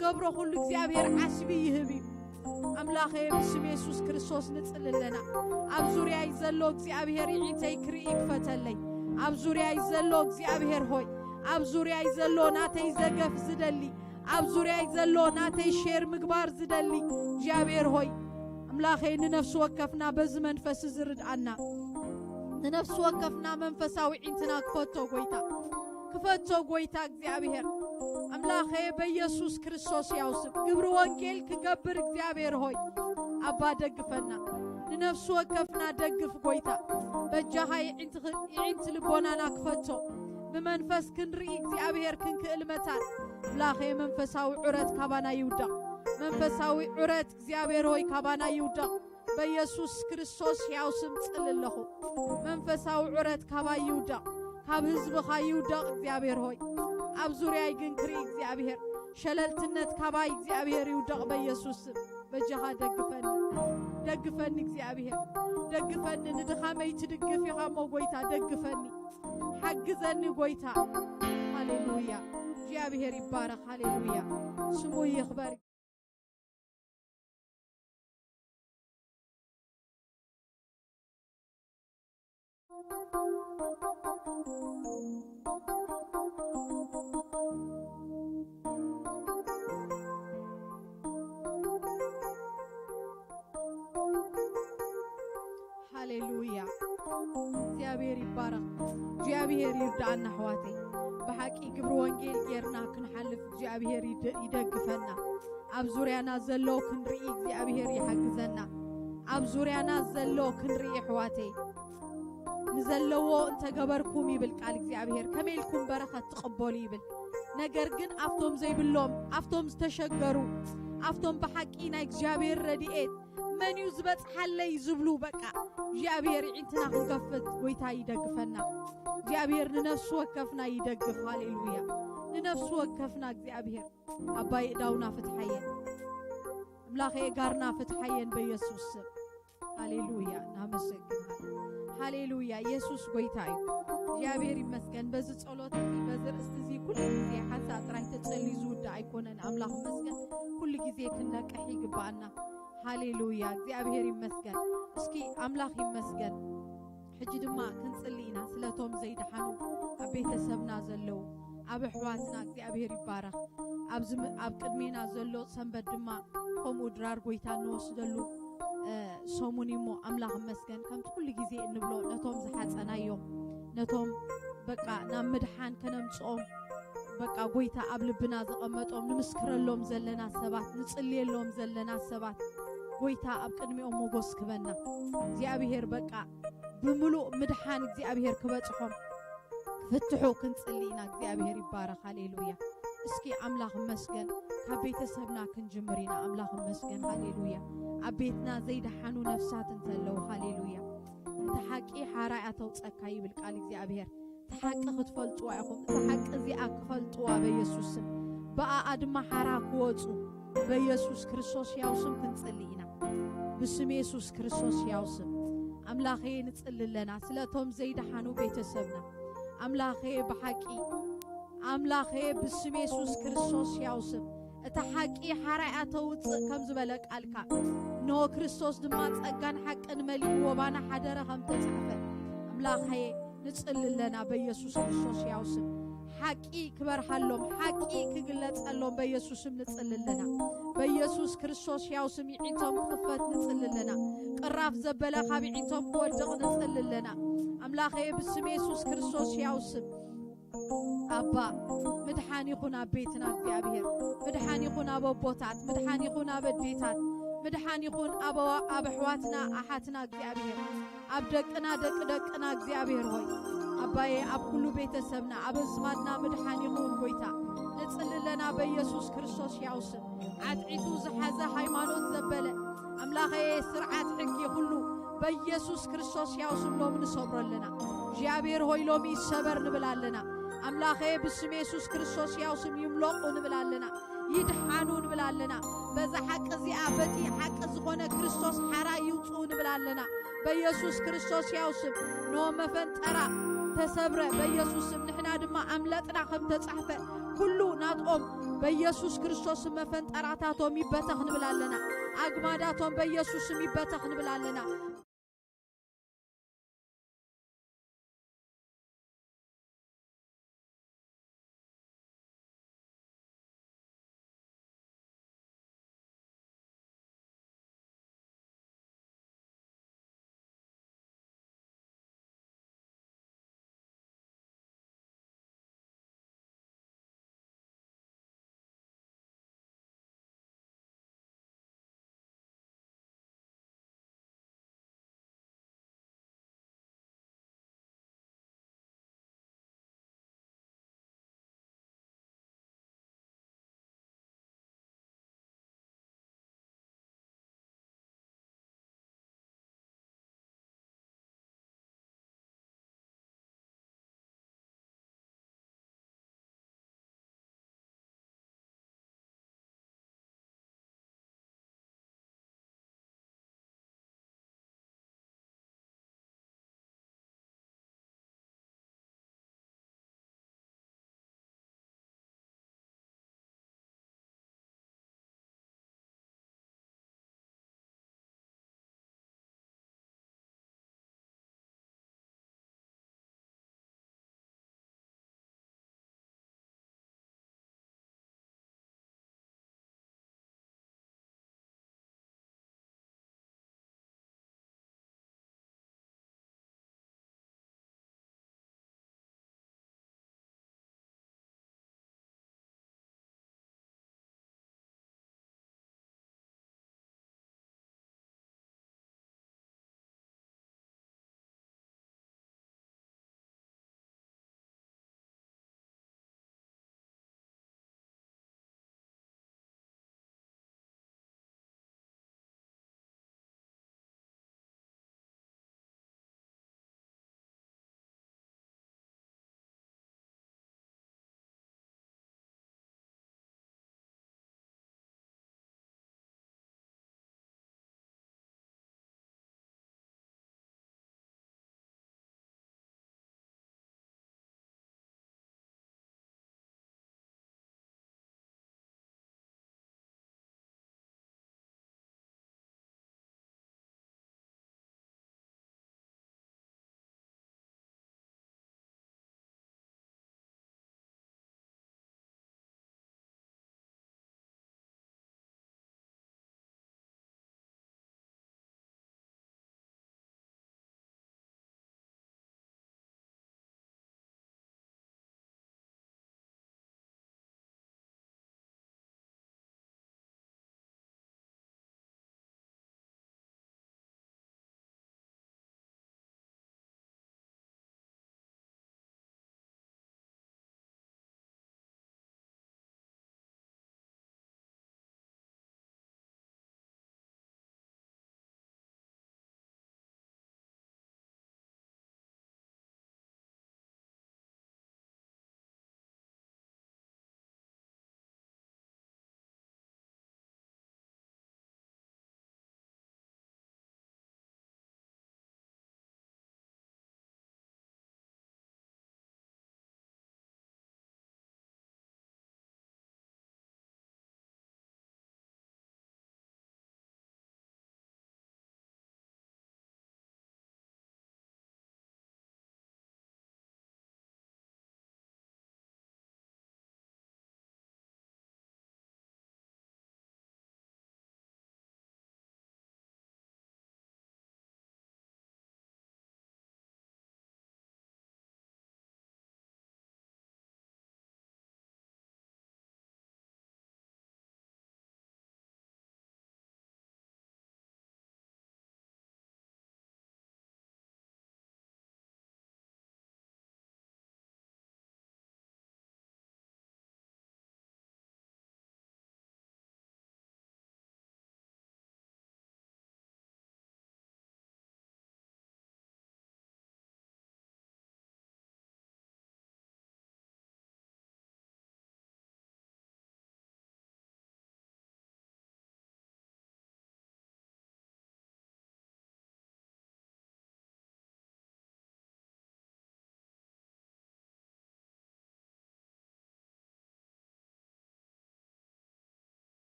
ክትገብሮ ኩሉ እግዚኣብሔር ዓስቢ ይህብ እዩ። ኣምላኸ ብስም የሱስ ክርስቶስ ንጽሊ ኣለና። ኣብ ዙርያይ ዘሎ እግዚኣብሔር ይዒንተይ ክርኢ ክፈተለይ። ኣብ ዙርያይ ዘሎ እግዚኣብሔር ሆይ፣ ኣብ ዙርያይ ዘሎ ናተይ ዘገፍ ዝደሊ፣ ኣብ ዙርያይ ዘሎ ናተይ ሼር ምግባር ዝደሊ እግዚኣብሔር ሆይ፣ ኣምላኸይ ንነፍሲ ወከፍና በዚ መንፈስ ዝርድኣና፣ ንነፍሲ ወከፍና መንፈሳዊ ዒንትና ክፈቶ ጎይታ፣ ክፈቶ ጎይታ እግዚኣብሔር ኣምላኸ በኢየሱስ ክርስቶስ ያው ስም ግብሪ ወንጌል ክገብር እግዚኣብሔር ሆይ ኣባ ደግፈና፣ ንነፍሲ ወከፍና ደግፍ ጎይታ። በጃኻ ይዒንቲ ኽ-፣ ይዒንቲ ልቦናና ክፈቶ፣ ብመንፈስ ክንርኢ እግዚኣብሔር ክንክእል መታን ኣምላኸ መንፈሳዊ ዑረት ካባና ይውደቕ፣ መንፈሳዊ ዑረት እግዚኣብሔር ሆይ ካባና ይውደቕ። በኢየሱስ ክርስቶስ ሕያው ስም ጽል ኣለኹ። መንፈሳዊ ዑረት ካባይ ይውደቕ፣ ካብ ህዝብኻ ይውደቕ። እግዚኣብሔር ሆይ ኣብ ዙርያይ ግን ክርኢ እግዚኣብሔር ሸለልትነት ካባይ እግዚኣብሔር ይውደቕ በኢየሱስ ስም። በጃኻ ደግፈኒ፣ ደግፈኒ እግዚኣብሔር፣ ደግፈኒ። ንድኻመይ ትድግፍ ኢኻ እሞ ጎይታ ደግፈኒ፣ ሓግዘኒ ጎይታ። ሃሌሉያ፣ እግዚኣብሔር ይባረኽ። ሃሌሉያ፣ ስሙ ይኽበር። ሃሌሉያ፣ እግዚኣብሔር ይባረኽ፣ እግዚኣብሔር ይርዳኣና ኣሕዋተይ። ብሓቂ ግብሪ ወንጌል ጌርና ክንሓልፍ እግዚኣብሔር ይደ-፣ ይደግፈና። ኣብ ዙርያና ዘሎ ክንርኢ እግዚኣብሔር ይሓግዘና። ኣብ ዙርያና ዘሎ ክንርኢ ኣሕዋተይ፣ ንዘለዎ እንተገበርኩም ይብል ቃል እግዚኣብሔር፣ ከመይ ኢልኩም በረኸት ትቕበሉ ይብል። ነገር ግን ኣብቶም ዘይብሎም፣ ኣብቶም ዝተሸገሩ፣ ኣብቶም ብሓቂ ናይ እግዚኣብሔር ረድኤት መን እዩ ዝበጽሓለይ ዝብሉ፣ በቃ እግዚኣብሔር ይዒንትና ክንከፍት ጎይታ ይደግፈና። እግዚኣብሔር ንነፍሲ ወከፍና ይደግፍ። ሃሌሉያ፣ ንነፍሲ ወከፍና እግዚኣብሔር ኣባይ እዳውና ፍትሓየን፣ ኣምላኸ እጋርና ፍትሓየን በኢየሱስ ስም። ሃሌሉያ፣ ናመሰግንካ። ሃሌሉያ፣ ኢየሱስ ጎይታ እዩ። እግዚኣብሔር ይመስገን። በዚ ጸሎት እዚ፣ በዚ ርእስቲ እዚ ኩሉ ግዜ ሓንሳእ ጥራይ ተጸልዩ ዝውዳእ ኣይኮነን። ኣምላኽ ይመስገን። ኩሉ ግዜ ክንነቅሕ ይግባኣና። ሃሌሉያ፣ እግዚኣብሔር ይመስገን። እስኪ ኣምላኽ ይመስገን። ሕጂ ድማ ክንጽሊ ኢና ስለቶም ዘይደሓኑ ኣብ ቤተሰብና ዘለዉ፣ ኣብ ኣሕዋትና እግዚኣብሔር ይባረኽ። ኣብዚ ም-፣ ኣብ ቅድሜና ዘሎ ሰንበት ድማ ከምኡ ድራር ጎይታ እንወስደሉ፣ እ፣ ሰሙን እሞ ኣምላኽ ይመስገን። ከምቲ ኩሉ ግዜ እንብሎ ነቶም ዝሓጸናዮም፣ ነቶም በቃ ናብ ምድሓን ከነምጽኦም፣ በቃ ጎይታ ኣብ ልብና ዘቐመጦም፣ ንምስክረሎም ዘለና ሰባት፣ ንጽልየሎም ዘለና ሰባት፣ ጎይታ ኣብ ቅድሚኦም ሞጎስ ክበና። እግዚኣብሔር በቃ ብምሉእ ምድሓን እግዚኣብሔር ክበጽሖም፣ ክፍትሑ ክንጽሊ ኢና። እግዚኣብሔር ይባረኽ። ሃሌሉያ። እስኪ ኣምላኽ መስገን፣ ካብ ቤተሰብና ክንጅምር ኢና። ኣምላኽ መስገን። ሃሌሉያ። ኣብ ቤትና ዘይደሓኑ ነፍሳት እንተለዉ፣ ሃሌሉያ፣ እቲ ሓቂ ሓራይ ኣተውጸካ ይብል ቃል እግዚኣብሔር። እቲ ሓቂ ክትፈልጥዋ ኢኹም። እዛ ሓቂ እዚኣ ክፈልጥዋ በኢየሱስ ስም፣ ብኣኣ ድማ ሓራ ክወጹ በኢየሱስ ክርስቶስ ሕያው ስም ክንጽሊ ኢና። ብስም የሱስ ክርስቶስ ሕያው ስም ኣምላኸ ንጽሊ ኣለና፣ ስለቶም ዘይደሓኑ ቤተሰብና። ኣምላኸ ብሓቂ፣ ኣምላኸ ብስም የሱስ ክርስቶስ ሕያው ስም፣ እታ ሓቂ ሓራይ ኣተውጽእ ከም ዝበለ ቃልካ፣ እንሆ ክርስቶስ ድማ ጸጋን ሓቅን መሊእዎ ባና ሓደረ ከም ተጻሕፈ፣ ኣምላኸ ንጽሊ ኣለና በኢየሱስ ክርስቶስ ሕያው ስም። ሓቂ ክበርሃሎም፣ ሓቂ ክግለጸሎም በኢየሱስ ስም ንጽሊ ኣለና። በኢየሱስ ክርስቶስ ሕያው ስም ይዒንቶም ክኽፈት ንጽሊ ኣለና። ቅራፍ ዘበለ ካብ ይዒንቶም ክወድቕ ንጽሊ ኣለና። ኣምላኸ ብስም የሱስ ክርስቶስ ሕያው ስም ኣባ፣ ምድሓን ይኹን ኣብ ቤትና እግዚኣብሔር፣ ምድሓን ይኹን ኣብ ኣቦታት፣ ምድሓን ይኹን ኣብ ኣዴታት፣ ምድሓን ይኹን ኣብ ኣዋ-፣ ኣብ ኣሕዋትና ኣሓትና እግዚኣብሔር፣ ኣብ ደቅና ደቂ ደቅና እግዚኣብሔር ሆይ፣ ኣባዬ ኣብ ኩሉ ቤተሰብና ኣብ ኣዝማድና ምድሓን ይኹን ጎይታ፣ ንጽሊ ኣለና በኢየሱስ ክርስቶስ ሕያው ስም። ዓትዒቱ ዝሓዘ ሃይማኖት ዘበለ ኣምላኸየ ስርዓት ሕጊ ኩሉ በኢየሱስ ክርስቶስ ሕያው ስም ሎሚ ንሰብሮ ኣለና። እግዚኣብሔር ሆይ ሎሚ ይሰበር ንብል ኣለና። ኣምላኸየ ብስም የሱስ ክርስቶስ ሕያው ስም ይምለቑ ንብል ኣለና። ይድሓኑ ንብል ኣለና። በዛ ሓቂ እዚኣ በቲ ሓቂ ዝኾነ ክርስቶስ ሓራ ይውፅኡ ንብል ኣለና። በኢየሱስ ክርስቶስ ሕያው ስም ኖ መፈንጠራ ተሰብረ በኢየሱስ ስም። ንሕና ድማ ኣምለጥና ከም ተጻሕፈ ኩሉ ናትኦም በኢየሱስ ክርስቶስ መፈንጠራታቶም ይበተኽ ንብል ኣለና። ኣግማዳቶም በኢየሱስ ስም ይበተኽ ንብል ኣለና።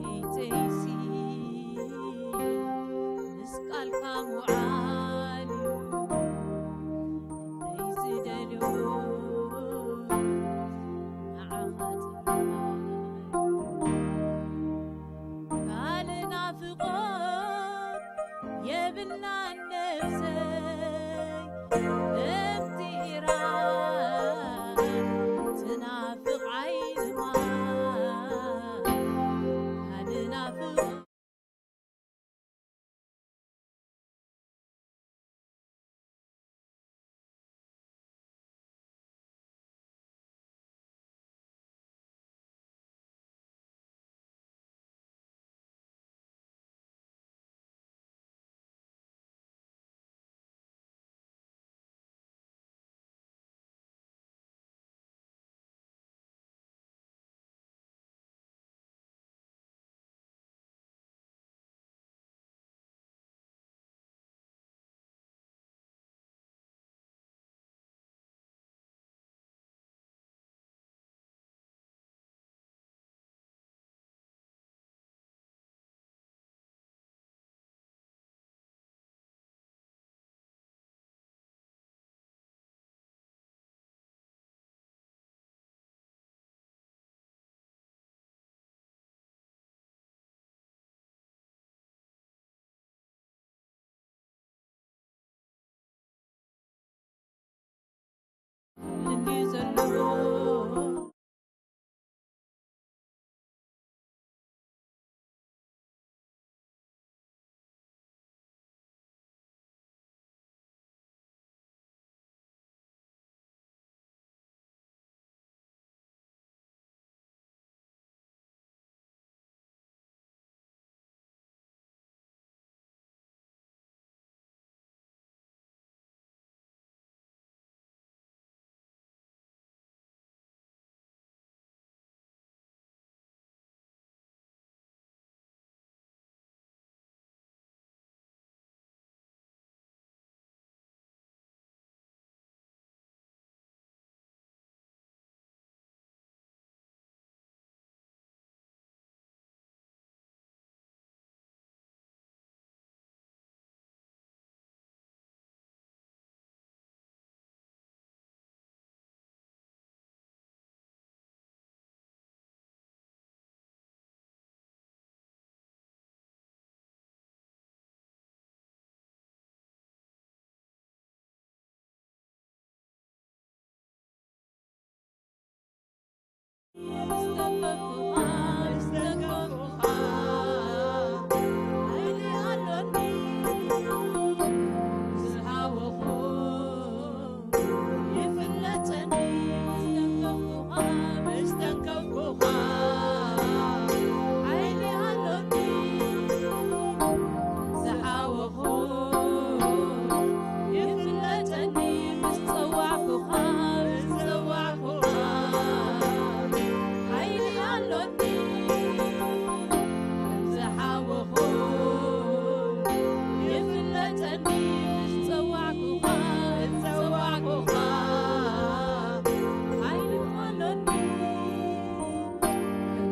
ቤተይሲ ምስ ቃልካ ምውዓል እዩ። ናይ ዝደልዮ ንዓኻ ጥራይ። ካልእ ናፍቖት የብልናን ነብሰይ፣ ከምቲ ኢራን ትናፍቕ ዓይንኻ። ካልእ ናፍቖት እንድዩ ዘሎ።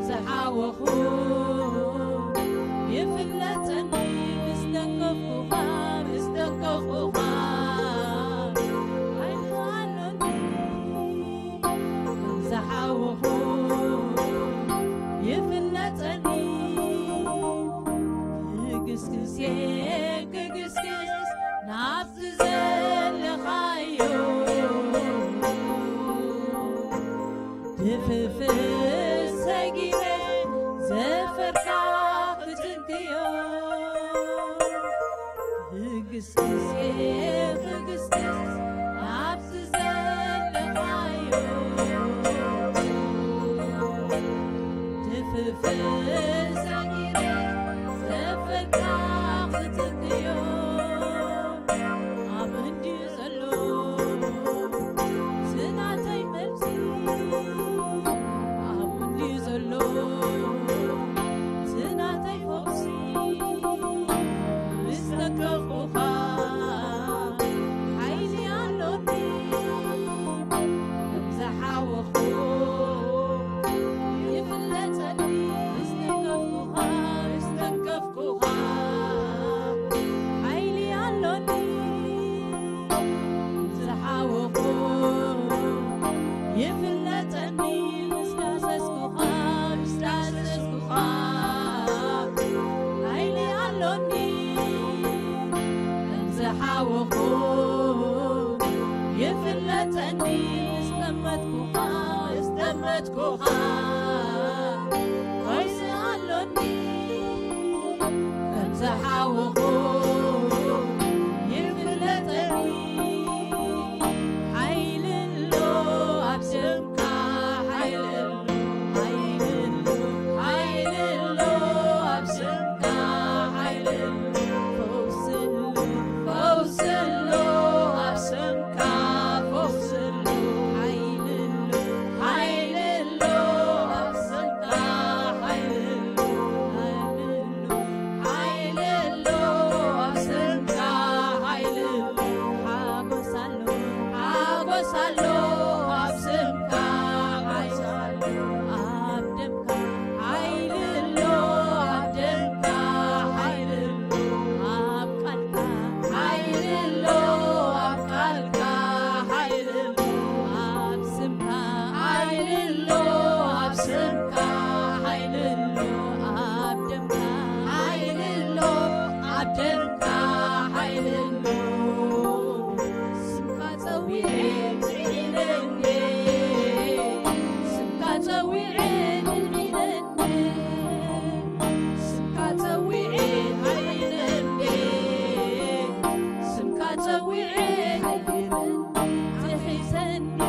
ዝሓወኹ ይፍለጠኒ፣ ምስ ተንከፍኩኻ፣ ምስ ተንከፍኩኻ። ኣይንኻኖኒ፣ ከም ዝሓወኹ ይፍለጠኒ። ክግስግስ እየ፣ ክግስግስ ናብቲ ዘለኻዮ። ድፍፍስ ሰጊረ ዘፈርካ ክትንክዮ። ክግስግስ እየ፣ ክግስግስ ናብቲ ዘለኻዮ። ድፍፍስ ሰጊረ ዘፈርካ ክትንክዮ። ኣብ እንድዩ ዘሎ ስናተይ መልሲ፣ ኣብ እንድዩ ዘሎ ስናተይ ፈውሲ፣ ምስ ተከፍኩኻ ሓይሊ ኣሎኒ፣ ከም ዝሓወኹ ይፍለጠኒ፣ ምስ ተከፍኩኻ ናፍቆትካ ኮይዚ ኣሎኒ፣ ከም ዝሓወኹ ይፍለጠኒ። ሓይሊ ኣሎ ኣብ ስምካ፣ ሓይሊ ኣሎ፣ ሓይሊ ኣሎ፣ ሓይሊ ኣሎ ኣብ ስምካ፣ ሓይሊ ኣሎ፣ ፈውሲ ኣሎ፣ ፈውሲ ኣሎ ኣብ ስምካ፣ ፈውሲ ኣሎ፣ ሓይሊ ኣሎ፣ ሓይሊ ኣሎ ኣብ ስምካ፣ ሓይሊ ኣሎ፣ ሓይሊ ኣሎ፣ ሓይሊ ኣሎ ኣብ ስምካ፣ ሓይሊ ኣሎ፣ ሓጎስ ኣሎ፣ ሓጎስ ኣሎ ኣብ ስምካ፣ ሓይሊ ኣሎ ኣብ ደምካ፣ ሓይሊ ኣሎ ኣብ ደምካ፣ ሓይሊ ኣሎ ኣብ ቃልካ፣ ሓይሊ ኣሎ ኣብ ቃልካ፣ ሓይሊ ኣሎ ኣብ ስምካ፣ ሓይሊ ኣሎ ኣብ ስምካ፣ ሓይሊ ኣሎ ኣብ ደምካ፣ ሓይሊ ኣሎ ኣብ ደምካ፣ ሓይሊ ኣሎ። ስምካ ጸዊዐ ድሒነ እንዴ፣ ስምካ ጸዊዐ ድሒነ እንዴ፣ ስምካ ጸዊዐ ድሒነ እንዴ፣ ስምካ ጸዊዐ ድሒነ እንዴ፣ ጥሒሰ እንዴ፣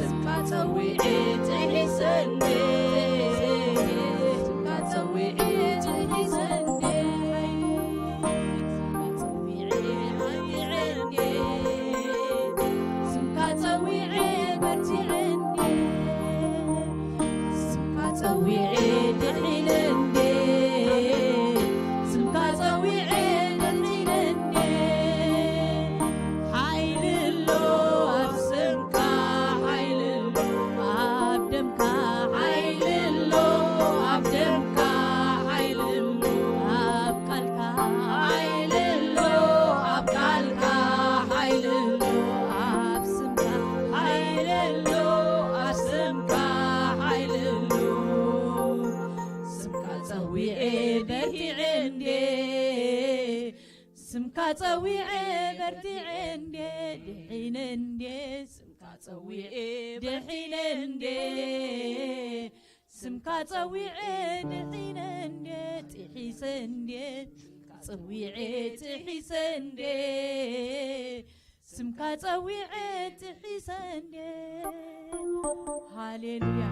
ስምካ ጸዊዐ ጥሒሰ እንዴ፣ ስምካ ጸዊዐ ጥሒሰ እንዴ፣ ስምካ ጸዊዐ ሓይለ እንዴ፣ ስምካ ጸዊዐ በርቲዐ እንዴ፣ ስምካ ጸዊዐ ድሒነ እንዴ፣ ስምካ ጸዊዐ ደልዲለ እንዴ፣ ሓይሊ ኣሎ ኣብ ስምካ፣ ሓይሊ ኣሎ ኣብ ደምካ፣ ሓይሊ ኣሎ ኣብ ደምካ፣ ሓይሊ ኣሎ ኣብ ቃልካ፣ ሓይሊ ኣሎ ኣብ ቃልካ፣ ሓይሊ ኣሎ ኣብ ስምካ፣ ሓይሊ ኣሎ ኣብ ስምካ፣ ሓይሊ ኣሎ። ስምካ ጸዊዐ በርቲዐ እንዴ፣ ስምካ ጸዊዐ በርቲዐ እንዴ፣ ድሒነ እንዴ፣ ስምካ ጸዊዐ ድሒነ እንዴ፣ ስምካ ጸዊዐ ድሒነ እንዴ፣ ጥሒሰ እንዴ፣ ስምካ ጸዊዐ ጥሒሰ እንዴ፣ ስምካ ጸዊዐ ጥሒሰ እንዴ። ሃሌሉያ።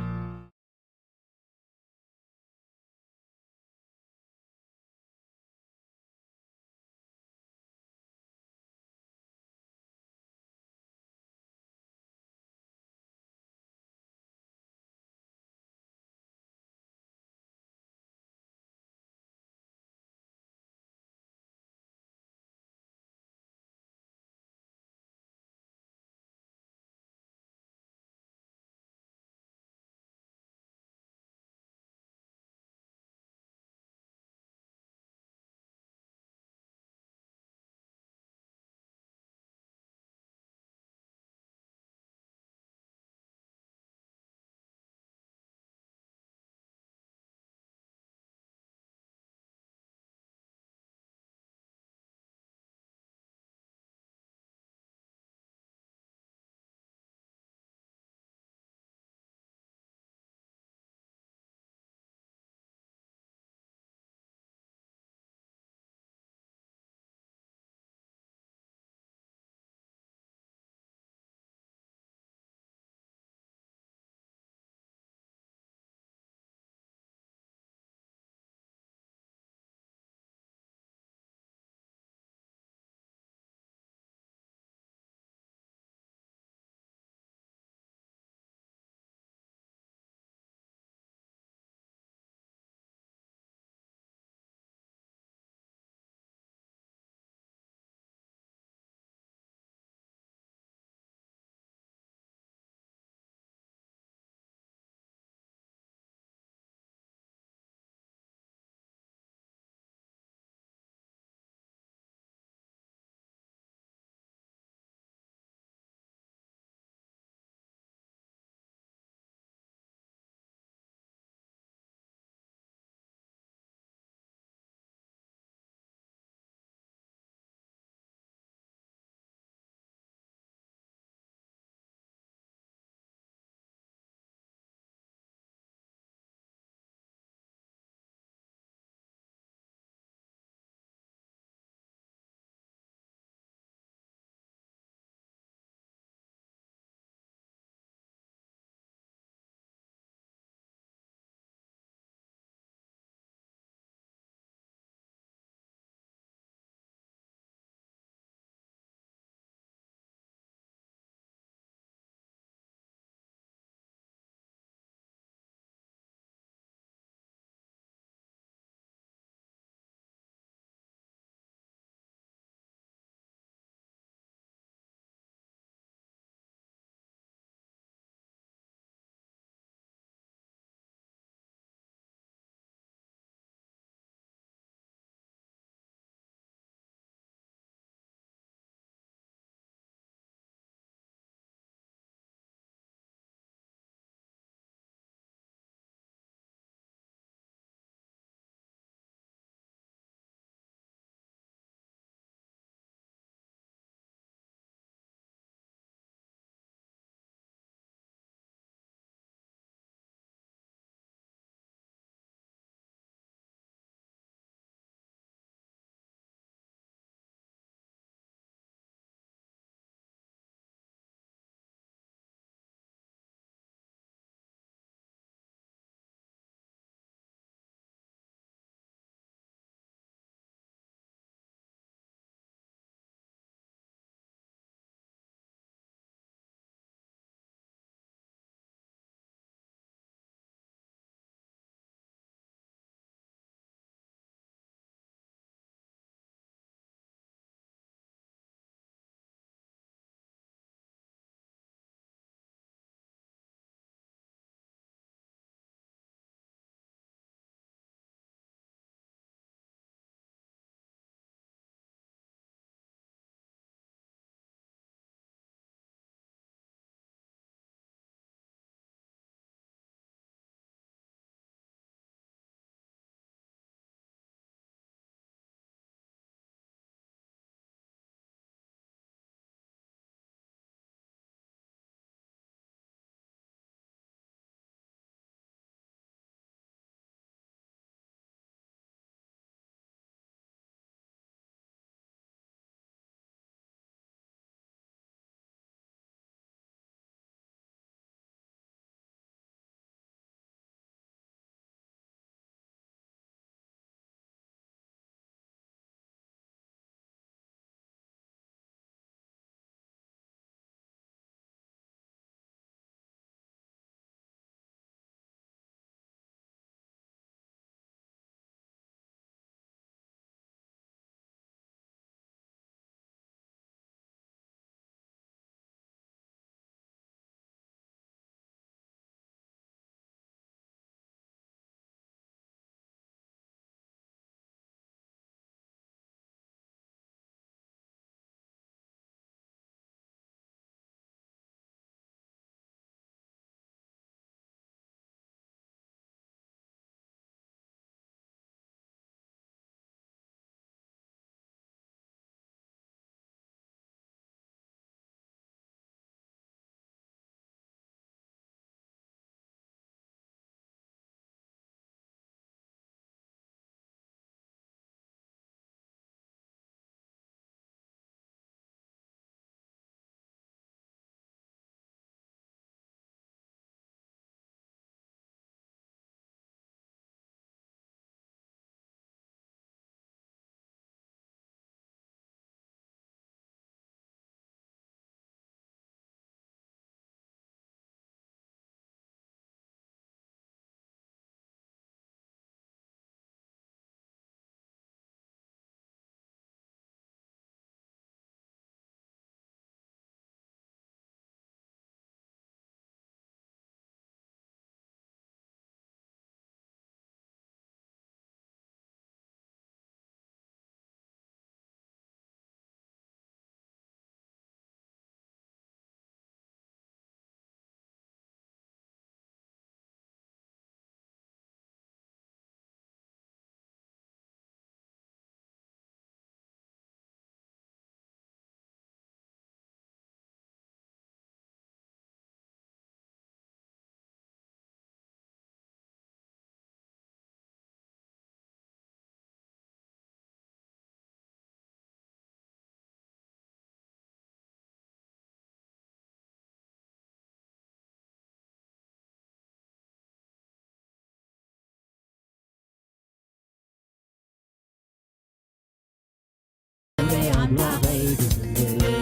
ኣምላኸይ ክዝምር፣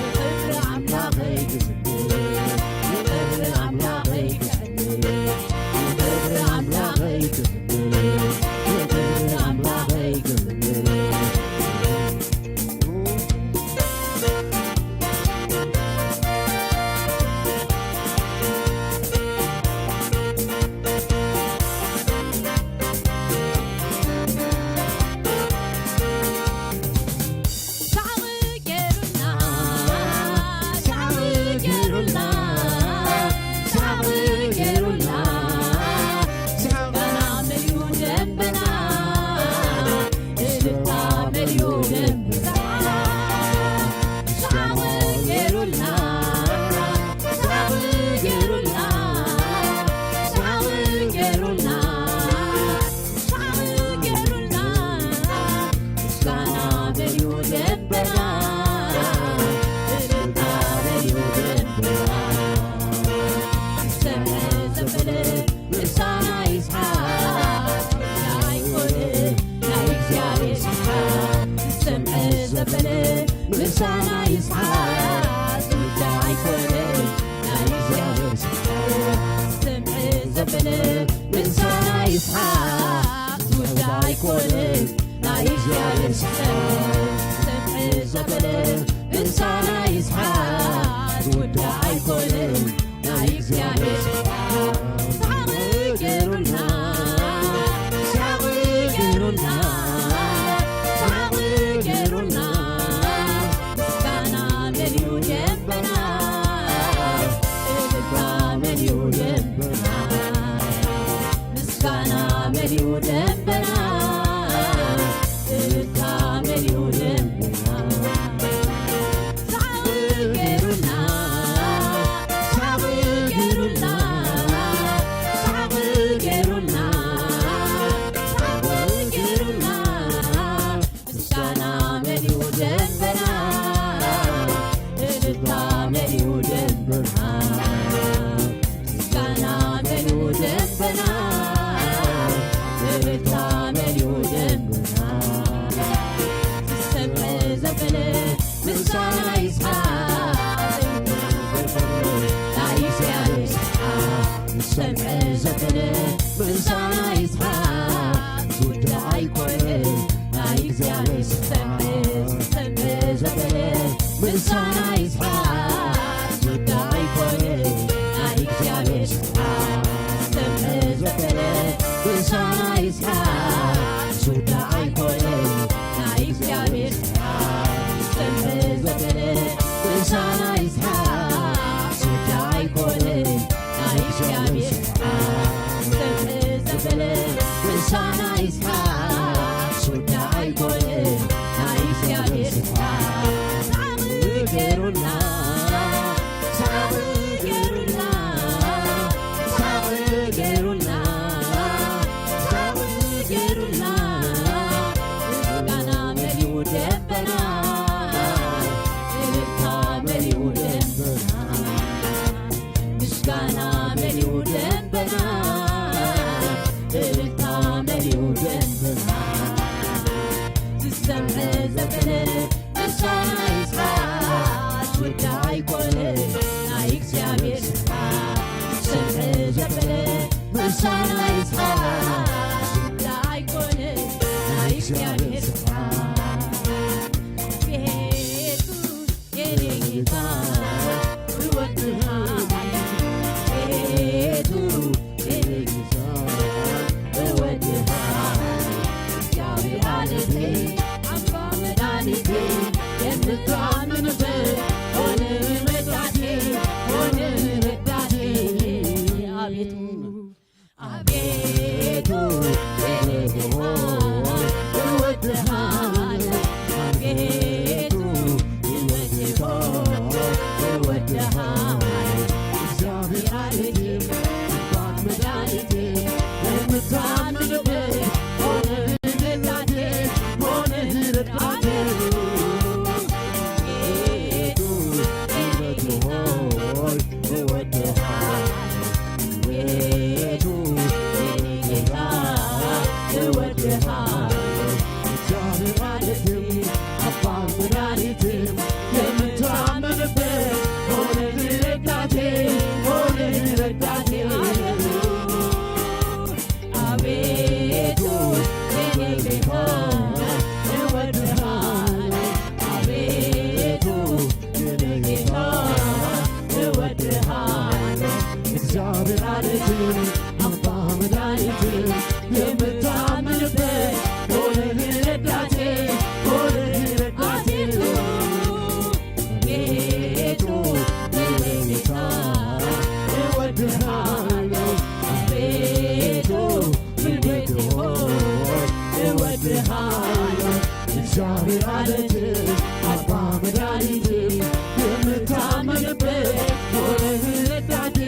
ንኽብሪ ኣምላኸይ ክዝምር፣ ንኽብሪ ኣምላኸይ ክዕልል፣ ንኽብሪ ኣምላኸይ ክዝምር፣ ንኽብሪ ኣምላኸይ ክዝምር። ሳዕቤን ገይሩልና፣ ሳዕቤን ገይሩልና፣ ሳዕቤን ገይሩልና፣ ምስጋና መሊኡ ደንበና፣ እልልታ መሊኡ ደንበና። ሳዕቤን ገይሩልና፣ ሳዕቤን ገይሩልና፣ ሳዕቤን ገይሩልና፣ ሳዕቤን ገይሩልና፣ ምስጋና መሊኡ ደንበና፣ እልልታ መሊኡ ደንበና። ዝሰምዐ ዘበለ ምስጋና ይስሓቕ፣ ዝውዳእ ኣይኮነ ናይ እግዚኣብሔር ስብሓት። ዝሰምዐ ዘበለ ምስጋና ይስሓቕ፣ ዝውዳእ ኣይኮነ ናይ እግዚኣብሔር ስብሓት። ዝሰምዐ ዘበለ ምስጋና ይስሓቕ፣ ዝውዳእ ኣይኮነ ናይ እግዚኣብሔር ስብሓት። ዝሰምዐ ዘበለ ምስጋና ይስሓቕ፣ ዝውዳእ ኣይኮነ ናይ እግዚኣብሔር ስብሓት። ሳዕቤን ገይሩልና፣ ሳዕቤን ገይሩልና፣ ሳዕቤን ገይሩልና፣ ምስጋና መሊኡ ደንበና፣ እልልታ መሊኡ ደንበና፣ ምስጋና መሊኡ ደንበና፣ እልልታ መሊኡ ደንበና። ሳዕቤን ገይሩልና፣ ሳዕቤን ገይሩልና፣ ሳዕቤን ገይሩልና፣ ሳዕቤን ገይሩልና፣ ምስጋና መሊኡ ደንበና፣ እልልታ መሊኡ ደንበና። ምስጋና መሊኡ ደንበና፣ እልልታ መሊኡ ደንበና። ዝሰምዐ ዘበለ ምስጋና ይስሓቕ፣ ናይ እግዚኣብሔር ስብሓት። ዝሰምዐ ዘበለ ምስጋና ይስሓቕ፣ ዝውዳእ ኣይኮነ ናይ እግዚኣብሔር ስብሓት። ዝሰምዐ ዘበለ ምስጋና ይስሓቕ፣ ዝውዳእ ኣይኮነ ናይ እግዚኣብሔር ስብሓት። ዝሰምዐ ዘበለ ምስጋና ይስሓቕ፣ ዝውዳእ ኣይኮነ ናይ እግዚኣብሔር ስብሓት። ዝሰምዐ ዘበለ ምስጋና ይስሓቕ፣ ዝውዳእ ኣይኮነ ናይ እግዚኣብሔር ስብሓት። ዝሰምዐ ዘበለ ምስጋና ይስሓቕ፣ ዝውዳእ ኣይኮነ ናይ እግዚኣብሔር ስብሓት። ሳዕቤን ገይሩልና፣ ሳዕቤን ገይሩልና፣ ሳዕቤን ገይሩልና፣ ሳዕቤን ገይሩልና፣ ምስጋና መሊኡ ደንበና፣ እልልታ መሊኡ ደንበና። ምስጋና መሊኡ ደንበና፣ እልልታ መሊኡ ደንበና። ዝሰምዐ ዘበለ ምስጋና ይስሓቕ፣ ዝውዳእ ኣይኮነ ናይ እግዚኣብሔር ስብሓት። ዝሰምዐ ዘበለ ምስጋና ይስሓቕ፣ ዝውዳእ ኣይኮነ ናይ እግዚኣብሔር ስብሓት። ቤቱ የኔ ጌታ እወድሃለሁ፣ ቤቱ የኔ ጌታ እወድሃለሁ። እግዚአብሔር አለቴ፣ አምባ መድኃኒቴ፣ የምታምንበት ሆነህ ረዳቴ፣ ሆነህ ረዳቴ። አቤቱ አቤቱ የኔ ጌታ የምታምንበት ሆነህ ረዳቴ፣ ሆነህ ረዳቴ። አቤቱ፣ አቤቱ፣ የኔ ጌታ፣ እወድሃለሁ። አቤቱ፣ ጉልበቴ ሆይ፣ እወድሃለሁ። እግዚአብሔር አለቴ፣ አባ መድኃኒቴ፣ የምታመንበት ሆነህ ረዳቴ፣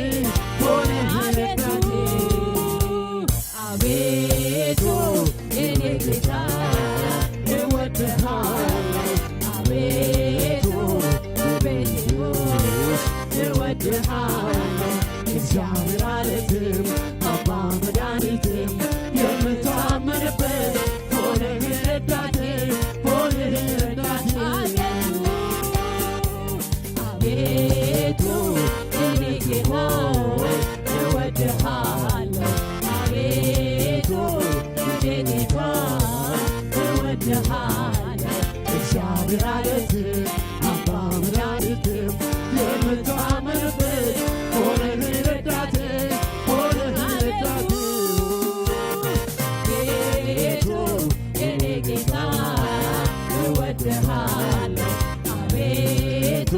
ሆነህ ረዳቴ። አቤቱ የኔ ጌታ እወድሃለሁ። አቤቱ ውበቴ ሆይ እወድሃለሁ። እግዚአብሔር አለቴም አባ መድኃኒቴም የምታመንበት ሆነህ ረዳቴ፣ ሆነህ ረዳቴ። አቤቱ የኔ ጌታ እወድሃለሁ። አቤቱ የኔ ጌታ እወድሃለሁ። እግዚአብሔር አለቴ አባ መድኃኒቴ የምታመንበት ሆነህ ረዳቴ፣ ሆነህ ረዳቴ። አቤቱ የኔ ጌታ እወድሃለሁ። አቤቱ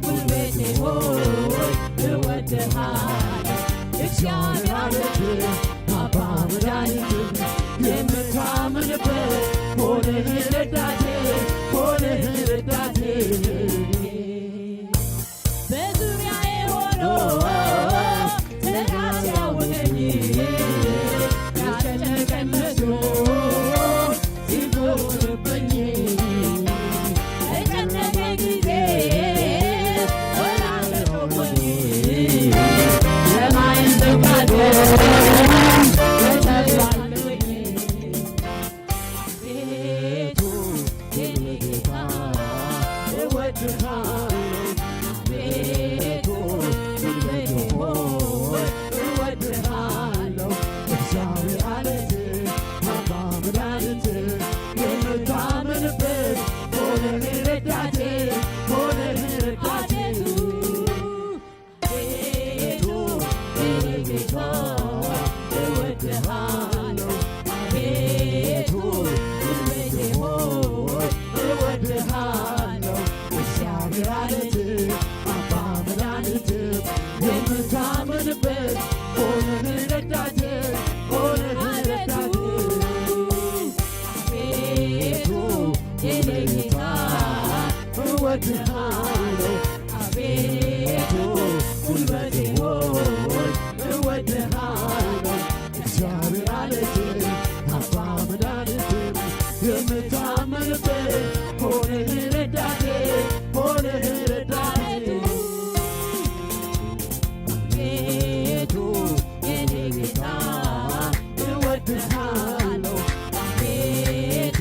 ጉልበቴ ሆይ እወድሃለሁ። እግዚአብሔር አለቴ አባ መድኃኒቴ የምታመንበት ሆነህ ረዳቴ፣ ሆነህ ረዳቴ። በዙሪያዬ ሆኖ ጠላት ያወከኝ፣ ያስጨነቀኝ መስሎ ሲዞርብኝ፣ በጨነቀኝ ጊዜ ወደ አንተ ጮኽኩኝ። ሰማይን ዘጋሁት፣ ተስፋ አለኝ። አቤቱ የኔ ጌታ እወድሃለሁ። አቤቱ ጉልበቴ ሆይ እወድሃለሁ። እግዚአብሔር አለቴ አባ መድኃኒቴ የምታመንበት ሆነህ ረዳቴ ሆነህ ረዳቴ። አቤቱ የኔ ጌታ እወድሃለሁ። አቤቱ ጉልበቴ ሆይ እወድሃለሁ። እግዚአብሔር አለቴ አባ መድኃኒቴ የምታመንበት ሆነህ ረዳቴ ሆነህ ረዳቴ። አቤቱ የኔ ጌታ እወድሃለሁ። አቤቱ ጉልበቴ ሆይ እወድሃለሁ። እግዚአብሔር አለቴ አባ መድኃኒቴ የምታመንበት ሆነህ ረዳቴ ሆነህ ረዳቴ። አቤቱ የኔ ጌታ እወድሃለሁ። አቤቱ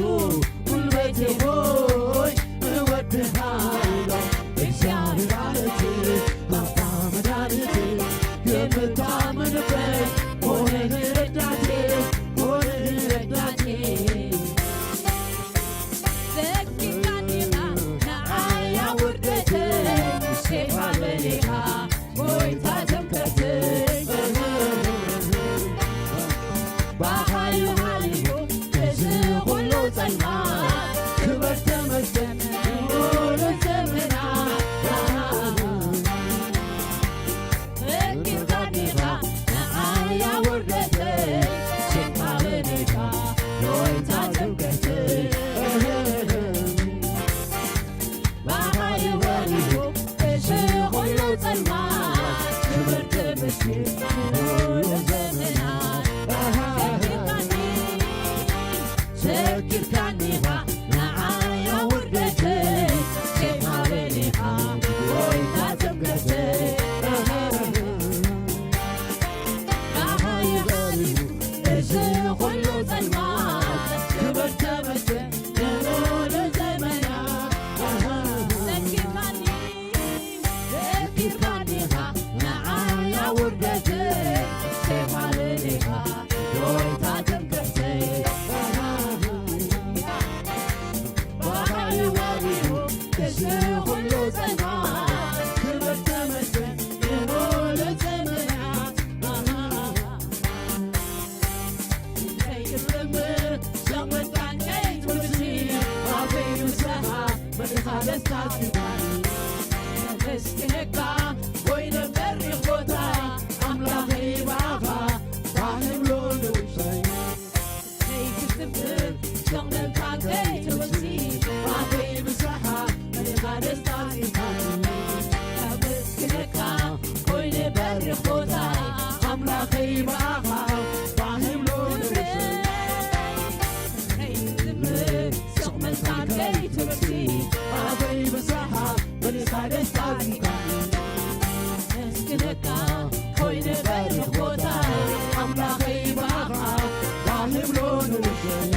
ጉልበቴ ሆይ እወድሃለሁ። እግዚአብሔር አለቴ አባ መድኃኒቴ የምታመንበት ሆነህ ረዳቴ ሆነህ ረዳቴ። ትምር ዘመንታን ከይትውሲ ኣበይ ምስኻ መድኻ ደስታ ኪዳን መስክነካ ኮይነ በሪኽ ቦታ ኣምላኸይ ብኣኻ ባህብሎ ንውሰይ ከይትትምር ዘመንታን ከይትውሲ ኣበይ ምስኻ መድኻ ደስታ ኪዳን መስክነካ ኮይነ በሪኽ ቦታ ኣምላኸይ ብኣኻ ባህብሎ ንውሰይ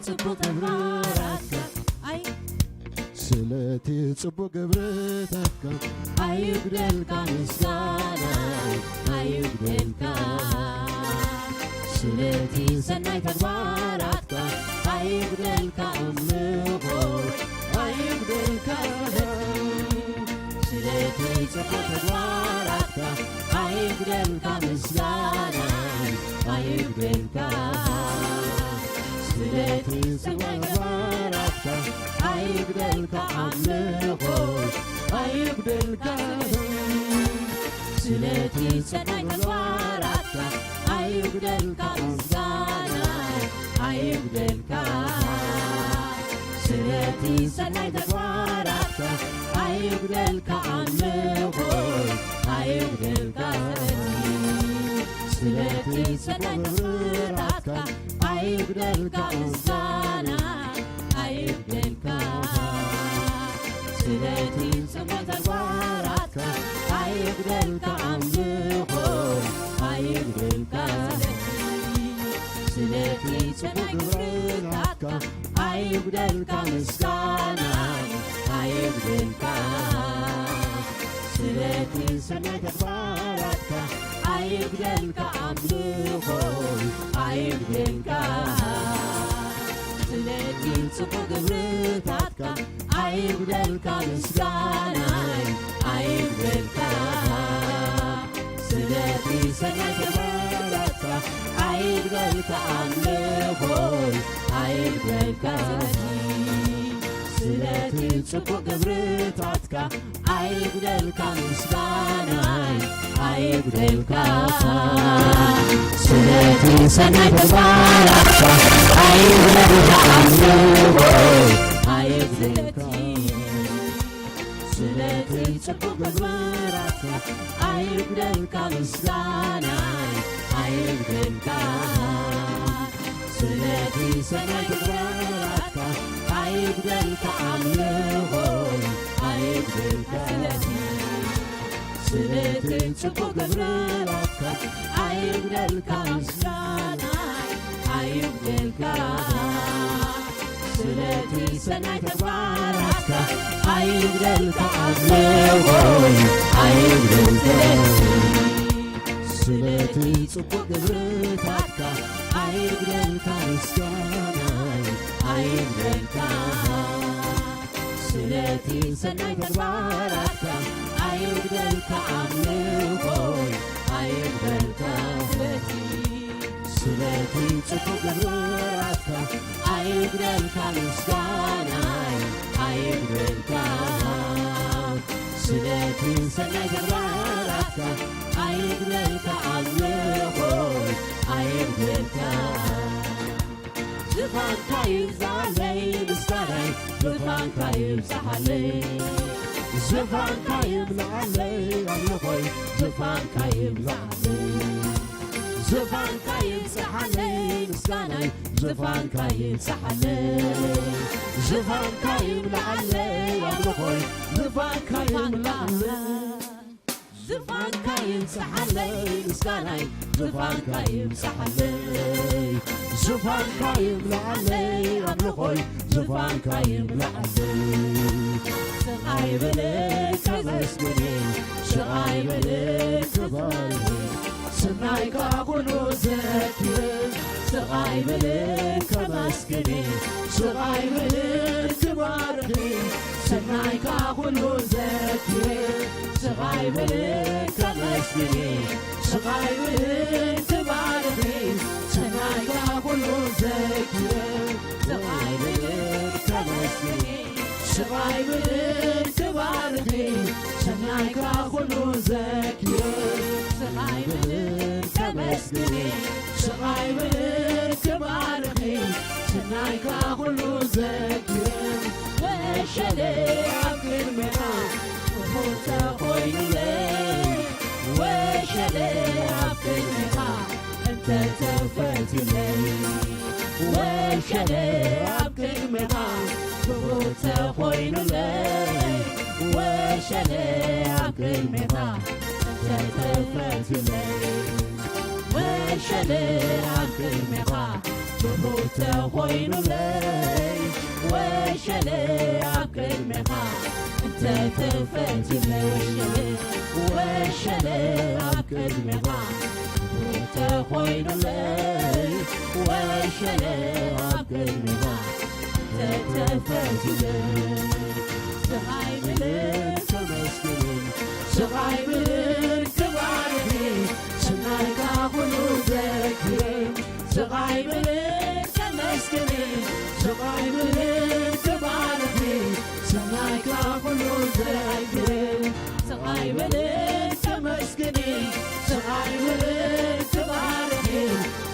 ጽቡቕ ተግባራትካ ኣይ ስለቲ ጽቡቕ ግብርታትካ ኣይጉደልካ ምስጋናይ ኣይጉደልካ ስለቲ ሰናይ ተግባራትካ ኣይጉደልካ ኣምልኾይ ኣይጉደልካ ስለቲ ጽቡቕ ተግባራትካ ኣይጉደልካ ምስጋናይ ኣይጉደልካ ስለቲ ጽቡቕ ተግባራትካ ኣይጉደልካ ኣምልኾይ ኣይጉደልካ ስለቲ ሰናይ ተግባራትካ ኣይጉደልካ ምስጋናይ ኣይጉደልካ ስለቲ ሰናይ ተግባራትካ ኣይጉደልካ ኣምልኾይ ኣይጉደልካ ስለቲ ሰናይ ተግባራትካ ኣይጉደልካ ምስጋናይ ኣይጉደልካ ስለቲ ጽቡቕ ተግባራትካ ኣይጉደልካ ኣምልኾ ኣይጉደልካ ስለቲ ጽቡቕ ግብርታትካ ኣይጉደልካ ምስጋና ኣይጉደልካ ስለቲ ሰናይ ተግባራትካ ኣይጉደልካ ኣምልኾ ኣይጉደልካ ስለቲ ጽቡቕ ግብርታትካ ኣይጉደልካ ምስጋናይ ኣይጉደልካ ስለቲ ሰናይ ተግባራትካ ኣይጉደልካ ኣምልኾይ ኣይጉደልካ ስለቲ ጽቡቕ ግብርታትካ ኣይጉደልካ ምስጋናይ ኣይጉደልካ ስለቲ ሰናይ ተግባራትካ ኣይጉደልካ ኣምልኾይ ኣይጉደልካ ስለቲ ጽቡቕ ግብርታትካ ኣይጉደልካ ምስጋናይ ኣይጉደልካ ስለቲ ሰናይ ተግባራትካ ኣይጉደልካ ኣምልኾይ ኣይጉደልካ ስለቲ ስለቲ ጽቡቕ ግብርታትካ ኣይጉደልካ ምስጋናይ ኣይጉደልካ ስለቲ ሰናይ ተግባራትካ ኣይጉደልካ ኣምልኾይ ኣይጉደልካ ስለቲ ጽቡቕ ግብርታትካ ኣይጉደልካ ምስጋናይ ኣይጉደልካ ስለቲ ሰናይ ተግባራትካ ኣይጉደልካ ኣምልኾይ ኣይጉደልካ ስለቲ ስለቲ ጽቡቕ ግብርታትካ ኣይጉደልካ ምስጋናይ ኣይጉደልካ ስለቲ ሰናይ ተግባራትካ ኣይጉደልካ ኣምልኾይ ኣይጉደልካ ዝፋንካ ይብዛለይ ምስጋናይ ዝፋንካ ይብዛለይ ዝፋንካ ይብዛለይ ኣምልኾይ ዝፋንካ ይብዛለይ ዝፋንካ ይብዛለይ ምስጋናይ ዝፋንካ ይብዛለይ ዝፋንካ ይብዛለይ ኣምልኾይ ዝፋንካ ይብዛለይ ዝፋንካ ይብዛለይ ምስጋናይ ዝፋንካ ይብዛለይ ዝፋንካ ይብዛለይ ኣምልኾይ ዝፋንካ ይብዛለይ ስቓይ ብልክ ከመስግን ስቓይ ብልክ ክባርክ ስናይካ ኩሉ ዘኪር ስቓይ ብልክ ከመስግን ስቓይ ብልክ ክባርክ ስናይካ ኩሉ ዘኪር ስቓይ ብልክ ከመስግን ስቓይ ብልክ ክባርክ ስናይካ ኩሉ ዘኪር ስቓይ ብልክ ከመስግን ስቓይ ብልክ ክባርኽ ሰናይካ ኩሉ ዘኪረ ስቓይ ብልክ ከመስግን ስቓይ ብልክ ክባርኽ ሰናይካ ኩሉ ዘኪረ ወሸለ ኣብ ቅድሜኻ ክፉት ተኾይኑለይ ወሸለ ኣብ ቅድሜኻ እንተተፈትዩለይ ወሸለ ኣብ ቅድሜኻ ክፉት ተኾይኑለይ ወሸለ ኣብ ቅድሜኻ እንተተፈትዩለይ ወሸለ ኣብ ቅድሜኻ ብሩህ ተኾይኑለይ ወሸለ ኣብ ቅድሜኻ እንተተፈትዩለይ ወሸለ ወሸለ ኣብ ቅድሜኻ ብሩህ ተኾይኑለይ ወሸለ ኣብ ቅድሜኻ እንተተፈትዩለይ ስቓይ ብልን ተመስግንን ስቓይ ብልን ክባርኺ ስናይካ ኩሉ ዘክርን ስቓይ ብልን ከመስግን ስቓይ ብልን ክባርኽ ስናይካ ኩሉ ዘክር ስቓይ ብልን ከመስግን ስቓይ ብልን ክባርኽ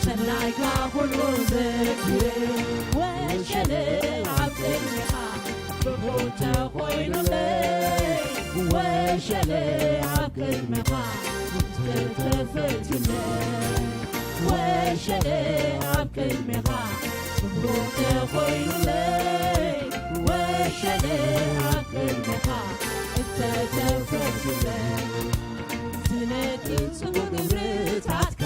ሰናይካ ኩሉ ዘክር ወሸለ ኣብ ቅድሜኻ ብሩህ ተኾይኑለይ ወሸለ ኣብ ቅድሜኻ ተተፈትዩለይ ወሸለ ኣብ ቅድሜኻ ብሩህ ተኾይኑለይ ወሸለ ኣብ ቅድሜኻ እተተፈትዩለይ ስለቲ ጽቡቕ ግብርታትካ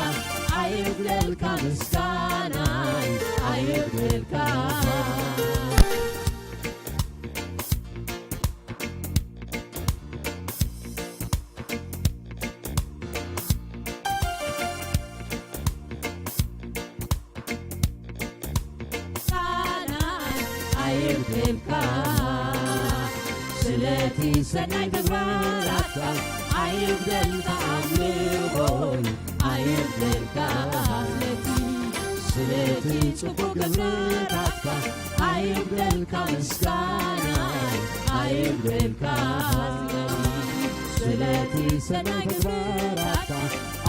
ኣይጉደልካ ምስጋናይ ኣይጉደልካ ኣይብልካ ስለቲ ሰናይ ተግባራትካ ኣይብልካ ኣምልኾይ ኣይብልካ ስለቲ ስለቲ ጽቡቕ ግብርታትካ ኣይብልካ ምስጋናይ ኣይብልካ ስለቲ ሰናይ ተግባራትካ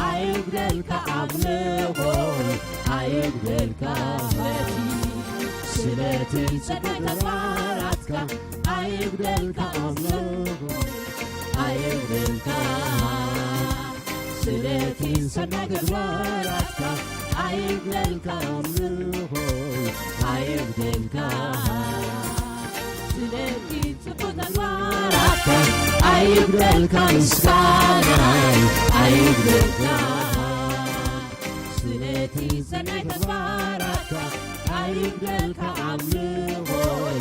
ኣይብልካ ኣምልኾይ ኣይብልካ ስለቲ ስለቲ ጽቡቕ ተግባራትካ ኣይብልካ ኣምልኾይ ኣይብልካ ስለቲ ሰናይ ተግባራትካ ኣይብልካ ኣምልኾይ ኣይብልካ ስለቲ ጽቡቕ ተግባራትካ ኣይብልካ ምስጋናይ ኣይብልካ ስለቲ ሰናይ ተግባራትካ ኣይብልካ ኣምልኾይ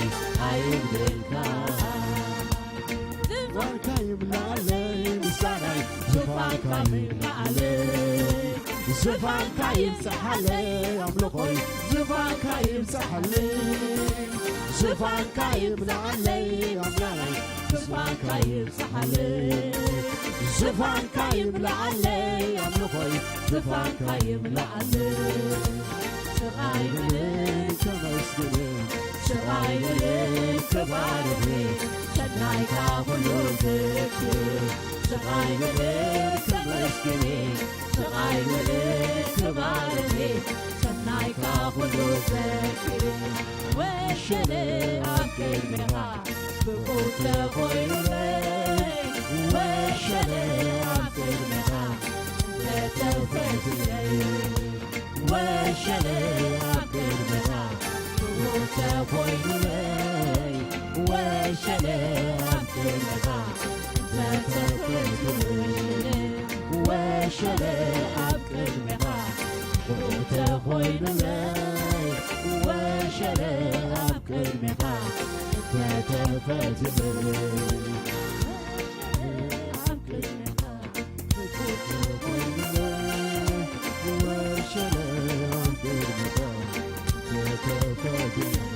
ኣይብልካ ዝፋንካ ይምልኣለይ ምስጋናይ ዝፋንካ ይምልኣለይ ዝፋንካ ይብፅሓለይ ኣምልኾይ ዝፋንካ ይብፅሓለይ ዝፋንካ ይምልኣለይ ኣምላኸይ ዝፋንካ ይብፅሓለይ ዝፋንካ ይምልኣለይ ኣምልኾይ ዝፋንካ ይምልኣለይ ስቓይ ብልን ከመስግን ስቓይ ብልን ክባርኽ ሰናይካ ኩሉ ዝክር ስቓይ ብልን ከመስግን ስቓይ ብልን ክባርኽ ሰናይካ ኩሉ ዘክር ወሸለ ኣብ ቅድሜኻ ብቑ ተኾይኑለይ ወሸለ ኣብ ቅድሜኻ እንተተፈትለይ ወሸለ ኣብ ቅድሜኻ ብቑ ተኾይኑለይ ወሸለ ኣብ ቅድሜኻ እንተተፈትለይ ወሸለ ኣብ ቅድሜኻ ብቑ ተኾይኑለይ ወሸለ ኣብ ቅድሜኻ እንተተፈትለይ ወሸለ ኣብ ቅድሜኻ እንተተፈትለይ ወሸለ ኣብ ቅድሜኻ እንተተፈትለይ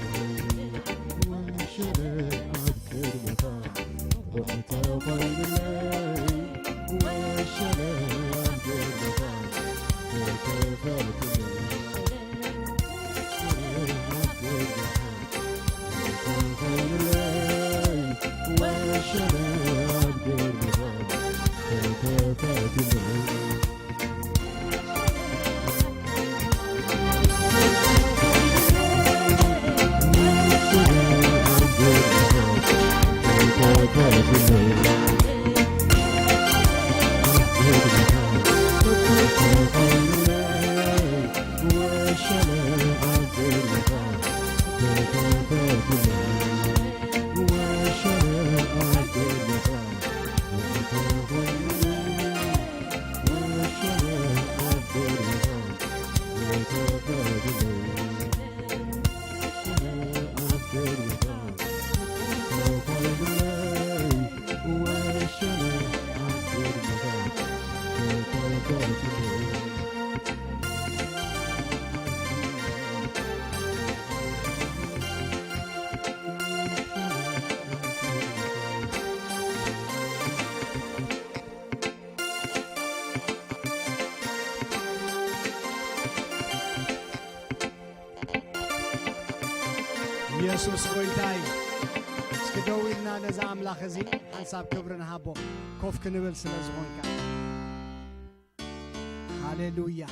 ወሸለ ኣብ ቅድሜኻ ብቑ ተኾይኑለይ ወሸለ ኣብ ቅድሜኻ እንተተፈትለይ ወሸለ ኣብ ቅድሜኻ እንተተፈትለይ ወሸለ የሱስ ጐይታ እዩ። እስኪ ደው ኢልና ነዚ ኣምላኽ እዚ ሓንሳብ ክብሪ ንሃቦ፣ ኮፍ ክንብል ስለ ዝኾንካ። ሃሌሉያ።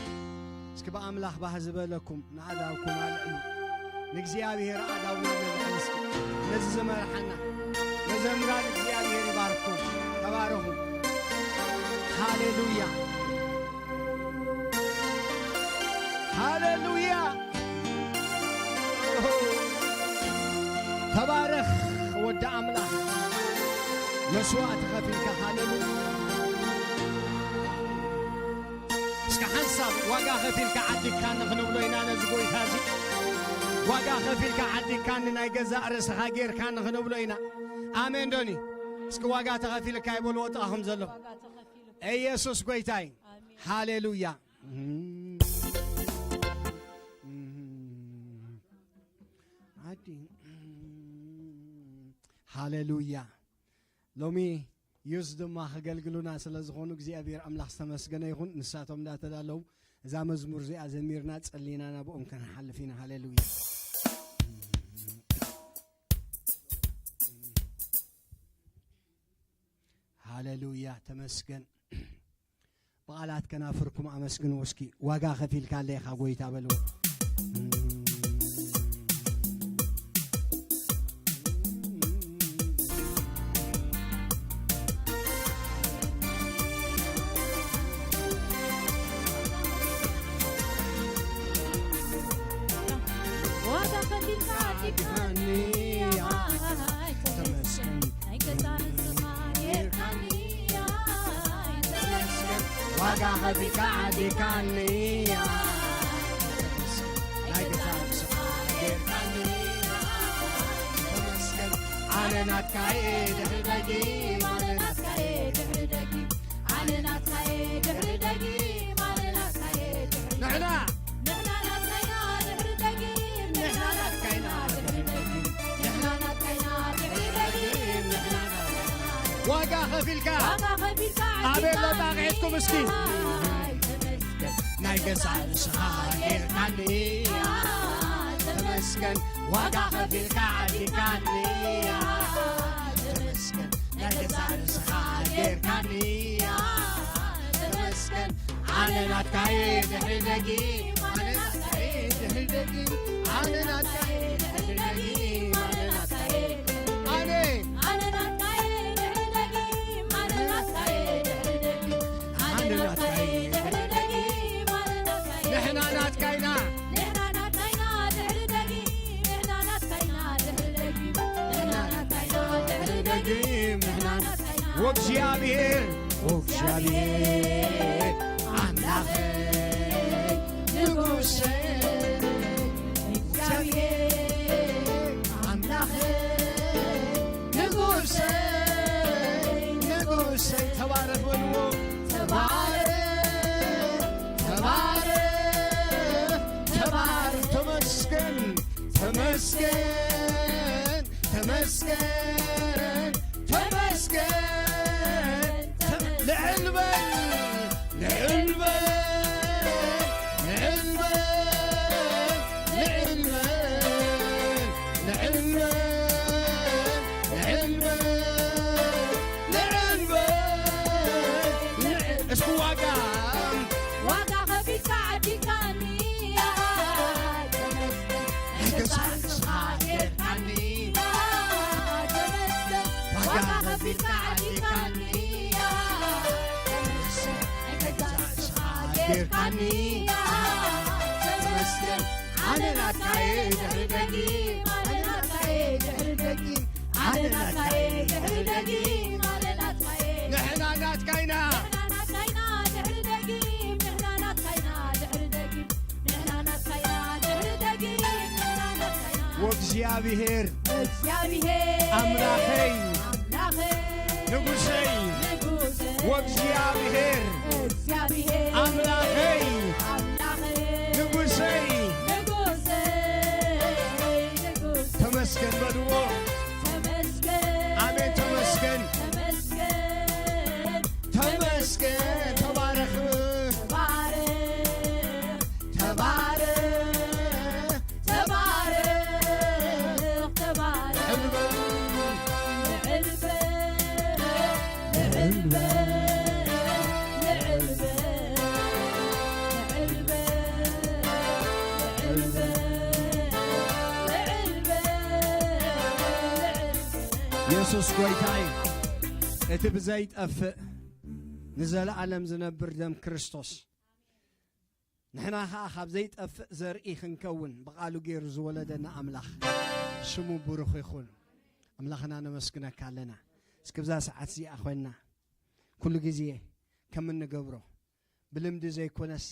እስኪ ብኣምላኽ ባህ ዝበለኩም ንኣእዳውኩም ኣልዕሉ። ንእግዚኣብሔር ኣእዳውና ነልዕል እስኪ። ነዚ ዝመርሓና መዘምራን እግዚኣብሔር ይባርኩም። ተባረኹ። ሃሌሉያ። ሃሌሉያ። ተባረኽ ወዲ ኣምላኽ። መስዋእቲ ከፊልካ። ሃሌሉያ። እስከ ሓንሳብ ዋጋ ከፊልካ ዓዲግካኒ ክንብሎ ኢና ነዚ ጐይታ እዚ። ዋጋ ከፊልካ ዓዲግካኒ ናይ ገዛእ ርእስኻ ጌርካኒ ክንብሎ ኢና። ኣሜን ዶኒ? እስኪ ዋጋ ተኸፊልካ ይበሉ ወጣኹም ዘሎ። ኢየሱስ ጐይታይ። ኣሜን። ሃሌሉያ። ዓዲ። ሃሌሉያ። ሎሚ ዩዝ ድማ ከገልግሉና ስለ ዝኾኑ እግዚኣብሔር ኣምላኽ ዝተመስገነ ይኹን። ንሳቶም እንዳተዳለዉ እዛ መዝሙር እዚኣ ዘሚርና ጸሊና ናብኦም ክንሓልፍ ኢና። ሃሌሉያ። ሃሌሉያ። ተመስገን። ብቓላት ከናፍርኩም ኣመስግንዎ እስኪ። ዋጋ ከፊልካለይ ኢኻ ጐይታ በልዎ። ዋጋ ከፊልካ ኣዲካኒ። ተመስገን። ናይ ገዛ ርእስኻ ጌርካኒ። ዋጋ ከፊልካ ዓዲካኒ። ናይ ገዛ ርእስኻ ጌርካኒ። ተመስገን። ኣነ ናትካየ ድሕሪ ደጊም፣ ኣነ ናትካየ ድሕሪ ደጊም፣ ኣነ ናትካየ ድሕሪ ደጊም፣ ኣነ ናትካየ ድሕሪ ንሕና ንሕና ናትካይና ድሕሪ ደጊም፣ ንሕና ናትካይና ድሕሪ ደጊም፣ ንሕና ናትካይና ድሕሪ ደጊም፣ ንሕና ናትካይና። ዋጋ ከፊልካ። ዋጋ ከፊልካ ኣቤት ዓዲካ ለጣቂዕትኩም እስኪ። ተመስገን። ናይ ገዛ ርእስኻ ጌርካኒ። ተመስገን። ዋጋ ከፊልካ ዓዲካኒ። ተመስገን። ናይ ገዛ ርእስኻ ጌርካኒ። ተመስገን። ኣነ ናትካየ ድሕሪ ደጊም፣ ኣነ ናትካየ ድሕሪ ደጊም፣ ኣነ ናትካየ ድሕሪ ደጊም፣ ኣነ ናትካየ። ኣነ። ኣነ ናትካየ ድሕሪ ደጊም፣ ኣነ ናትካየ ድሕሪ ደጊም፣ ኣነ ናትካየ ድሕሪ ደጊም፣ ኣነ ናትካየ። ንሕና ናትካይና። ንሕና ናትካይና ድሕሪ ደጊም፣ ንሕና ናትካይና ድሕሪ ደጊም፣ ንሕና ናትካይና ድሕሪ ደጊም፣ ንሕና ናትካይና። ወእግዚኣብሔር፣ ወእግዚኣብሔር ኣምላኸይ ንጉሰይ፣ እግዚኣብሔር ኣምላኸይ ንጉሰይ፣ ንጉሰይ። ተባረኽ በልዎ። ተባረኽ፣ ተባረኽ፣ ተባረኽ። ተመስገን፣ ተመስገን፣ ተመስገን፣ ተመስገን። ተመ-፣ ልዕል በል፣ ልዕል በል፣ ልዕል በል፣ ልዕል በል፣ ልዕል በል፣ ልዕል በል፣ ልዕል በል፣ ልዕል-፣ እስኪ ዋጋ ዋጋ ከፊልካ ዓዲካኒ። ተመስገን። ናይ ገዛ ርእስኻ ጌርካኒ። ተመስገን። ዋጋ ከፊልካ ዓዲካኒ። ተመስገን። ናይ ገዛ ርእስኻ ጌርካኒ። ተመስገን። ኣነ ናትካየ ድሕሪ ደጊም፣ ኣነ ናትካየ ድሕሪ ደጊም፣ ኣነ ናትካየ ድሕሪ ደጊም፣ ኣነ ናትካየ። ንሕና ናትካይና። ንሕና ናትካይና ድሕሪ ደጊም፣ ንሕና ናትካይና ድሕሪ ደጊም፣ ንሕና ናትካይና ድሕሪ ደጊም፣ ንሕና ናትካይና። ወእግዚኣብሔር እግዚኣብሔር ኣምላኸይ ኣምላኸይ ንጉሰይ ንጉሰይ ወእግዚኣብሔር እግዚኣብሔር ኣምላኸይ ኣምላኸይ ንጉሰይ ንጉሰይ ንጉሰይ ተመስገን በልዎ። ተመስገን ኣሜን። ተመስገን ተመስገን ተመስገን ተባረኽ ተባረኽ ተባረኽ ተባረኽ የሱስ ጐይታ እዩ። እቲ ብዘይጠፍእ ንዘለኣለም ዝነብር ደም ክርስቶስ፣ ንሕና ኸኣ ካብ ዘይጠፍእ ዘርኢ ክንከውን ብቓሉ ገይሩ ዝወለደና ኣምላኽ ሽሙ ብሩኽ ይኹን። ኣምላኽና ነመስግነካ ኣለና። እስኪ ብዛ ሰዓት እዚኣ ኾይንና ኩሉ ግዜ ከም እንገብሮ ብልምዲ ዘይኮነስ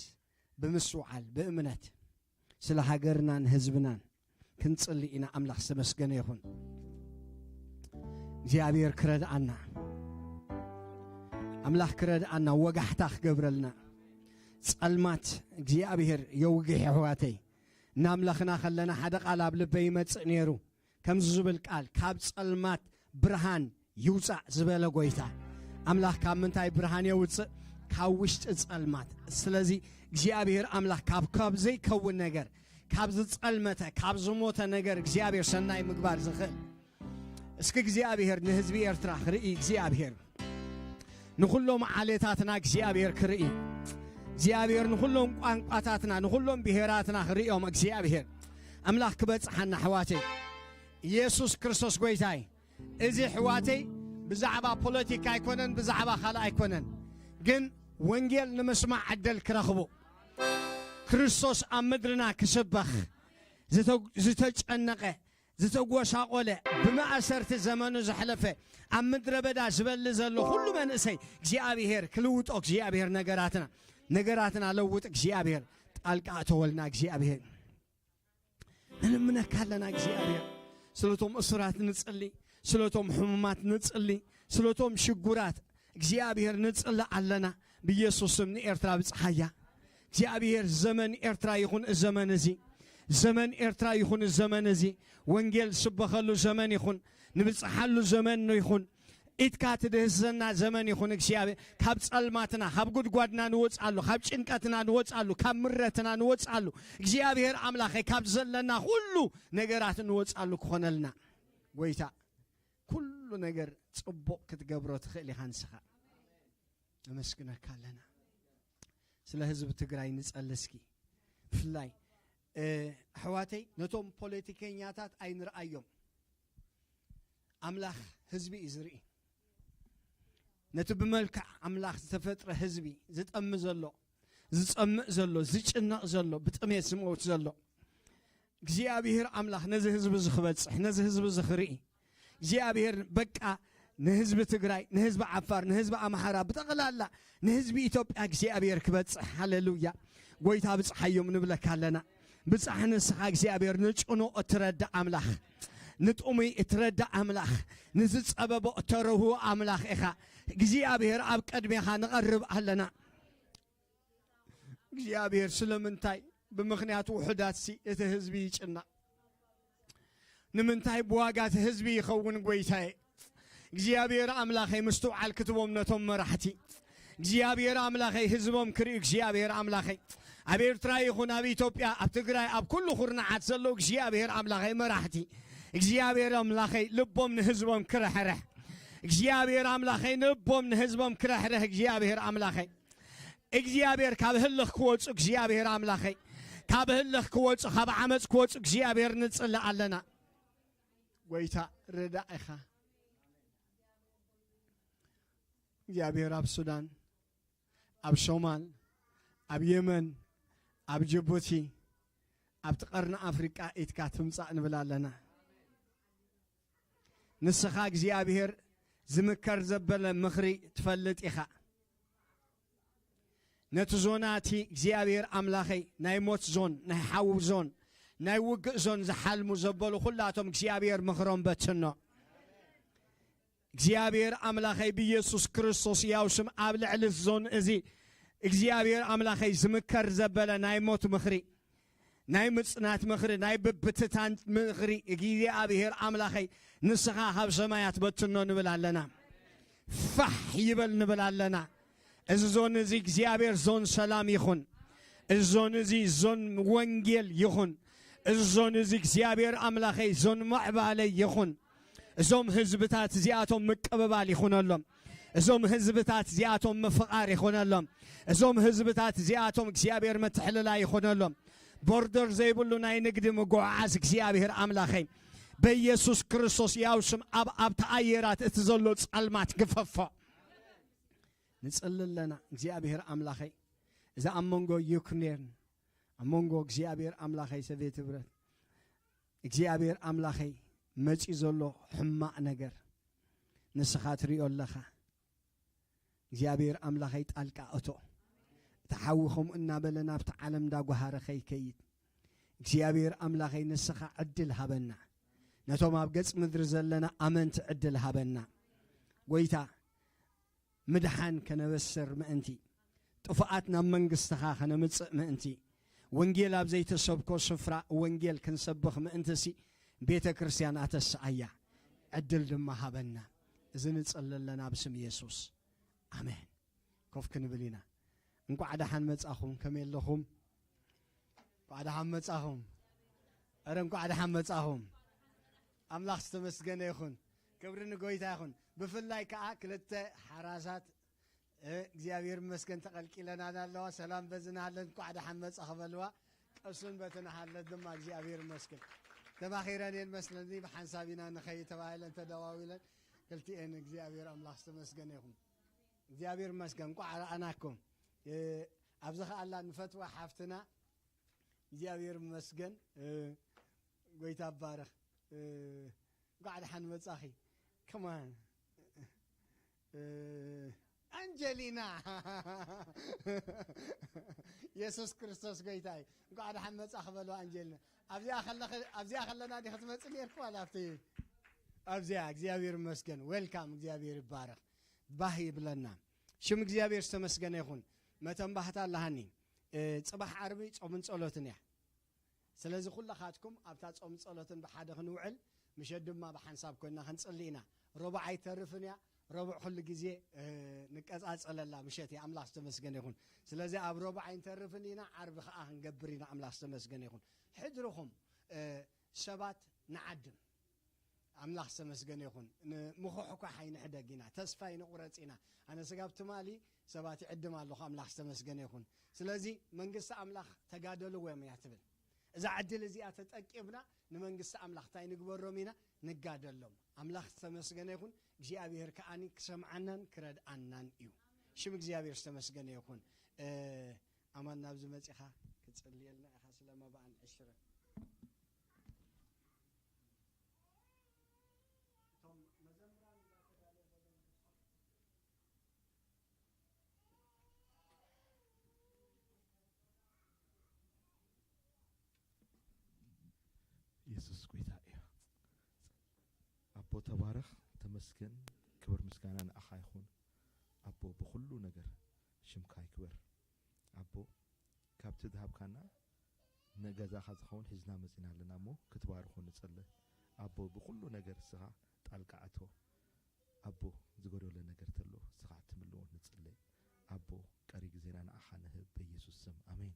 ብምስትውዓል ብእምነት ስለ ሃገርናን ህዝብናን ክንጽሊ ኢና። ኣምላኽ ዝተመስገነ ይኹን። እግዚኣብሔር ክረድኣና፣ ኣምላኽ ክረድኣና፣ ወጋሕታ ክገብረልና። ጸልማት እግዚኣብሔር የውግሕ የሕዋተይ። እናምለኽና ከለና ሓደ ቃል ኣብ ልበይ ይመጽእ ነይሩ። ከምዚ ዝብል ቃል፣ ካብ ጸልማት ብርሃን ይውጻእ ዝበለ ጐይታ ኣምላኽ ካብ ምንታይ ብርሃን የውጽእ? ካብ ውሽጢ ጸልማት። ስለዚ እግዚኣብሔር ኣምላኽ ካብ፣ ካብ ዘይከውን ነገር፣ ካብ ዝጸልመተ፣ ካብ ዝሞተ ነገር እግዚኣብሔር ሰናይ ምግባር ዝኽእል። እስኪ እግዚኣብሔር ንህዝቢ ኤርትራ ክርኢ፣ እግዚኣብሔር ንኹሎም ዓሌታትና እግዚኣብሔር ክርኢ፣ እግዚኣብሔር ንኹሎም ቋንቋታትና፣ ንኹሎም ብሄራትና ክርእዮም እግዚኣብሔር ኣምላኽ ክበጽሓና ኣሕዋተይ። ኢየሱስ ክርስቶስ ጐይታይ። እዚ ኣሕዋተይ ብዛዕባ ፖለቲካ ኣይኮነን፣ ብዛዕባ ካልእ ኣይኮነን። ግን ወንጌል ንምስማዕ ዕድል ክረኽቡ፣ ክርስቶስ ኣብ ምድርና ክስበኽ፣ ዝተ-፣ ዝተጨነቐ፣ ዝተጎሳቆለ፣ ብመኣሰርቲ ዘመኑ ዘሕለፈ፣ ኣብ ምድረ በዳ ዝበሊ ዘሎ ኩሉ መንእሰይ እግዚኣብሔር ክልውጦ፣ እግዚኣብሔር ነገራትና፣ ነገራትና ለውጥ፣ እግዚኣብሔር ጣልቃ እተወልና፣ እግዚኣብሔር ንልምነካ ኣለና። እግዚኣብሔር ስለቶም እሱራት ንጽሊ፣ ስለቶም ሕሙማት ንጽሊ፣ ስለቶም ሽጉራት እግዚኣብሔር ንጽሊ ኣለና። ብኢየሱስ ስም ንኤርትራ ብጽሓያ። እግዚኣብሔር ዘመን ኤርትራ ይኹን፣ ዘመን እዚ ዘመን ኤርትራ ይኹን፣ ዘመን እዚ ወንጌል ስበኸሉ ዘመን ይኹን፣ ንብጽሓሉ ዘመን ይኹን፣ ኢድካ ትድህስሰና ዘመን ይኹን። እግዚኣብሔር ካብ ጸልማትና፣ ካብ ጉድጓድና ንወጽኣሉ፣ ካብ ጭንቀትና ንወጽኣሉ፣ ካብ ምረትና ንወጽኣሉ። እግዚኣብሔር ኣምላኸይ ካብ ዘለና ኩሉ ነገራት ንወጽኣሉ ክኾነልና። ጐይታ ኩሉ ነገር ጽቡቕ ክትገብሮ ትኽእል ኢኻ ንስኻ። ነመስግነካ ኣለና። ስለ ህዝቢ ትግራይ ንጸሊ እስኪ። ብፍላይ፣ እ፣ ኣሕዋተይ ነቶም ፖለቲከኛታት ኣይንርኣዮም። ኣምላኽ ህዝቢ እዩ ዝርኢ። ነቲ ብመልክዕ ኣምላኽ ዝተፈጥረ ህዝቢ ዝጠሚ ዘሎ፣ ዝጸምእ ዘሎ፣ ዝጭነቕ ዘሎ፣ ብጥሜት ዝመውት ዘሎ፣ እግዚኣብሔር ኣምላኽ ነዚ ህዝቢ እዚ ክበጽሕ፣ ነዚ ህዝቢ እዚ ክርኢ፣ እግዚኣብሔር በቃ ንህዝቢ ትግራይ፣ ንህዝቢ ዓፋር፣ ንህዝቢ ኣምሓራ፣ ብጠቕላላ ንህዝቢ ኢትዮጵያ እግዚኣብሔር ክበጽሕ። ሃሌሉያ። ጐይታ ብጽሓዮም ንብለካ ኣለና። ብጻሕ ንስኻ እግዚኣብሔር ንጭኑቕ እትረዳእ ኣምላኽ፣ ንጥሙይ እትረዳእ ኣምላኽ፣ ንዝጸበቦ እተርህቦ ኣምላኽ ኢኻ። እግዚኣብሔር ኣብ ቅድሜኻ ንቐርብ ኣለና። እግዚኣብሔር ስለምንታይ ብምኽንያት ውሑዳትሲ እቲ ህዝቢ ይጭነቕ? ንምንታይ ብዋጋ እቲ ህዝቢ ይኸውን ጐይታየ? እግዚኣብሔር ኣምላኸይ ምስትውዓል ክትቦም ነቶም መራሕቲ። እግዚኣብሔር ኣምላኸይ ህዝቦም ክርእዩ እግዚኣብሔር ኣምላኸይ ኣብ ኤርትራ ይኹን ኣብ ኢትዮጵያ ኣብ ትግራይ ኣብ ኩሉ ኩርናዓት ዘለዉ እግዚኣብሔር ኣምላኸይ መራሕቲ እግዚኣብሔር ኣምላኸይ ልቦም ንህዝቦም ክርሕርሕ እግዚኣብሔር ኣምላኸይ ልቦም ንህዝቦም ክርሕርሕ እግዚኣብሔር ኣምላኸይ እግዚኣብሔር ካብ ህልኽ ክወፁ እግዚኣብሔር ኣምላኸይ ካብ ህልኽ ክወፁ ካብ ዓመፅ ክወፁ እግዚኣብሔር ንፅሊ ኣለና። ጐይታ ርዳእ ኢኻ እግዚኣብሔር ኣብ ሱዳን ኣብ ሶማል ኣብ የመን ኣብ ጅቡቲ ኣብቲ ቀርኒ ኣፍሪቃ ኢድካ ትምጻእ ንብል ኣለና። ንስኻ እግዚኣብሔር ዝምከር ዘበለ ምኽሪ ትፈልጥ ኢኻ። ነቲ ዞና እቲ እግዚኣብሔር ኣምላኸይ ናይ ሞት ዞን ናይ ሓዊ ዞን ናይ ውግእ ዞን ዝሓልሙ ዘበሉ ኩላቶም እግዚኣብሔር ምኽሮም በትኖ። እግዚኣብሔር ኣምላኸይ ብኢየሱስ ክርስቶስ ያው ስም ኣብ ልዕሊ ዞን እዚ እግዚኣብሔር ኣምላኸይ ዝምከር ዘበለ ናይ ሞት ምኽሪ ናይ ምጽናት ምኽሪ ናይ ብብትታን ምኽሪ እግዚኣብሔር ኣምላኸይ ንስኻ ካብ ሰማያት በትኖ ንብል ኣለና። ፋሕ ይበል ንብል ኣለና። እዚ ዞን እዚ እግዚኣብሔር ዞን ሰላም ይኹን። እዚ ዞን እዚ ዞን ወንጌል ይኹን። እዚ ዞን እዚ እግዚኣብሔር ኣምላኸይ ዞን ምዕባለ ይኹን። እዞም ህዝብታት እዚኣቶም ምቅብባል ይኹነሎም። እዞም ህዝብታት እዚኣቶም ምፍቓር ይኹነሎም። እዞም ህዝብታት እዚኣቶም እግዚኣብሔር ምትሕልላይ ይኹነሎም። ቦርደር ዘይብሉ ናይ ንግዲ ምጉዕዓዝ እግዚኣብሔር ኣምላኸይ በኢየሱስ ክርስቶስ ያው ስም ኣብ ኣብቲ ኣየራት እቲ ዘሎ ጸልማት ግፈፎ። ንጽሊ ኣለና እግዚኣብሔር ኣምላኸይ፣ እዚ ኣብ መንጎ ዩክሬን ኣብ መንጎ እግዚኣብሔር ኣምላኸይ ሰቤት ህብረት እግዚኣብሔር ኣምላኸይ መጺ ዘሎ ሕማቕ ነገር ንስኻ ትሪኦ ኣለኻ። እግዚኣብሔር ኣምላኸይ ጣልቃ እቶ። እቲ ሓዊ ከምኡ እናበለ ናብቲ ዓለም እንዳጓሃረ ከይከይድ እግዚኣብሔር ኣምላኸይ ንስኻ ዕድል ሃበና። ነቶም ኣብ ገጽ ምድሪ ዘለና ኣመንቲ ዕድል ሃበና። ጎይታ ምድሓን ከነበስር ምእንቲ፣ ጥፉኣት ናብ መንግስትኻ ከነምጽእ ምእንቲ፣ ወንጌል ኣብ ዘይተሰብኮ ስፍራ ወንጌል ክንሰብኽ ምእንትሲ ቤተ ክርስቲያን ኣተስኣያ፣ ዕድል ድማ ሃበና። እዚ ንጽሊ ኣለና ብስም የሱስ። ኣሜን። ኮፍ ክንብል ኢና። እንቋዕ ደሓን መጻኹም። ከመይ ኣለኹም? እንቋዕ ደሓን መጻኹም። ኧረ እንቋዕ ደሓን መጻኹም። ኣምላኽ ዝተመስገነ ይኹን። ክብሪ ንጎይታ ይኹን። ብፍላይ ከኣ ክልተ ሓራሳት፣ እ፣ እግዚኣብሔር ይመስገን ተቐልቂለናና ኣለዋ። ሰላም በዝናሃለን፣ እንቋዕ ደሓን መጻ ክበልዋ። ቀሱን በትናሃለት ድማ እግዚኣብሔር ይመስገን። ተማኺረን እየን መስለኒ፣ ብሓንሳብ ኢና ንኸይድ ተባሂለን ተደዋዊለን ክልቲኤን። እግዚኣብሔር ኣምላኽ ዝተመስገነ ይኹን። እግዚኣብሔር ይመስገን፣ እንቋዕ ረኣናኩም። እ፣ ኣብዚ ኸኣላ ንፈትዋ ሓፍትና እግዚኣብሔር ይመስገን። እ፣ ጎይታ ባረኽ። እ፣ እንቋዕ ደሓን መጻኺ። ከማን። እ፣ ኣንጀሊና። የሱስ ክርስቶስ ጎይታ እዩ። እንቋዕ ደሓን መጻኺ በልዋ ኣንጀሊና። ኣብዚኣ ከለኺ፣ ኣብዚኣ ከለና ዲኺ ትመጺ ነርኪ ዋላ ኣብቲ? ኣብዚኣ። እግዚኣብሔር ይመስገን። ዌልካም። እግዚኣብሔር ይባረኽ። ባህ ይብለና። ሽም እግዚኣብሔር ዝተመስገነ ይኹን። መተንባህታ ኣለሃኒ። እ፣ ጽባሕ ዓርቢ ጾምን ጸሎትን እያ። ስለዚ ኩላኻትኩም ኣብታ ጾም ጸሎትን ብሓደ ክንውዕል፣ ምሸት ድማ ብሓንሳብ ኮይንና ክንጽሊ ኢና። ረቡዕ ኣይተርፍን እያ። ረቡዕ ኩሉ ግዜ፣ እ፣ ንቀጻጸለላ ምሸት እያ። ኣምላኽ ዝተመስገነ ይኹን። ስለዚ ኣብ ረቡዕ ኣይንተርፍን ኢና፣ ዓርቢ ከኣ ክንገብር ኢና። ኣምላኽ ዝተመስገነ ይኹን። ሕድርኹም፣ እ፣ ሰባት ንዓድም። ኣምላኽ ዝተመስገነ ይኹን። ንምኹሕኳሕ ኣይንሕደግ ኢና፣ ተስፋ ኣይንቑረጽ ኢና። ኣነ ስጋብ ትማሊ ሰባት ይዕድም ኣለኹ፣ ኣምላኽ ዝተመስገነ ይኹን። ስለዚ መንግስቲ ኣምላኽ ተጋደልዎም እያ ትብል። እዛ ዕድል እዚኣ ተጠቂምና ንመንግስቲ ኣምላኽ እንታይ ንግበሮም ኢና? ንጋደሎም። ኣምላኽ ዝተመስገነ ይኹን። እግዚኣብሔር ከኣኒ ክሰምዓናን ክረድኣናን እዩ። ሽም እግዚኣብሔር ዝተመስገነ ይኹን። እ፣ ኣማን ናብዚ መጺኻ ክትጽልየልና ኢኻ ስለ መባእን ዕሽርን። እቶም መዘምራን እናተዳለዉ ዘለዉ የሱስ ጎይታ እዩ። ኣቦ ተባረኽ፣ ተመስገን፣ ክብር ምስጋና ንኣኻ ይኹን። ኣቦ ብኹሉ ነገር ሽምካ ይክበር። ኣቦ ካብቲ ዝሃብካና ንገዛኻ ዝኸውን ሒዝና መጺና ኣለና እሞ ክትባርኾ ንጽሊ። ኣቦ ብኹሉ ነገር እስኻ ጣልቃ ኣቶ። ኣቦ ዝጎደሎ ነገር ተሎ እስኻ ትምልኦ ንጽሊ። ኣቦ ቀሪ ግዜና ንኣኻ ንህብ በኢየሱስ ስም ኣሜን።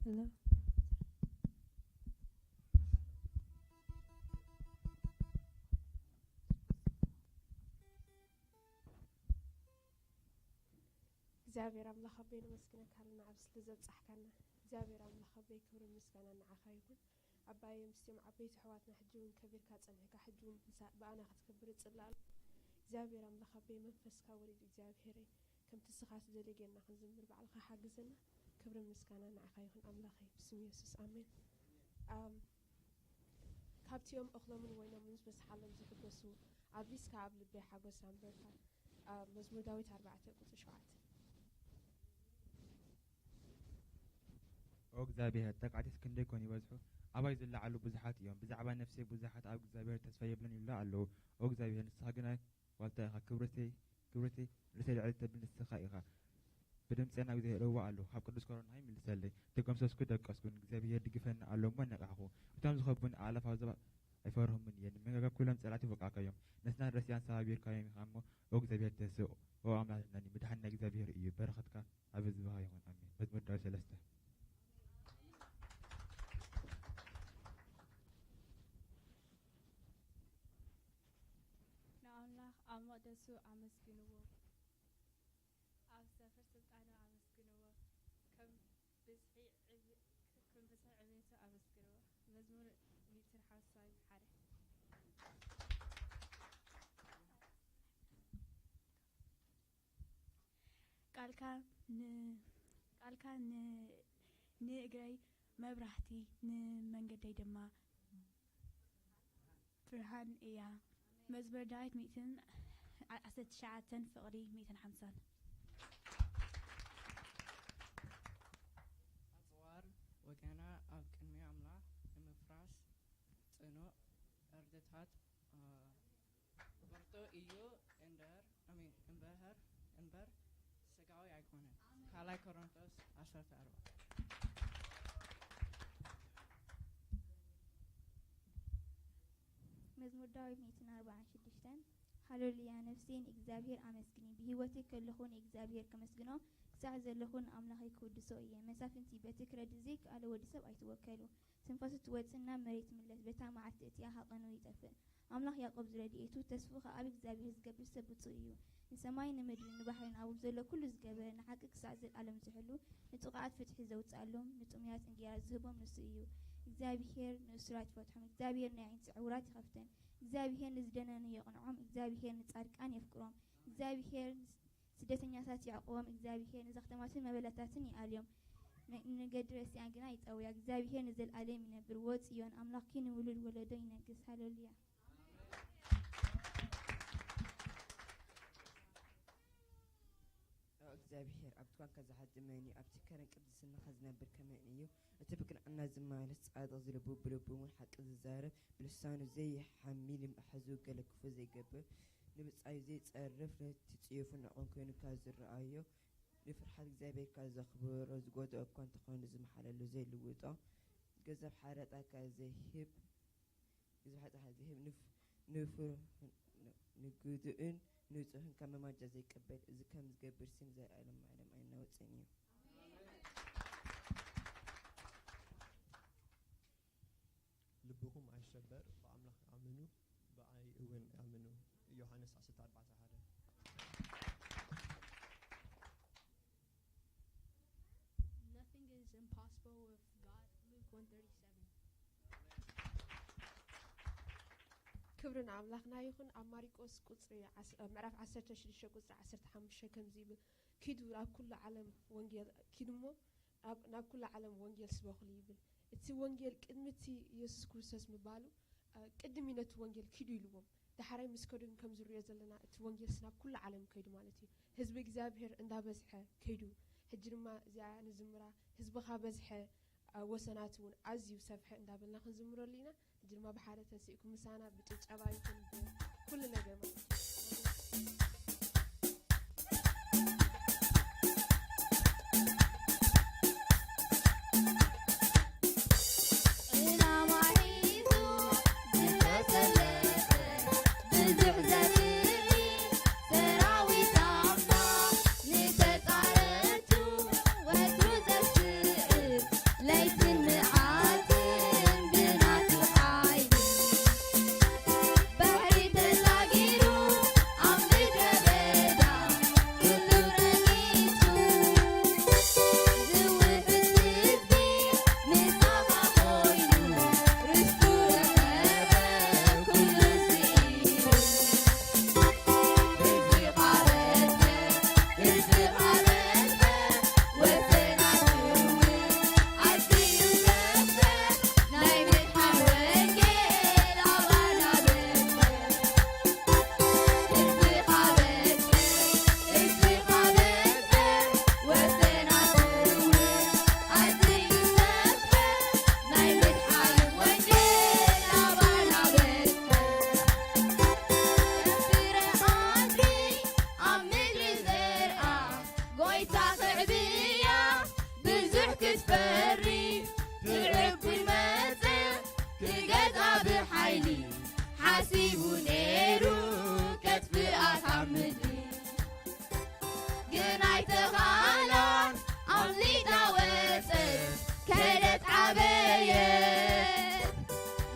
Hello? እግዚኣብሔር ኣምላኽ ኣቦይ ነመስግነካ ኣለና ኣብ ስለ ዘብጻሕካና። እግዚኣብሔር ኣምላኽ ኣቦይ ክብርን ምስጋናን ንዓኻ ይኹን። ኣባየ ምስቲኦም ዓበይቲ ኣሕዋትና ሕጂ እውን ከቢርካ ጸኒሕካ ሕጂ እውን ብሳ- ብኣና ክትከብር እጽሊ ኣለኹ። እግዚኣብሔር ኣምላኽ ኣቦይ መንፈስካ ወሪዱ እግዚኣብሔረይ ከምቲ ንስኻ ትደልዮ ጌርና ክንዝምር ባዕልኻ ሓግዘና። ክብርን ምስጋናን ንዓኻ ይኹን ኣምላኸይ ብስም የሱስ ኣሜን። ኣም፣ ካብቲኦም እኽሎምን ወይኖምን ምስ በዝሓሎም ዝሕጎሱ ኣብሊጽካ ኣብ ልበይ ሓጎስ ኣንበርካ። ኣብ መዝሙር ዳዊት ኣርባዕተ ቁጽሪ ሸውዓተ። ኦ እግዚኣብሔር፣ ጠቃዕቲስ ክንደይ ኮን ይበዝሑ፣ ኣባይ ዝለዓሉ ብዙሓት እዮም። ብዛዕባ ነፍሰይ ብዙሓት ኣብ እግዚኣብሔር ተስፋ የብለን ይብሉ ኣለዉ። ኦ እግዚኣብሔር፣ ንስኻ ግና ዋልታ ኢኻ፣ ክብረተይ፣ ክብረተይ፣ ርእሰይ ልዕል ተብል ንስኻ ኢኻ። ብድምፀይ ናብ እግዚኣብሔር እዋ ኣለኹ፣ ካብ ቅዱስ ኮሮና ይምልሰለይ። ተገምሰስኩ ደቀስኩ፣ እግዚኣብሔር ድግፈኒ ኣሎ እሞ ነቃሕኹ። እቶም ዝኸቡኒ ኣእላፍ ኣህዛብ ኣይፈርሁምን እየ፣ ንመንጋጋ ኩሎም ጸላእቲ ወቃዕካዮም። ነስናን ረሲኣን ሰባቢርካዮም ኢኻ እሞ፣ ኦ እግዚኣብሔር ተስእ፣ ኦ ኣምላኽና፣ መድሓኒና እግዚኣብሔር እዩ። በረኸትካ ኣብ ህዝብኻ ይኹን። ኣሜን። መዝሙር ዳዊት ሰለስተ። ንኣምላኽ ኣብ መቕደሱ ኣመስግንዎ፣ ኣብ ሰፍር ስልጣኑ ኣመስግንዎ፣ ከም ብዝሒ ዕብ- ከም ብዝሒ ዕቤቱ ኣመስግንዎ። መዝሙር ሚእትን ሓምሳን ሓደ። ቃልካ ን- ቃልካ ን- ንእግረይ መብራህቲ ንመንገደይ ድማ ብርሃን እያ። መዝሙር ዳዊት ሚእትን ዓሰርተ ትሽዓተን ፍቕሪ ሚእትን ሓምሳን። ኣጽዋር ወገና ኣብ ቅድሚ ኣምላኽ ንምፍራስ ጽኑዕ ዕርድታት ብርቱዕ እዩ። እንበር ኣሜን እምበህር እምበር ስጋዊ ኣይኮነን። ካልኣይ ቆሮንቶስ ዓሰርተ ኣርባዕተ። መዝሙር ዳዊት ሚእትን ኣርባዓን ሽዱሽተን። ሃሌሉያ፣ ነፍሰይ ንእግዚኣብሔር ኣመስግኒ፣ ብህይወተይ ከለኹ ንእግዚኣብሔር ከመስግኖ፣ ክሳዕ ዘለኹ ንኣምላኸይ ክውድሶ እየ። መሳፍንቲ፣ በቲ ክረድእ ዘይከኣለ ወዲ ሰብ ኣይትወከሉ። ትንፋሱ ትወጽእ፣ ናብ መሬት ትምለስ፣ በታ መዓልቲ እቲኣ ሃቐኑ ይጠፍእ። ኣምላኽ ያዕቆብ ዝረድኤቱ፣ ተስፍኡ ኸኣ ኣብ እግዚኣብሔር ዝገብር ሰብ ብጹእ እዩ። ንሰማይን ንምድርን ንባሕርን ኣብኡ ዘሎ ኩሉ ዝገበረ፣ ንሓቂ ክሳዕ ዘልኣለም ዝሕሉ፣ ንጥቑዓት ፍትሒ ዘውጽኣሎም፣ ንጥሙያት እንጌራ ዝህቦም ንሱ እዩ። እግዚኣብሄር ንእሱራት ይፈትሖም፣ እግዚኣብሄር ናይ ኣዒንቲ ዕዉራት ይኸፍተን። እግዚኣብሄር ንዝደነኑ የቕንዖም፣ እግዚኣብሄር ንጻድቃን የፍቅሮም። እግዚኣብሄር ንስደተኛታት የዕቁቦም፣ እግዚኣብሄር ንዘኽተማትን መበለታትን ይኣልዮም፣ ንመንገዲ ረሲኣን ግና ይጠውያ። እግዚኣብሄር ንዘልኣለም ይነብር፣ ዎ ጽዮን ኣምላኽኪ ንውሉድ ወለዶ ይነግስ። ሃሌሉያ። ኦ እግዚኣብሄር፣ ኣብ ድኳንካ ዝሓድር መን እዩ? ኣብቲ ከረን ቅድስናኻ ዝነብር ከመይ እዩ? እቲ ብቅንዕና ዝመላለስ ጻድቕ፣ ዝልቡ ብልቡ እውን ሓቂ ዝዛረብ፣ ብልሳኑ ዘይሓሚ፣ ንመሓዝኡ ገለ ክፉእ ዘይገብር፣ ንብጻዩ ዘይጸርፍ፣ ነቲ ጽዩፍን ዕቑብን ኮይኑ ካብ ዝረኣዮ፣ ንፍርሃት እግዚኣብሄር ካብ ዘኽብሮ፣ ዝጎድኦ እኳ እንተኾነ ዝመሓለሉ ዘይልውጦ፣ ገንዘብ ሓረጣ ካብ ዘይህብ፣ ግዝፍ ሓጢኣት ዝህብ ንፍ- ንፍ- ንግዱእን ንጹህን ካብ መማጃ ዘይቀበል፣ እዚ ከም ዝገብር ስም ዘልኣለም ዓለም ኣይናወጽን እዩ። ልብኹም ኣይሸበር፣ ብኣምላኽ ኣምኑ፣ ብኣይ እውን ኣምኑ። ዮሃንስ ዓሰርተ ኣርባዕተ ሓደ። Nothing is impossible with God. Luke one thirty-seven. ክብሪ ንኣምላኽና ይኹን። ኣብ ማሪቆስ ቁጽሪ ዓስ- ምዕራፍ ዓሰርተ ሽዱሽተ ቁጽሪ ዓሰርተ ሓሙሽተ ከምዚ ይብል፣ ኪዱ ናብ ኩሉ ዓለም ወንጌል ኪዱ እሞ ኣብ- ናብ ኩሉ ዓለም ወንጌል ስበኹሉ ይብል። እቲ ወንጌል ቅድሚ እቲ ኢየሱስ ክርስቶስ ምባሉ እ፣ ቅድሚ ነቲ ወንጌል ኪዱ ኢልዎም። ዳሕራይ ምስ ከዱ ግን ከምዚ ንሪኦ ዘለና እቲ ወንጌልስ ናብ ኩሉ ዓለም ከይዱ ማለት እዩ። ህዝቢ እግዚኣብሔር እንዳበዝሐ ከይዱ። ሕጂ ድማ እዚኣ ንዝምራ ህዝብኻ በዝሐ፣ እ፣ ወሰናት እውን ኣዝዩ ሰፍሐ እንዳበልና ክንዝምረሉ ኢና። ሕጂ ድማ ብሓደ ተንሲእኩም ምሳና ብጭብጨባ ይኹን ብኩሉ ነገር ማለት እዩ። ዕላማ ሒዙ ዝተሰለፈ ብዙሕ ዘርኢ ሰራዊት ኣምላኽ ንተጻረርቱ ወትሩ ዘስዕር ለይትን መዓልትን ብናቱ ሓይሊ ባሕሪ ተሳጊሩ ኣብ ምድረ ኣኽዕብያ ብዙሕ ክትፈሪ፣ ትዕጉ ይመጽእ ክገዝኣ ብሓይሊ። ሓሲቡ ነይሩ ከጥፍኣ ካብ ምድሪ፣ ግን ኣይተኻእላን። ኣምሊጣ ወጸት፣ ከደት ዓበየት።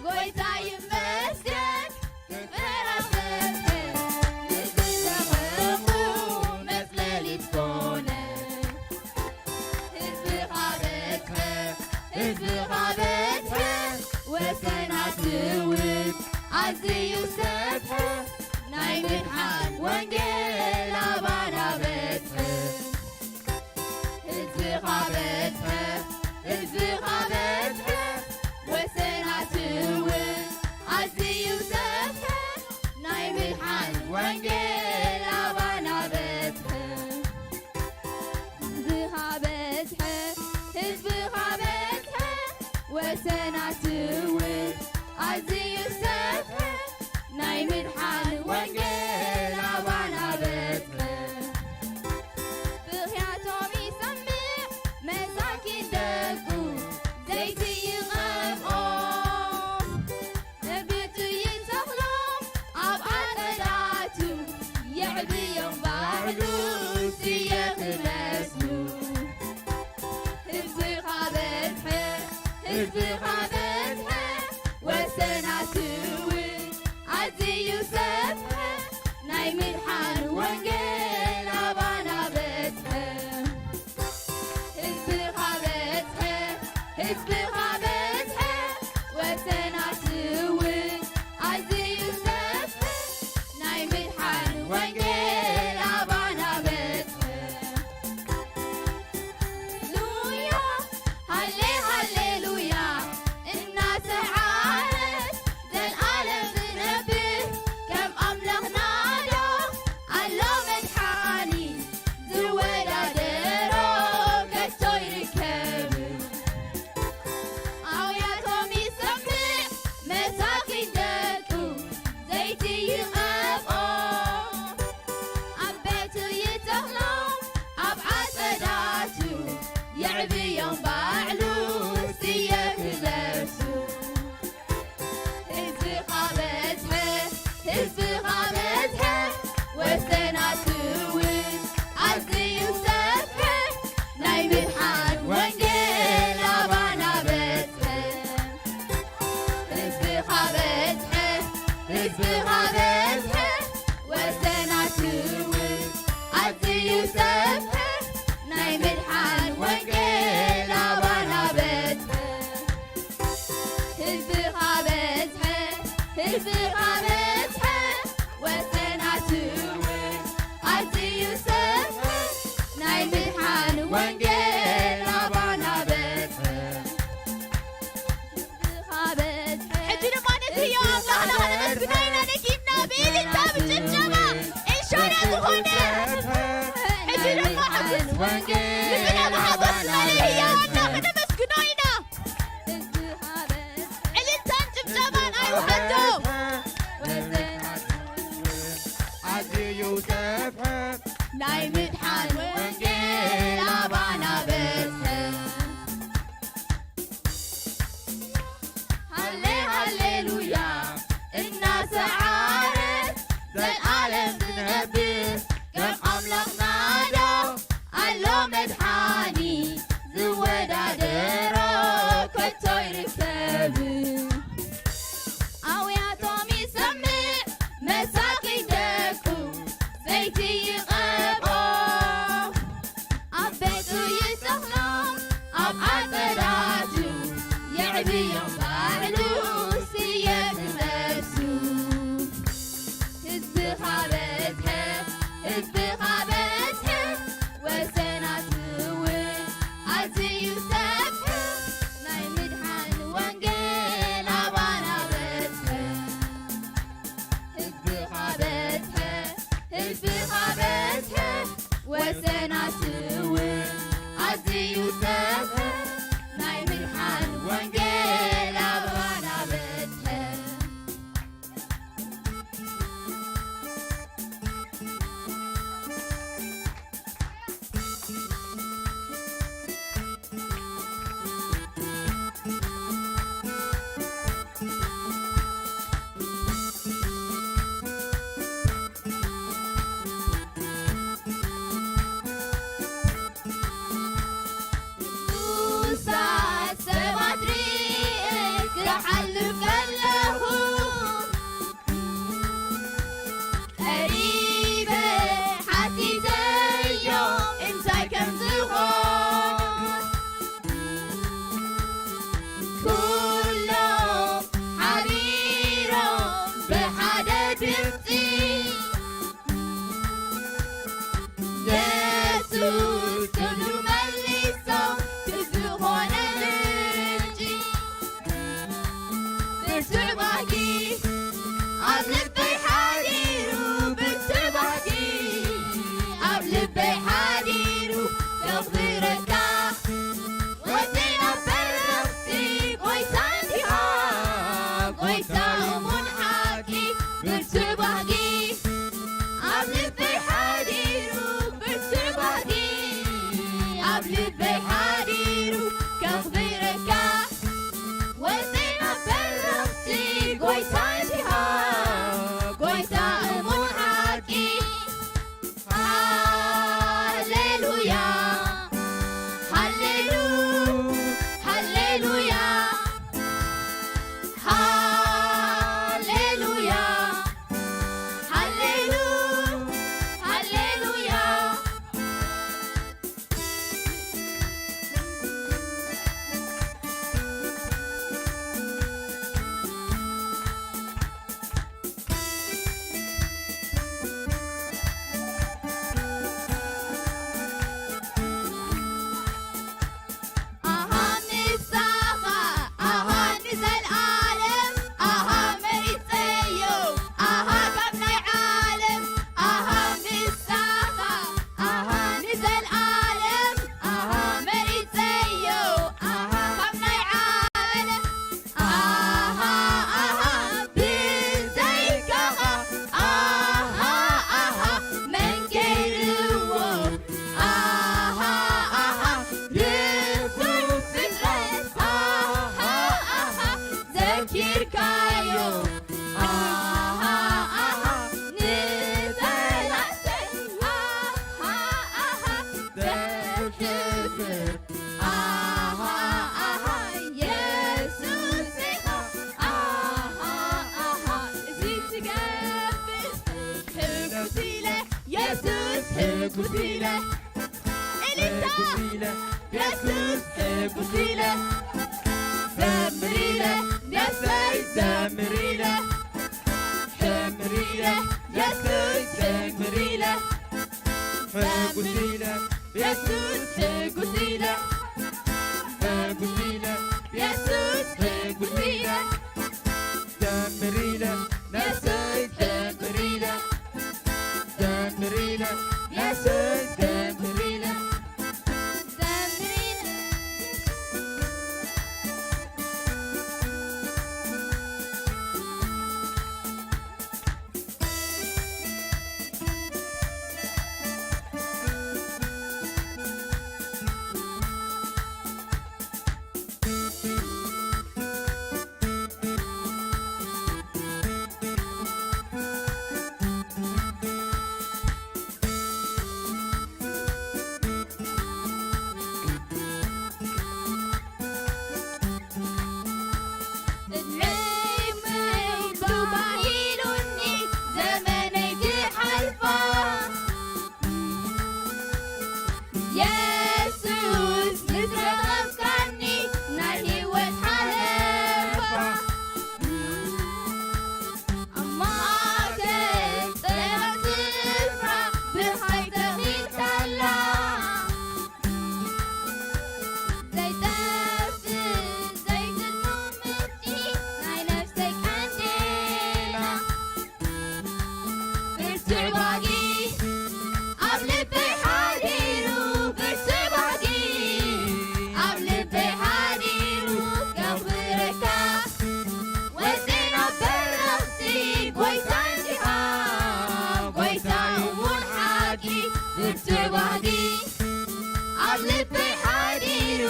ጎይታ ይመስገን፣ ክብረት በዝሐ። ንዝደኸሙ መጽለሊት ኮነ። ህዝብኻ በዝሐ፣ ህዝብኻ በዝሐ፣ ወሰናት እውን ኣዝዩ ሰፍሐ። ናይ ምድሓን ወንጌል ኣባና በዝሐ። ህዝብኻ በዝሐ፣ ህዝብኻ በዝሐ፣ ወሰናት እውን ኣዝዩ ሰፍሐ። ናይ ምድሓን ወንጌል ኣባና በዝሐ። ህዝብኻ በዝሐ፣ ህዝብኻ በዝሐ፣ ወሰናት እውን ኣዝዩ ሰፍሐ። ናይ ምድሓን ወንጌል ኣባና በዝሐ። ብኽያቶም ይሰምዕ መሳኪን ደቁ፣ ዘይቲ ይቐብኦም። ነቢቱ ይተኽሎም ኣብ ዓጸዳቱ፣ የዕብዮም ባዕሉ ስየ ክለብሱ። ህዝብኻ በዝሐ፣ ህዝብኻ በዝሐ፣ ወሰናት እውን ኣዝዩ ሰፍሐ። ናይ ምድሓን ወንጌል ኣባና በዝሐ። ህዝብኻ በዝሐ፣ ህዝብኻ በዝሐ፣ ወሰናት እውን ኣዝዩ ሰፍሐ። ናይ ምድሓን ወንጌል ኣባና በዝሐ። ሃሌሉያ፣ ሃሌ-፣ ሃሌሉያ እናሰዓረ፣ ዘልኣለም ዝነብር ከም ኣምላኽና ዶ ኣሎ መድሓኒ? ዝወዳደሮ ከቶ ይርከብ። ኣውያቶም ይሰምዕ መሳኪን ደቁ፣ ዘይቲ ይቐብኦ። ኣብ ቤቱ ይተኽሎም ኣብ ዓጸዳቱ፣ የዕብዮም ባዕሉ ስየ ክለብሱ። ህዝብኻ በዝሐ፣ ህዝብኻ በዝሐ፣ ወሰናት እውን ኣዝዩ ሰፍሐ። ናይ ምድሓን ወንጌል ኣባና በዝሐ። ህዝብኻ በዝሐ፣ ህዝብኻ በዝሐ፣ ወሰናት እውን ኣዝዩ ሰፍሐ። ናይ ምድሓን ወንጌል ኣባና በዝሐ። ህዝብኻ በዝሐ፣ ህዝብኻ በዝሐ፣ ወሰናት እውን ኣዝዩ ሰፍሐ። ናይ ምድሓን ወንጌል ኣባና በዝሐ። ህዝብኻ በዝሐ። ሕጂ ድማ ነቲ ህያው ኣምላኽና ከነመስግኖ ኢና ደጊምና ብእልልታ ብጭብጨባ። ኤልሻዳይ ዝኾነ። ሕጂ ድማ ሕጉስ ልብና ብሓጎስ ዝመልእ ህያው ኣምላኽ ከነመስግኖ ኢና። እልልታን ጭብጨባን ኣይውሓዶ። ኣዝዩ ሰፍሐ። ናይ ምድሓን ወንጌል ኣባና በዝሐ። ሃሌ ሃሌሉያ እናሰዓረ፣ ዘልኣለም ዝነብር ከም ኣምላኽና ዶ ኣሎ መድሓኒ? ዝወዳደሮ ከቶ ይርከብ። ኣውያቶም ይሰምዕ መሳኪን ደቁ፣ ዘይቲ ይቐብኦ። ኣብ ቤቱ ይተኽሎም ኣብ ዓጸዳቱ፣ የዕብዮም ባዕሉ ስየ ክለብሱ። ህዝብኻ በዝሐ፣ ህዝብኻ በዝሐ፣ ወሰናት እውን ኣዝዩ ሰፍሐ። ናይ ምድሓን ወንጌል ኣባና በዝሐ። ህዝብኻ በዝሐ፣ ህዝብኻ በዝሐ፣ ወሰናት እውን ኣዝዩ ሰፍሐ። ናይ ምድሓን ወንጌል ኣብ ልበይ ሓዲሩ ከኽብረካ። ወፂና በረኽቲ ጎይታ እንዲኻ፣ ጎይታ እሙን ሓቂ። ሃሌሉያ፣ ሃሌሉ-፣ ሃሌሉያ፣ ሃሌሉያ፣ ሃሌሉ-፣ ሃሌሉያ። ኣሃ ንሳኻ፣ ኣሃ ንዘልኣለም፣ ኣሃ መሪጸዮ፣ ኣሃ ካብ ናይ ዓለም፣ ኣሃ ንሳኻ፣ ኣሃ ንዘልኣለም፣ ኣሃ መሪጸዮ፣ ኣሃ ካብ ናይ ዓለም፣ ኣሃ፣ ኣሃ፣ ብዘይካኻ፣ ኣሃ፣ ኣሃ፣ መን ገይርዎ፣ ኣሃ፣ ኣሃ፣ ርፉዕ ፍጥረት፣ ኣሃ፣ ኣሃ፣ ዘኪርካዮ፣ ኣሃ፣ ኣሃ፣ ንጠላተይ፣ ኣሃ፣ ኣሃ፣ ዘሕፍር፣ ኣሃ፣ ኣሃ፣ የሱስ ኢኻ፣ ኣሃ፣ ኣሃ፣ እዚ ትገብር፣ ሕጉስ ኢለ፣ የሱስ ሕጉስ ኢለ። እልልታ! ሕጉስ ኢለ፣ የሱስ ሕጉስ ኢለ። ዘምር ኢለ፣ ነፍሰይ ዘምር ኢለ። ዘምር ኢለ፣ የሱስ ዘምር ኢለ። ሕጉስ ኢለ፣ የሱስ ሕጉስ ኢለ። ሕጉስ ኢለ፣ የሱስ ሕጉስ ኢለ። ዘምር ኢለ፣ ነፍሰይ ዘምር ኢለ። ዘምር ኢለ፣ ነፍሰይ ዘምር ኢለ። ዘምር ኢለ። ዕድመይ ምሉእ ባሂሉኒ ዘመነይ ክሓልፋ፣ የሱስ ምስ ረኸብካኒ ናይ ህይወት ሓለፋ። ኣብ ማእከል ጸላም ስፍራ ብርሃን ተኺልካላ። ዘይጠፍእ ዘይትኑ ምንጪ ናይ ነፍሰይ ቀንዴላ። ብርቱዕ ባህጊ ኣብ ልበይ ሓዲሩ፣ ብርቱዕ ባህጊ ኣብ ልበይ ሓዲሩ፣ ከኽብረካ ወጺና በረኽቲ ጎይታ እንዲኻ፣ ጎይታ እሙን ሓቂ። ብርቱዕ ባህጊ ኣብ ልበይ ሓዲሩ፣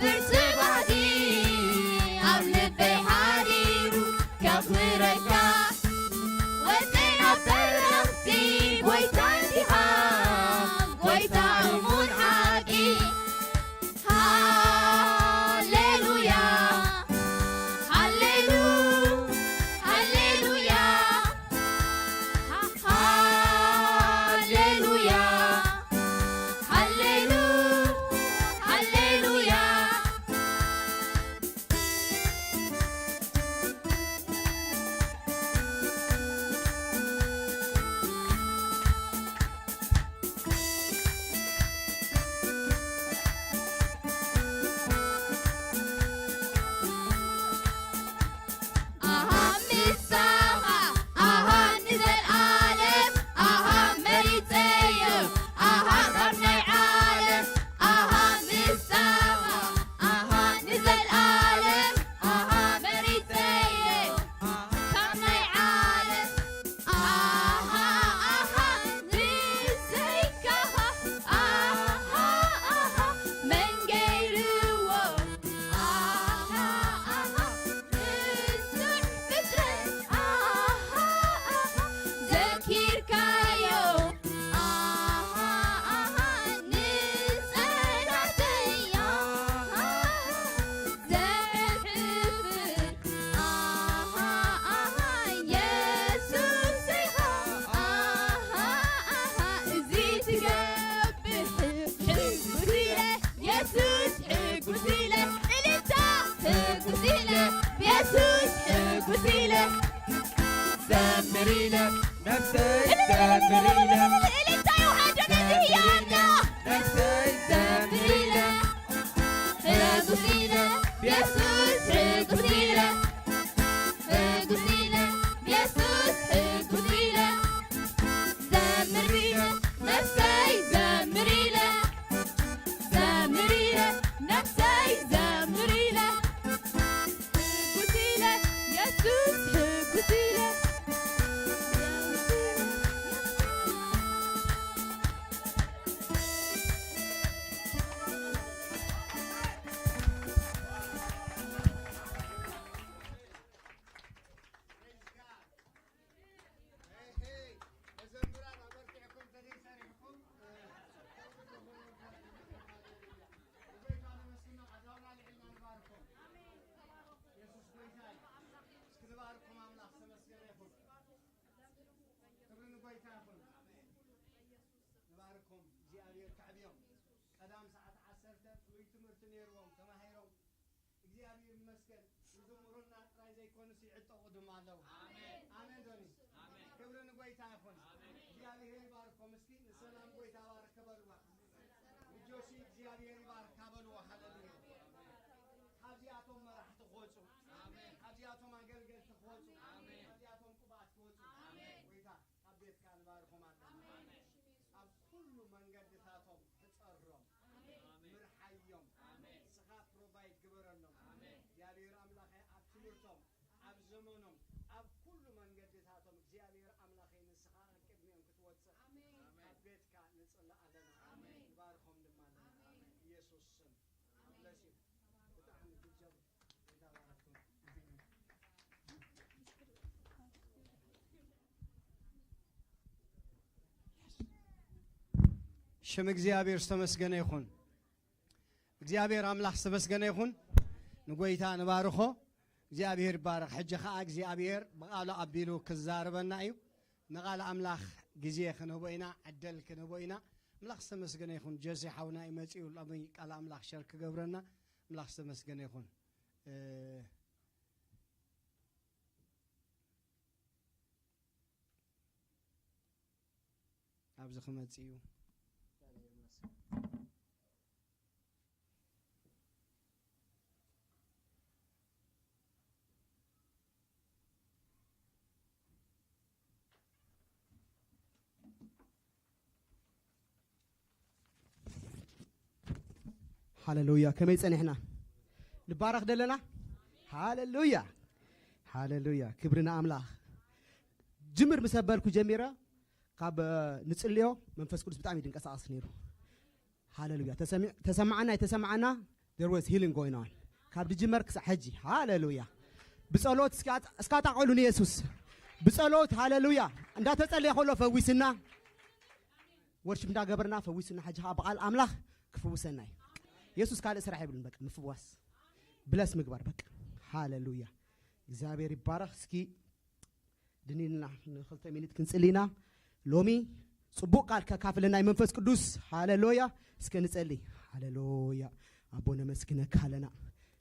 ብርቱዕ ባህጊ ኣብ ልበይ ሓዲሩ፣ ከኽብረካ ወጺና በረኽቲ ጎይታ እንዲኻ፣ ጎይታ እሙን ሓቂ። ሃሌሉያ፣ ሃሌሉ-፣ ሃሌሉያ፣ ሃሌሉያ፣ ሃሌሉ-፣ ሃሌሉያ። ዘምር ኢለ ነፍሰይ ዘምር ኢለ እልልታ ይውሃዶ ነዚ ህያው ኣምላኽ። ነፍሰይ ዘምር ኢለ ሕጉስ ኢለ ብየሱስ ሕጉስ ኢለ ሕጉስ ኢለ ብየሱስ ሕጉስ ኢለ ዘምር ኢለ ነፍሰይ ዘምር ኢለ ዘምር ኢለ ነፍሰይ ዘምር ኢለ ሕጉስ ኢለ የሱስ ሕጉስ ኢለ መዘምራን ኣበርቲዕኩም ተደይ ሰሪሕኩም ንጎይታ ነመስግኖ። ኣእዳውና ኣልዒልና ንባርኮም። የሱስ ጎይታ እዩ። እስኪ ንባርኮም። ኣምላኽ ዝተመስገነ ይኹን። ክብሪ ንጎይታ ይኹን። ንባርኮም። እግዚኣብሔር ከዕብዮም። ቀዳም ሰዓት ዓሰርተ ፍሉይ ትምህርቲ ነይርዎም ተማሂሮም እግዚኣብሔር ይመስገን። ይዝምሩልና ጥራይ ዘይኮኑስ ይዕጠቑ ድማ ኣለዉ። ኣሜን። ኣሜን ዶኒ። ኣሜን። ክብሪ ንጎይታ ይኹን። ኣሜን። እግዚኣብሔር ይባርኮም። እስኪ ንሰላም ጎይታ ባርክ በልዋ። ንጆሲ እግዚኣብሔር ይባርካ በልዎ። ሃሌሉያ። ካብዚኣቶም መራሕቲ ክወፁ። ኣሜን። ካብዚኣቶም ኣገልገልቲ ክወፁ። ኣሜን። ካብዚኣቶም ቅብኣት ክወፁ። ኣሜን። ጎይታ ኣብ ቤትካ ንባርኾም ኣለና። ኣሜን። ኣብ ኩሉ መንገድታቶም ሕፀሮም። ኣሜን። ምርሓዮም። ኣሜን። ንስኻ ፕሮቫይድ ግበረሎም። ኣሜን። እግዚኣብሔር ኣምላኸ ኣብ ትምህርቶም፣ ኣብ ዘመኖም፣ ኣብ ኩሉ መንገድታቶም እግዚኣብሔር ኣምላኸ ንስኻ ቅድሚኦም ክትወፅእ ኣሜን። ኣብ ቤትካ ንፅላእ ኣለና። ኣሜን። ንባርኾም ድማ ኣለና። ኣሜን። ኢየሱስ ስም። ኣሜን። God bless you። ብጣዕሚ good job። ሽም እግዚኣብሔር ዝተመስገነ ይኹን። እግዚኣብሔር ኣምላኽ ዝተመስገነ ይኹን። ንጎይታ ንባርኾ። እግዚኣብሔር ይባረኽ። ሕጂ ኸዓ እግዚኣብሔር ብቓሉ ኣቢሉ ክዛረበና እዩ። ንቓል ኣምላኽ ግዜ ክንህቦ ኢና፣ ዕድል ክንህቦ ኢና። ኣምላኽ ዝተመስገነ ይኹን። ጆሲ ሓውና እዩ መጺኡ ሎሚ ቃል ኣምላኽ ሸር ክገብረና። ኣምላኽ ዝተመስገነ ይኹን። እ፣ ኣብዚ ክመጽእ እዩ። ሃሌሉያ። ከመይ ጸኒሕና? ንባረኽ ደለና? ሃሌሉያ። ሃሌሉያ። ክብሪ ንኣምላኽ። ጅምር ምስ ኣበልኩ ጀሚረ፣ ካብ፣ እ፣ ንጽልዮ መንፈስ ቅዱስ ብጣዕሚ እዩ ድንቀሳቐስ ነይሩ። ሃሌሉያ። ተሰሚ-፣ ተሰማዓና፣ ኣይተሰማዓና፣ there was healing going on። ካብ ድጅመር ክሳዕ ሕጂ። ሃሌሉያ። ብጸሎት እስካ-፣ እስካ ጣቕዑሉ ንየሱስ። ብጸሎት፣ ሃሌሉያ። እንዳተጸለየ ከሎ ፈዊስና። ወርሽፕ እንዳገበርና ፈዊስና፣ ሕጂ ኸዓ ብቓል ኣምላኽ ክፍውሰና እዩ። የሱስ ካልእ ስራሕ የብሉን። በቃ ምፍዋስ፣ ብለስ ምግባር በቃ። ሃሌሉያ። እግዚኣብሔር ይባረኽ። እስኪ ድኒልና ንኽልተ ሚኒት ክንጽሊ ኢና። ሎሚ ጽቡቕ ቃል ከካፍለና እዩ መንፈስ ቅዱስ። ሃሌሉያ። እስከ ንጸሊ። ሃሌሉያ። ኣቦ ነመስግነካ ኣለና፣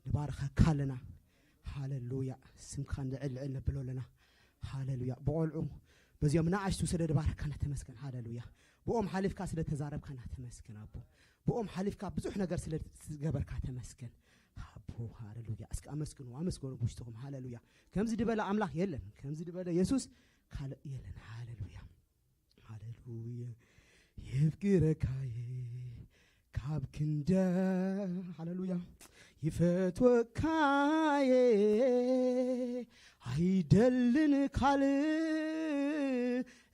ንባርኸካ ኣለና። ሃሌሉያ። ስምካ ንልዕል ልዕል ነብሎ ኣለና። ሃሌሉያ። ብቆልዑ በዚኦም ንኣሽቱ ስለ ድባረካና ተመስገን። ሃሌሉያ። ብኦም ሓሊፍካ ስለ ተዛረብካና ተመስገን ኣቦ። ብኦም ሓሊፍካ ብዙሕ ነገር ስለ ዝገበርካ ተመስገን ኣቦ። ሃሌሉያ። እስኪ ኣመስግኑ፣ ኣመስግኑ ብውሽጥኹም። ሃሌሉያ። ከምዚ ድበለ ኣምላኽ የለን። ከምዚ ድበለ የሱስ ካልእ የለን። ሃሌሉያ። ሃሌሉያ። የፍቅረካየ ካብ ክንደ፣ ሃሌሉያ፣ ይፈትወካየ ኣይደልን ካልእ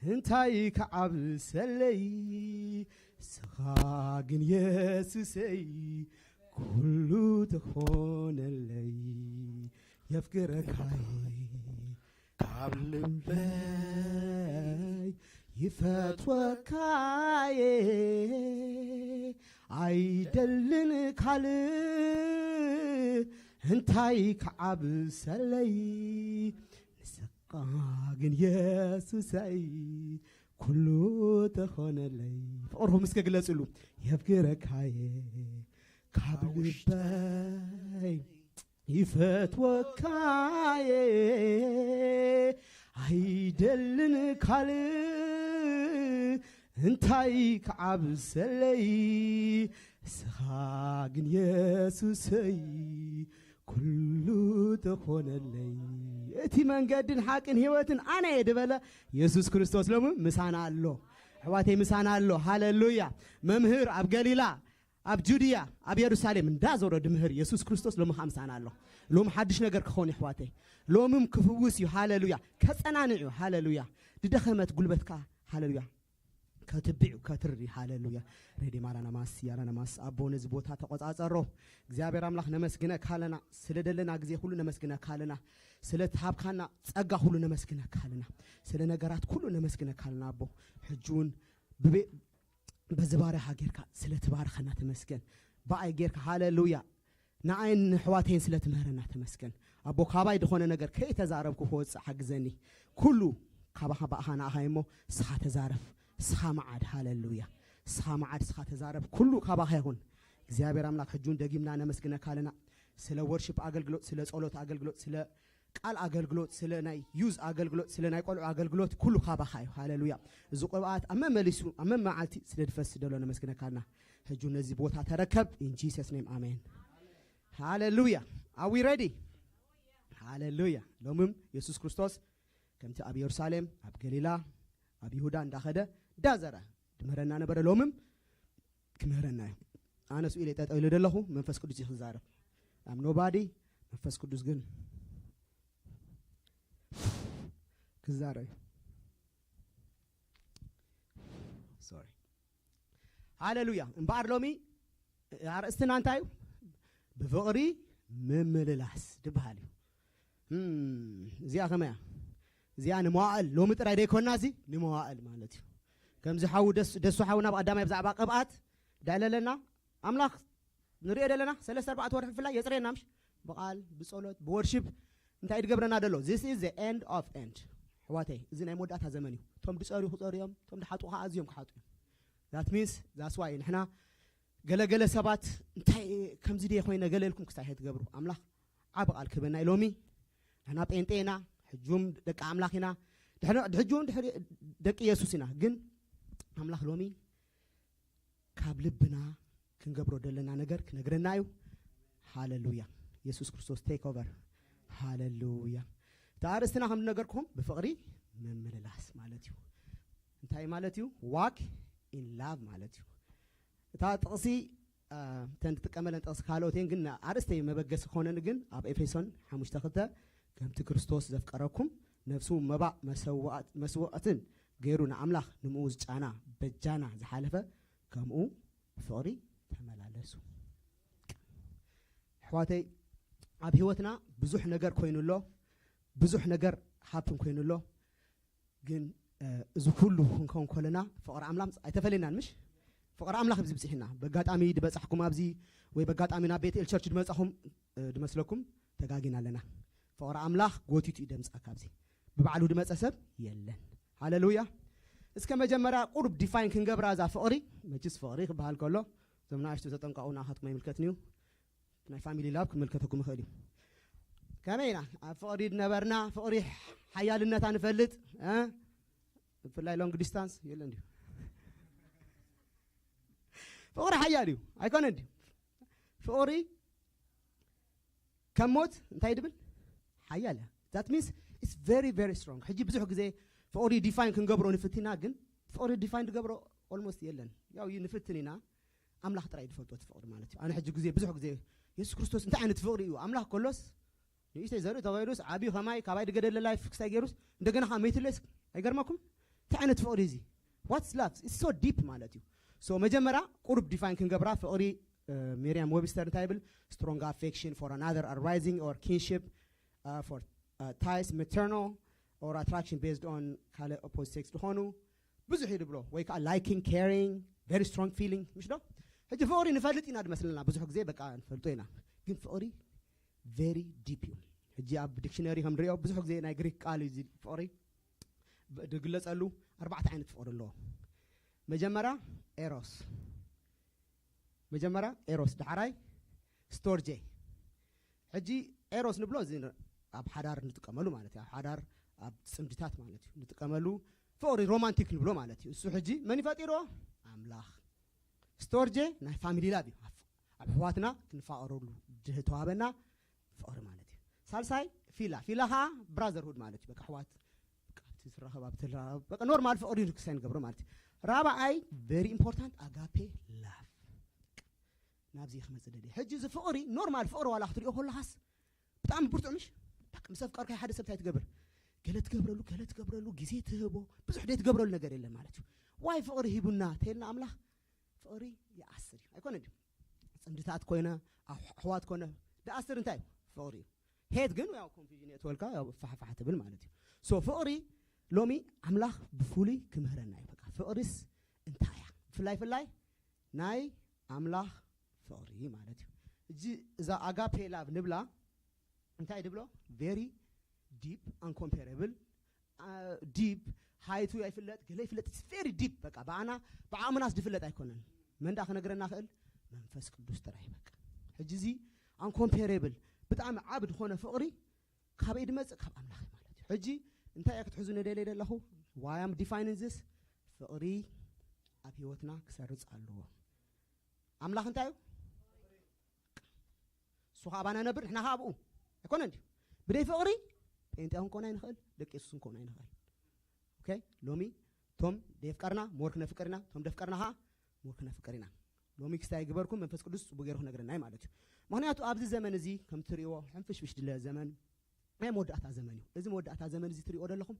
እንታይ ክዓብሰለይ፣ ንስኻ ግን የሱሰይ ኩሉ ትኾነለይ። የፍቅረካየ ካብ ልበይ ይፈትወካየ ኣይደልን ካልእ እንታይ ክዓብሰለይ፣ ንስኻ ግን የሱሰይ ኩሉ ተኾነለይ። ፍቕርኹም እስከ ግለጽሉ። የፍቅረካየ ካብ ልበይ ይፈትወካየ ኣይደልን ካልእ እንታይ ክዓብሰለይ፣ እስኻ ግን የሱሰይ ኩሉ ተኾነለይ። እቲ መንገድን ሓቅን ህይወትን ኣነ እየ ዝበለ የሱስ ክርስቶስ ሎሚ ምሳና ኣሎ። ኣሕዋተይ ምሳና ኣሎ። ሃለሉያ። መምህር ኣብ ገሊላ፣ ኣብ ጁድያ፣ ኣብ የሩሳሌም እንዳዞረ ድምህር የሱስ ክርስቶስ ሎሚ ኸኣ ምሳና ኣሎ። ሎም ሓድሽ ነገር ክኾን እዩ ኣሕዋተይ። ሎምም ክፍውስ እዩ። ሃለሉያ። ከጸናንዕ እዩ። ሃለሉያ። ድደኸመት ጉልበትካ፣ ሃለሉያ፣ ከትብዕ እዩ፣ ከትርር እዩ። ሃለሉያ። ሬዲ ማራናማስ ያራናማስ። ኣቦ ነዚ ቦታ ተቆጻጸሮ። እግዚኣብሔር ኣምላኽ ነመስግነካ ኣለና። ስለ ደለና ግዜ ኩሉ ነመስግነካ ኣለና። ስለ ትሃብካና ጸጋ ኩሉ ነመስግነካ ኣለና። ስለ ነገራት ኩሉ ነመስግነካ ኣለና ኣቦ። ሕጂ እውን ብቤ-፣ በዚ ባርያኻ ጌርካ ስለ ትባርኸና ተመስገን። ብኣይ ጌርካ፣ ሃለሉያ፣ ንኣይን ንሕዋተይን ስለ ትምህረና ተመስገን። ኣቦ ካባይ ዝኾነ ነገር ከይተዛረብኩ ክወፅእ ሓግዘኒ። ኩሉ ካባኻ ብኣኻ ንኣኻ እሞ እስኻ ተዛረብ፣ እስኻ መዓድ። ሃለሉያ። እስኻ መዓድ፣ እስኻ ተዛረብ። ኩሉ ካባኻ ይኹን። እግዚኣብሔር ኣምላኽ ሕጂ እውን ደጊምና ነመስግነካ ኣለና። ስለ ወርሺፕ ኣገልግሎት፣ ስለ ጸሎት ኣገልግሎት፣ ስለ ቃል ኣገልግሎት፣ ስለ ናይ ዩዝ ኣገልግሎት፣ ስለ ናይ ቆልዑ ኣገልግሎት ኩሉ ካባኻ እዩ። ሃለሉያ። እዚ ቅብኣት ኣብ መመሊሱ ኣብ መመዓልቲ ስለ ድፈስ ደሎ ነመስግነካ ኣለና። ሕጂ ነዚ ቦታ ተረከብ። In Jesus name, ኣሜን። ሃለሉያ። Are we ready? ሃለሉያ። ሎምም የሱስ ክርስቶስ ከምቲ ኣብ የሩሳሌም፣ ኣብ ገሊላ፣ ኣብ ይሁዳ እንዳኸደ እንዳዘረ ድምህረና ነበረ። ሎምም ክምህረና እዩ። ኣነ ስኡ ኢለ ጠጠው ኢለ ዘለኹ፣ መንፈስ ቅዱስ እዩ ክዛረብ። I'm nobody። መንፈስ ቅዱስ ግን ክዛረብ እዩ። ሶሪ። ሃለሉያ። እምበኣር ሎሚ ኣርእስትና እንታይ እዩ? ብፍቕሪ ምምልላስ ድበሃል እዩ። እም፣ እዚኣ ከመይ እያ? እዚኣ ንመዋእል፣ ሎሚ ጥራይ ደይኮና፣ እዚ ንመዋእል ማለት እዩ። ከምዚ ሓው ደስ-፣ ደሱ ሓውና ብቐዳማይ ብዛዕባ ቅብኣት ዳለለና፣ ኣምላኽ ንሪኦ ደለና፣ ሰለስተ ኣርባዕተ ወርሒ ብፍላይ የጽርየና፣ ምሽ? ብቓል፣ ብጸሎት፣ ብወርሺፕ እንታይ ድገብረና ደሎ? This is the end of end። ኣሕዋተይ፣ እዚ ናይ መወዳእታ ዘመን እዩ። እቶም ድጸርዩ ክጸርዩ እዮም፣ እቶም ድሓጡ ከኣ ኣዝዮም ክሓጡ እዮም። That means, that's why ንሕና ገለገለ ሰባት እንታይ ከምዚ ድየ ኮይነ ገለ ኢልኩም ክስታይ ትገብሩ። ኣምላኽ ዓቢ ቃል ክህበና እዩ ሎሚ። ንሕና ጴንጤ ኢና፣ ሕጁም ደቂ ኣምላኽ ኢና፣ ድሕሪ፣ ሕጁም ድሕሪ ደቂ የሱስ ኢና። ግን ኣምላኽ ሎሚ ካብ ልብና ክንገብሮ ደለና ነገር ክነግረና እዩ። ሃለሉያ። የሱስ ክርስቶስ ቴክ ኦቨር። ሃለሉያ። እቲ ኣርእስትና ከም ዝነገርኩም ብፍቕሪ ምምልላስ ማለት እዩ። እንታይ ማለት እዩ? ዋክ ኢን ላቭ ማለት እዩ። እታ ጥቕሲ፣ አ፣ እተን ትጥቀመለን ጥቕሲ ካልኦት እየን፣ ግን ኣርእስተይ መበገሲ ክኾነኒ ግን ኣብ ኤፌሶን ሓሙሽተ ክልተ፣ "ከምቲ ክርስቶስ ዘፍቀረኩም ነፍሱ መባእ መሰዋእት-፣ መስዋእትን ገይሩ ንኣምላኽ ንምኡ ዝጫና በጃና ዝሓለፈ፣ ከምኡ ብፍቕሪ ተመላለሱ።" ኣሕዋተይ፣ ኣብ ህይወትና ብዙሕ ነገር ኮይኑ ኣሎ፣ ብዙሕ ነገር ሃፕን ኮይኑ ኣሎ። ግን፣ እ፣ እዚ ኩሉ ክንከውን ከለና ፍቕሪ ኣምላኽ ኣይተፈለየናን፣ ምሽ? ፍቕሪ ኣምላኽ ኣብዚ ብጽሕና። በጋጣሚ ድበጻሕኩም ኣብዚ ወይ በጋጣሚ ናብ ቤት ኤል ቸርች ድመጻኹም፣ እ፣ ድመስለኩም፣ ተጋጊና ኣለና። ፍቕሪ ኣምላኽ ጎቲቱ እዩ ደምጻ ካብዚ። ብባዕሉ ድመጸ ሰብ የለን። ሃለሉያ። እስከ መጀመርያ ቁሩብ ዲፋይን ክንገብራ እዛ ፍቕሪ። መችስ ፍቕሪ ክበሃል ከሎ፣ እዞም ንኣሽቱ ተጠንቀቑ፣ ንኣኻትኩም ኣይምልከትን እዩ። ናይ ፋሚሊ ላቭ ክምልከተኩም ይኽእል እዩ። ከመይ ኢና ኣብ ፍቕሪ ድነበርና፣ ፍቕሪ ሓያልነታ ንፈልጥ፣ እ? ብፍላይ ሎንግ ዲስታንስ የለን ድዩ? ፍቕሪ ሓያል እዩ፣ ኣይኮነን ድዩ? ፍቕሪ ከም ሞት እንታይ ድብል? ሓያል እያ። That means it's very, very strong። ሕጂ ብዙሕ ግዜ ፍቕሪ ዲፋይን ክንገብሮ ንፍትና፣ ግን ፍቕሪ ዲፋይን ድገብሮ ኦልሞስት የለን። ያው እዩ ንፍትን ኢና፣ ኣምላኽ ጥራይ ድፈልጦ እቲ ፍቕሪ ማለት እዩ። ኣነ ሕጂ ግዜ፣ ብዙሕ ግዜ የሱስ ክርስቶስ እንታይ ዓይነት ፍቕሪ እዩ? ኣምላኽ ከሎስ ንእሽተይ ዘርኢ ተባሂሉስ ዓብዩ ከማይ ካባይ ድገደለ ላይፍ ክስታይ ገይሩስ እንደገና ከዓ መይትለስ ኣይገርመኩም? እንታይ ዓይነት ፍቕሪ እዚ? What's love? It's so deep ማለት እዩ። So መጀመርያ ቁሩብ ዲፋይን ክንገብራ ፍቕሪ፣ እ፣ ሜሪያም ዌብስተር እንታይ ይብል? Strong affection for another arising or kinship፣ እ፣ for፣ እ፣ ties maternal or attraction based on ካልእ ኦፖዚት ሴክስ ዝኾኑ ብዙሕ እዩ ድብሎ። ወይ ከዓ liking, caring, very strong feeling፣ ምሽ ዶ? ሕጂ ፍቕሪ ንፈልጥ ኢና ድመስለና ብዙሕ ግዜ፣ በቃ ንፈልጦ ኢና። ግን ፍቕሪ very deep እዩ። ሕጂ ኣብ ዲክሽነሪ ከም ንሪኦ ብዙሕ ግዜ ናይ ግሪክ ቃል እዩ እዚ ፍቕሪ ብ-፣ ድግለጸሉ። ኣርባዕተ ዓይነት ፍቕሪ ኣለዎ። መጀመርያ ኤሮስ፣ መጀመርያ ኤሮስ፣ ዳሕራይ ስቶርጄ። ሕጂ ኤሮስ ንብሎ እዚ ን-፣ ኣብ ሓዳር ንጥቀመሉ ማለት እዩ። ኣብ ሓዳር ኣብ ጽምድታት ማለት እዩ ንጥቀመሉ። ፍቕሪ ሮማንቲክ ንብሎ ማለት እዩ። እሱ ሕጂ መን ይፈጢሮ? ኣምላኽ። ስቶርጄ ናይ ፋሚሊ ላቭ እዩ። ኣብ ኣሕዋትና ክንፋቐረሉ ዝተዋበና ፍቕሪ ማለት እዩ። ሳልሳይ ፊላ። ፊላ ከዓ ብራዘርሁድ ማለት እዩ። በቃ ኣሕዋት፣ በቃ ኣብቲ ዝራኸብ፣ ኣብቲ ዝራኸብ፣ በቃ ኖርማል ፍቕሪ እዩ ክሳይ ንገብሮ ማለት እዩ። ራብዓይ ቨሪ ኢምፖርታንት ኣጋፔ ላቭ። ናብዚ ክመጽእ ደልየ። ሕጂ እዚ ፍቕሪ ኖርማል ፍቕሪ ዋላ ክትሪኦ ከለኻስ ብጣዕሚ ብርቱዕ ምሽ? በቃ ምስ ኣፍቀርካዮ ሓደ ሰብ እንታይ ትገብር? ገለ ትገብረሉ፣ ገለ ትገብረሉ፣ ግዜ ትህቦ፣ ብዙሕ ደይ ትገብረሉ ነገር የለን ማለት እዩ። ዋይ ፍቕሪ ሂቡና ተይልና ኣምላኽ ፍቕሪ ይኣስር እዩ። ኣይኮነ ድዩ? ጽምድታት ኮይነ፣ ኣሕ-፣ ኣሕዋት ኮነ፣ ድኣስር እንታይ እዩ? ፍቕሪ እዩ። ሄት ግን ያው ኮንፊዥን የእትወልካ፣ ያው ፋሕፋሕ ትብል ማለት እዩ። ሶ ፍቕሪ ሎሚ ኣምላኽ ብፍሉይ ክምህረና እዩ። በቃ ፍቕሪስ እንታይ እያ? ብፍላይ ፍላይ ናይ ኣምላኽ ፍቕሪ ማለት እዩ። እጂ እዛ ኣጋፔ ላቭ ንብላ እንታይ ድብሎ? ቨሪ ዲፕ ኣንኮምፔረብል ዲፕ፣ ሃይቱ ኣይፍለጥ፣ ገለ ይፍለጥ፣ ቨሪ ዲፕ። በቃ ብኣና ብዓቕምናስ ዝፍለጥ ኣይኮነን። መን ደኣ ክነግረና ክእል? መንፈስ ቅዱስ ጥራይ። በቃ ሕጂ እዚ ኣንኮምፔረብል ብጣዕሚ ዓብ ዝኾነ ፍቕሪ ካበይ ድመጽእ? ካብ ኣምላኽ ማለት እዩ። ሕጂ እንታይ እየ ክትሕዙ ንደልየ ዘለኹ? ዋይ ኣም ዲፋይኒንግ ዚስ? ፍቕሪ ኣብ ህይወትና ክሰርጽ ኣለዎ። ኣምላኽ እንታይ እዩ? እሱ ከዓ ኣባና ነብር፣ ንሕና ከዓ ኣብኡ። ኣይኮነን ድዩ? ብደይ ፍቕሪ ጴንጤ ክንኮን ኣይንኽእል፣ ደቂ የሱስ ክንኮን ኣይንኽእል። ኦኬ፣ ሎሚ ቶም ደየፍቀርና ሞር ክነፍቅር ኢና፣ ቶም ደፍቀርና ከዓ ሞር ክነፍቅር ኢና። ሎሚ ክስታይ ግበርኩም መንፈስ ቅዱስ ጽቡቅ ገይሩ ክነግረና እዩ ማለት እዩ። ምኽንያቱ ኣብዚ ዘመን እዚ ከም ትሪእዎ ሕንፍሽፍሽ ድለ ዘመን ናይ መወዳእታ ዘመን እዩ። እዚ መወዳእታ ዘመን እዚ ትሪእዎ ዘለኹም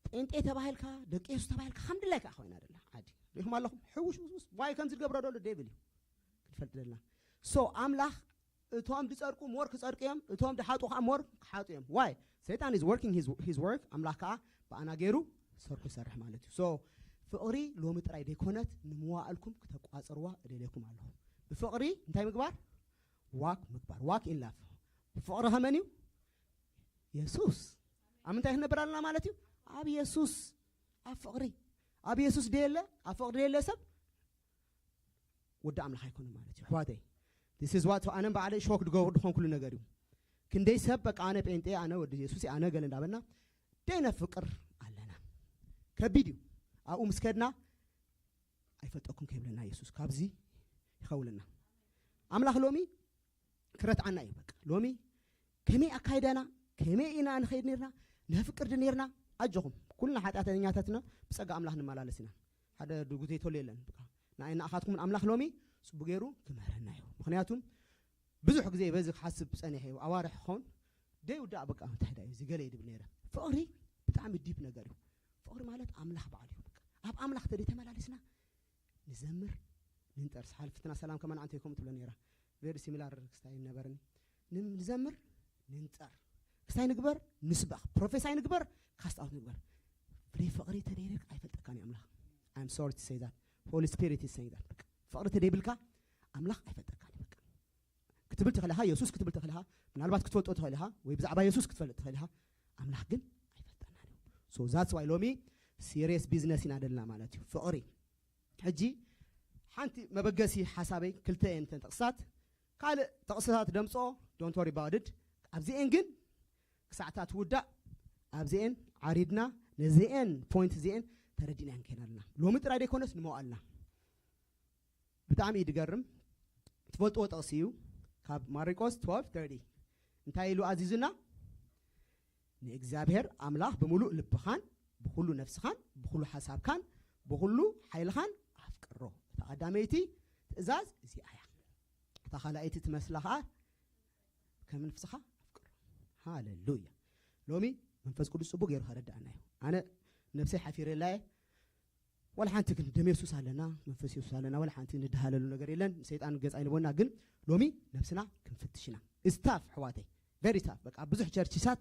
ጴንጤ ተባሂልካ ደቂ የሱስ ተባሂልካ ከም ድላይካ ኮይና ደላ ዓዲ ሪኹም ኣለኹም። ሕውሽ ውስውስ ዋይ ከምዚ ዝገብሮ ደሎ ዴቪል እዩ ክንፈልጥ ደልና። ሶ ኣምላኽ እቶም ድጸድቁ ሞር ክጸድቁ እዮም፣ እቶም ድሓጡ ከዓ ሞር ክሓጡ እዮም። ዋይ ሰይጣን is working his, his work፣ ኣምላኽ ከዓ ብኣና ገይሩ ሰርሑ ይሰርሕ ማለት እዩ። ሶ ፍቕሪ ሎሚ ጥራይ ደይኮነት ንመዋእልኩም ክተቋጽርዋ እደልየኩም ኣለኹ። ብፍቕሪ እንታይ ምግባር? ዋክ ምግባር፣ ዋክ ኢን ላቭ። ብፍቕሪ ከመን እዩ? የሱስ። ኣብ ምንታይ ክንነብር ኣለና ማለት እዩ? ኣብ የሱስ፣ ኣብ ፍቕሪ። ኣብ የሱስ ደየለ፣ ኣብ ፍቕሪ ደየለ ሰብ ወዲ ኣምላኽ ኣይኮነ ማለት እዩ። ኣሕዋተይ፣ this is what ኣነ በዓለይ ሾክ ድገብር ድኾንኩሉ ነገር እዩ። ክንደይ ሰብ በቃ ኣነ ጴንጤ፣ ኣነ ወዲ የሱስ፣ ኣነ ገለ እንዳበልና ደይነፍቅር ኣለና። ከቢድ እዩ። ኣብኡ ምስ ከድና ኣይፈልጠኩም ከይብለና የሱስ ካብዚ ይኸውልና። ኣምላኽ ሎሚ ክረትዓና እዩ። በቃ ሎሚ ከመይ ኣካይዳና፣ ከመይ ኢና ንኸይድ ነርና፣ ነፍቅር ድ ነርና? ኣጆኹም፣ ኩልና ሓጢኣተኛታትና ብጸጋ ኣምላኽ ንመላለስ ኢና። ሓደ ድጉት ዘይተሉ የለን። በቃ ንኣይ ንኣኻትኩምን ኣምላኽ ሎሚ ጽቡቅ ገይሩ ክምህረና እዩ። ምኽንያቱም ብዙሕ ግዜ በዚ ክሓስብ ጸኒሐ እዩ። ኣዋርሕ ክኸውን ደይውዳእ በቃ እንታይ ዳ እዩ እዚ ገለ ይድብል ነይረ። ፍቕሪ ብጣዕሚ ዲፕ ነገር እዩ። ፍቕሪ ማለት ኣምላኽ በዓሉ እዩ። በቃ ኣብ ኣምላኽ ተደይ ተመላሊስና ንዘምር፣ ንንጠር። ሓልፍትና ሰላም ከማን ኣንተ ይኮም ትብሎ ነይራ። ቨሪ ሲሚላር ክስታይ ነበርኒ። ን-፣ ንዘምር፣ ንንጠር። ክስታይ ንግበር፣ ንስበኽ። ፕሮፌሳይ ንግበር፣ ካስት ኣውት ንግበር። ብደይ ፍቕሪ ተደይርክ ኣይፈልጠካን እዩ ኣምላኽ። I'm sorry to say that. Holy Spirit is saying that. በቃ ፍቕሪ ተደይብልካ ኣምላኽ ኣይፈልጠካን እዩ። በቃ ክትብል ትኽእል ኢኻ፣ የሱስ ክትብል ትኽእል ኢኻ፣ ምናልባት ክትፈልጦ ትኽእል ኢኻ፣ ወይ ብዛዕባ የሱስ ክትፈልጥ ትኽእል ኢኻ። ኣምላኽ ግን ኣይፈልጠናን እዩ። So that's why ሎሚ ሲሪየስ ቢዝነስ ኢና ደልና ማለት እዩ። ፍቕሪ። ሕጂ ሓንቲ መበገሲ ሓሳበይ ክልተ እየን እተን ጥቕስታት። ካልእ ጥቕስታት ደምፅኦ፣ don't worry about it። ኣብዚኤን ግን ክሳዕታ ትውዳእ ኣብዚኤን ዓሪድና ነዚኤን ፖይንት እዚኤን ተረዲና ንከይድ ኣለና። ሎሚ ጥራይ ደይኮነስ ንመዋእልና። ብጣዕሚ እዩ ድገርም። ትፈልጥዎ ጥቕሲ እዩ። ካብ ማርቆስ ትወልቭ ተርቲ እንታይ ኢሉ ኣዚዙና? ንእግዚኣብሔር ኣምላኽ ብምሉእ ልብኻን ብኹሉ ነፍስኻን ብኹሉ ሓሳብካን ብኹሉ ሓይልኻን ኣፍቅሮ። እታ ቀዳመይቲ ትእዛዝ እዚኣ እያ። እታ ካልኣይቲ ትመስላ ኸዓ ከም ነፍስኻ ኣፍቅሮ። ሃሌሉያ። ሎሚ መንፈስ ቅዱስ ጽቡቅ ገይሩ ከረድኣና እዩ። ኣነ ነብሰይ ሓፊረላ እየ። ዋላ ሓንቲ ግን ደም የሱስ ኣለና፣ መንፈስ የሱስ ኣለና፣ ዋላ ሓንቲ ንድሃለሉ ነገር የለን። ሰይጣን ገጽ ኣይንቦና፣ ግን ሎሚ ነብስና ክንፍትሽ ኢና። ስታፍ ኣሕዋተይ፣ ቨሪ ታፍ። በቃ ብዙሕ ቸርችሳት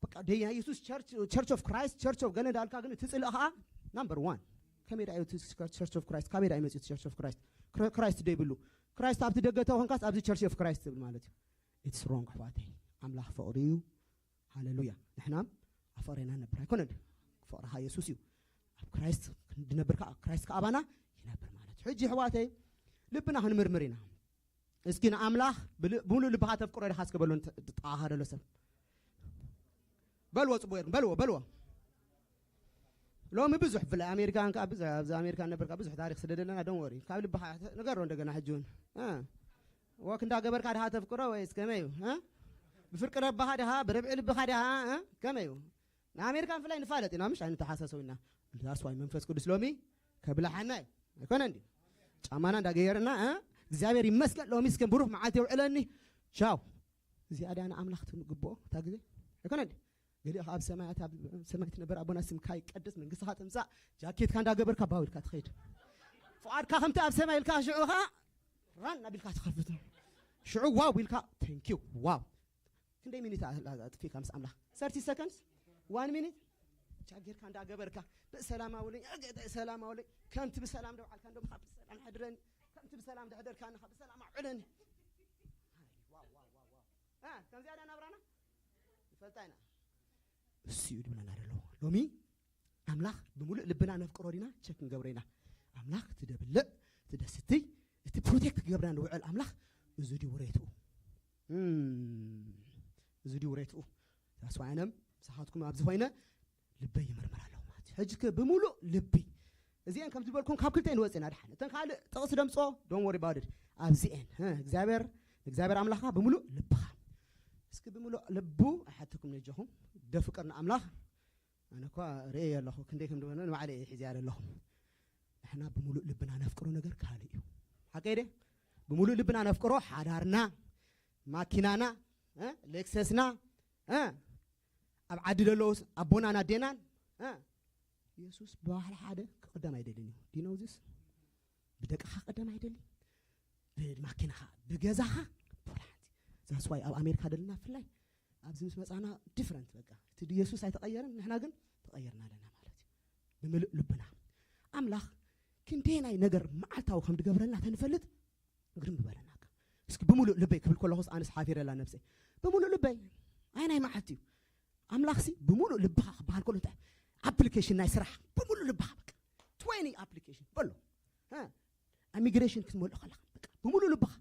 በቃ ደይ ናይ የሱስ ቸርች፣ ቸርች ኦፍ ክራይስት፣ ቸርች ኦፍ ገለ እንዳልካ ግን እቲ ጽልእ ኸዓ ናምበር ዋን። ከመይ ደኣ እዩ እቲ ቸርች ኦፍ ክራይስት? ካበይ ደኣ ይመጽእ እቲ ቸርች ኦፍ ክራይስት? ክራ-፣ ክራይስት ደይብሉ። ክራይስት ኣብቲ ደገ ተኾንካስ ኣብዚ ቸርች ኦፍ ክራይስት ትብል ማለት እዩ። ኢትስ ሮንግ ኣሕዋተይ። ኣምላኽ ፍቕሪ እዩ። ሃሌሉያ። ንሕና ኣብ ፍቕሪ ኢና ንነብር ኣይኮነን። ፍቕርኻ የሱስ እዩ። ኣብ ክራይስት ክንድነብር ከዓ ክራይስት ከዓ ኣባና ይነብር ማለት እዩ። ሕጂ ኣሕዋተይ ልብና ክንምርምር ኢና። እስኪ ንኣምላኽ ብል-፣ ብምሉእ ልብኻ ተፍቅሮ ኢኻ እስከ በሎ ንተ-፣ ጥቓኻ ዘሎ ሰብ። በልዎ ጽቡቕ ጌርኩም በልዎ በልዎ። ሎሚ ብዙሕ ብፍላይ ኣሜሪካን ከኣ ብዙሕ ኣብዚ ኣሜሪካ ነበር ከኣ ብዙሕ ታሪክ ስደደለና። ዶን ወሪ ካብ ልብኻ ንገሮ እንደገና ሕጂ እውን ወክ እንዳገበርካ ድሃ ተፍቅሮ ወይስ ከመይ እዩ? ብፍርቂ ረባኻ ድሃ ብርብዒ ልብኻ ድሃ ከመይ እዩ? ንኣሜሪካን ፍላይ ንፋለጥ ኢና ምሽ ኣይንተሓሳሰው ኢና። ዳስዋይ መንፈስ ቅዱስ ሎሚ ከብላሓና እዩ። ኣይኮነ እንዲ ጫማና እንዳገየርና እግዚኣብሔር ይመስገን ሎሚ እስከ ብሩህ መዓልቲ የውዕለኒ። ቻው። እዚኣ ድያ ንኣምላኽ ትግብኦ እታ ግዜ ኣይኮነ እንዲ ገሊኡ ኣብ ሰማያት ኣብ ሰማይ ትነበር ኣቦና ስምካ ይቀደስ መንግስትኻ ትምጻእ። ጃኬትካ እንዳገበርካ ባው ኢልካ ትኸይድ። ፍቓድካ ከምቲ ኣብ ሰማይ ኢልካ ሽዑ ኸዓ ራን ኣቢልካ ትኸፍት። ሽዑ ዋው ኢልካ ቴንኪዩ ዋው። ክንደይ ሚኒት ኣጥፊካ ምስ ኣምላኽ? ሰርቲ ሰከንድስ ዋን ሚኒት ቻጌርካ እንዳገበርካ ብሰላም ኣውለኝ፣ ሰላም ኣውለኝ። ከምቲ ብሰላም ደውዓልካ እንዶ ብሰላም ሓድረኒ፣ ከምቲ ብሰላም ደሕደርካኒ ብሰላም ኣውዕለኒ። ከምዚኣ ዳ ናብራና ንፈልጣ ኢና። እሱ እዩ ድብለና ደለዎ ሎሚ። ኣምላኽ ብምሉእ ልብና ነፍቅሮ ዲና ቸክ ንገብሮ ኢና። ኣምላኽ እቲ ደብልዕ እቲ ደስትይ እቲ ፕሮቴክት ክገብርና ንውዕል ኣምላኽ እዚ ድዩ ውሬትኡ? እዚ ድዩ ውሬትኡ? ዛስዋይነም ሳኻትኩም ኣብዚ ኮይነ ልበይ ይምርምር ኣለኹ ማለት እዩ። ሕጂ ከ ብምሉእ ልቢ እዚአን ከም ዝበልኩም ካብ ክልተ ንወፅእና ድሓን እተን ካልእ ጥቕሲ ደምፆ ዶን ወሪ ባውድድ ኣብዚአን እግዚኣብሔር እግዚኣብሔር ኣምላኽካ ብምሉእ ልብኻ እስኪ ብምሉእ ልቡ ኣይሓተኩም ነጀኹም ደፍቅር ንኣምላኽ ኣነ እኳ ርእየ ኣለኹ ክንደይ ከም ድኾነ ንባዕለ እየ ሒዝያ ዘለኹ። ንሕና ብምሉእ ልብና ነፍቅሮ ነገር ካልእ እዩ። ሓቀይ ደ ብምሉእ ልብና ነፍቅሮ ሓዳርና፣ ማኪናና፣ ሌክሰስና፣ ኣብ ዓዲ ዘለውስ ኣቦናን ኣዴናን። የሱስ ብባህሊ ሓደ ክቕደም ኣይደልን እዩ። ዲኖውዝስ ብደቅኻ ቅደም ኣይደልን፣ ብማኪናኻ፣ ብገዛኻ፣ ብሓንቲ ዛስዋይ ኣብ ኣሜሪካ ደለና ፍላይ ኣብዚ ምስ መጻና ዲፍረንት በቃ እቲ የሱስ ኣይተቐየረን ንሕና ግን ተቐየርና ኣለና ማለት እዩ። ብምልእ ልብና ኣምላኽ ክንደየናይ ነገር መዓልታዊ ከም ዝገብረልና ተንፈልጥ ግርም ዝበለናካ። እስኪ ብምሉእ ልበይ ክብል ከለኹስ ኣነስ ሓፊረላ ነብሰይ። ብምሉእ ልበይ ኣይ ናይ መዓልቲ እዩ ኣምላኽሲ ብምሉእ ልብኻ ክበሃል ከሎ እንታይ ኣፕሊኬሽን ናይ ስራሕ ብምሉእ ልብኻ በቃ ትወኒ ኣፕሊኬሽን በሎ ኢሚግሬሽን ክትመልእ ከለኻ በቃ ብምሉእ ልብኻ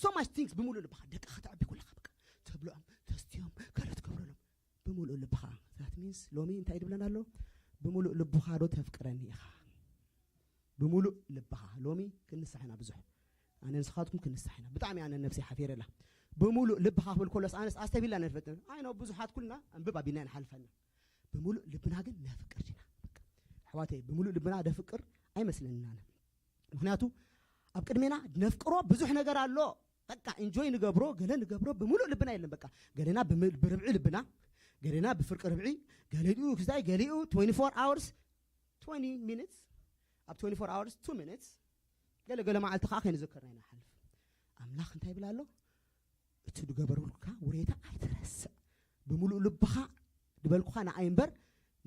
so much things ብምሉእ ልብኻ ደቂ ከተዕቢ ከለኻ በቃ ተብልዖም ተስትዮም ካልኦት ትገብረሎም ብምሉእ ልብኻ that means ሎሚ እንታይ ድብለና ኣሎ ብምሉእ ልብኻ ዶ ተፍቅረኒ ኢኻ ብምሉእ ልብኻ ሎሚ ክንሳሕ ኢና ብዙሕ ኣነ ንስኻትኩም ክንሳሕ ኢና ብጣዕሚ ኣነ ነብሲ ሓፊረላ ብምሉእ ልብኻ ክብል ከሎስ ኣነስ ኣስተቢላ ነፈትን ኣይ ነው ብዙሓት ኩልና ኣንብብ ኣቢልና ንሓልፈና ብምሉእ ልብና ግን ነፍቅር ዲና ኣሕዋተይ ብምሉእ ልብና ደፍቅር ኣይመስለንን ኣነ ምክንያቱ ኣብ ቅድሜና ነፍቅሮ ብዙሕ ነገር ኣሎ በቃ ኢንጆይ ንገብሮ ገለ ንገብሮ ብምሉእ ልብና የለን በቃ ገሌና ብርብዒ ልብና ገሌና ብፍርቂ ርብዒ ገሊኡ ክስታይ ገሊኡ twenty-four hours twenty minutes ኣብ twenty-four hours two minutes ገለ ገለ መዓልቲ ከዓ ከይንዘከርና ኢና ሓልፍ ኣምላኽ እንታይ ይብል ኣሎ እቲ ዝገበሩልካ ውሬታ ኣይትረስዕ ብምሉእ ልብኻ ዝበልኩኻ ንኣይ እምበር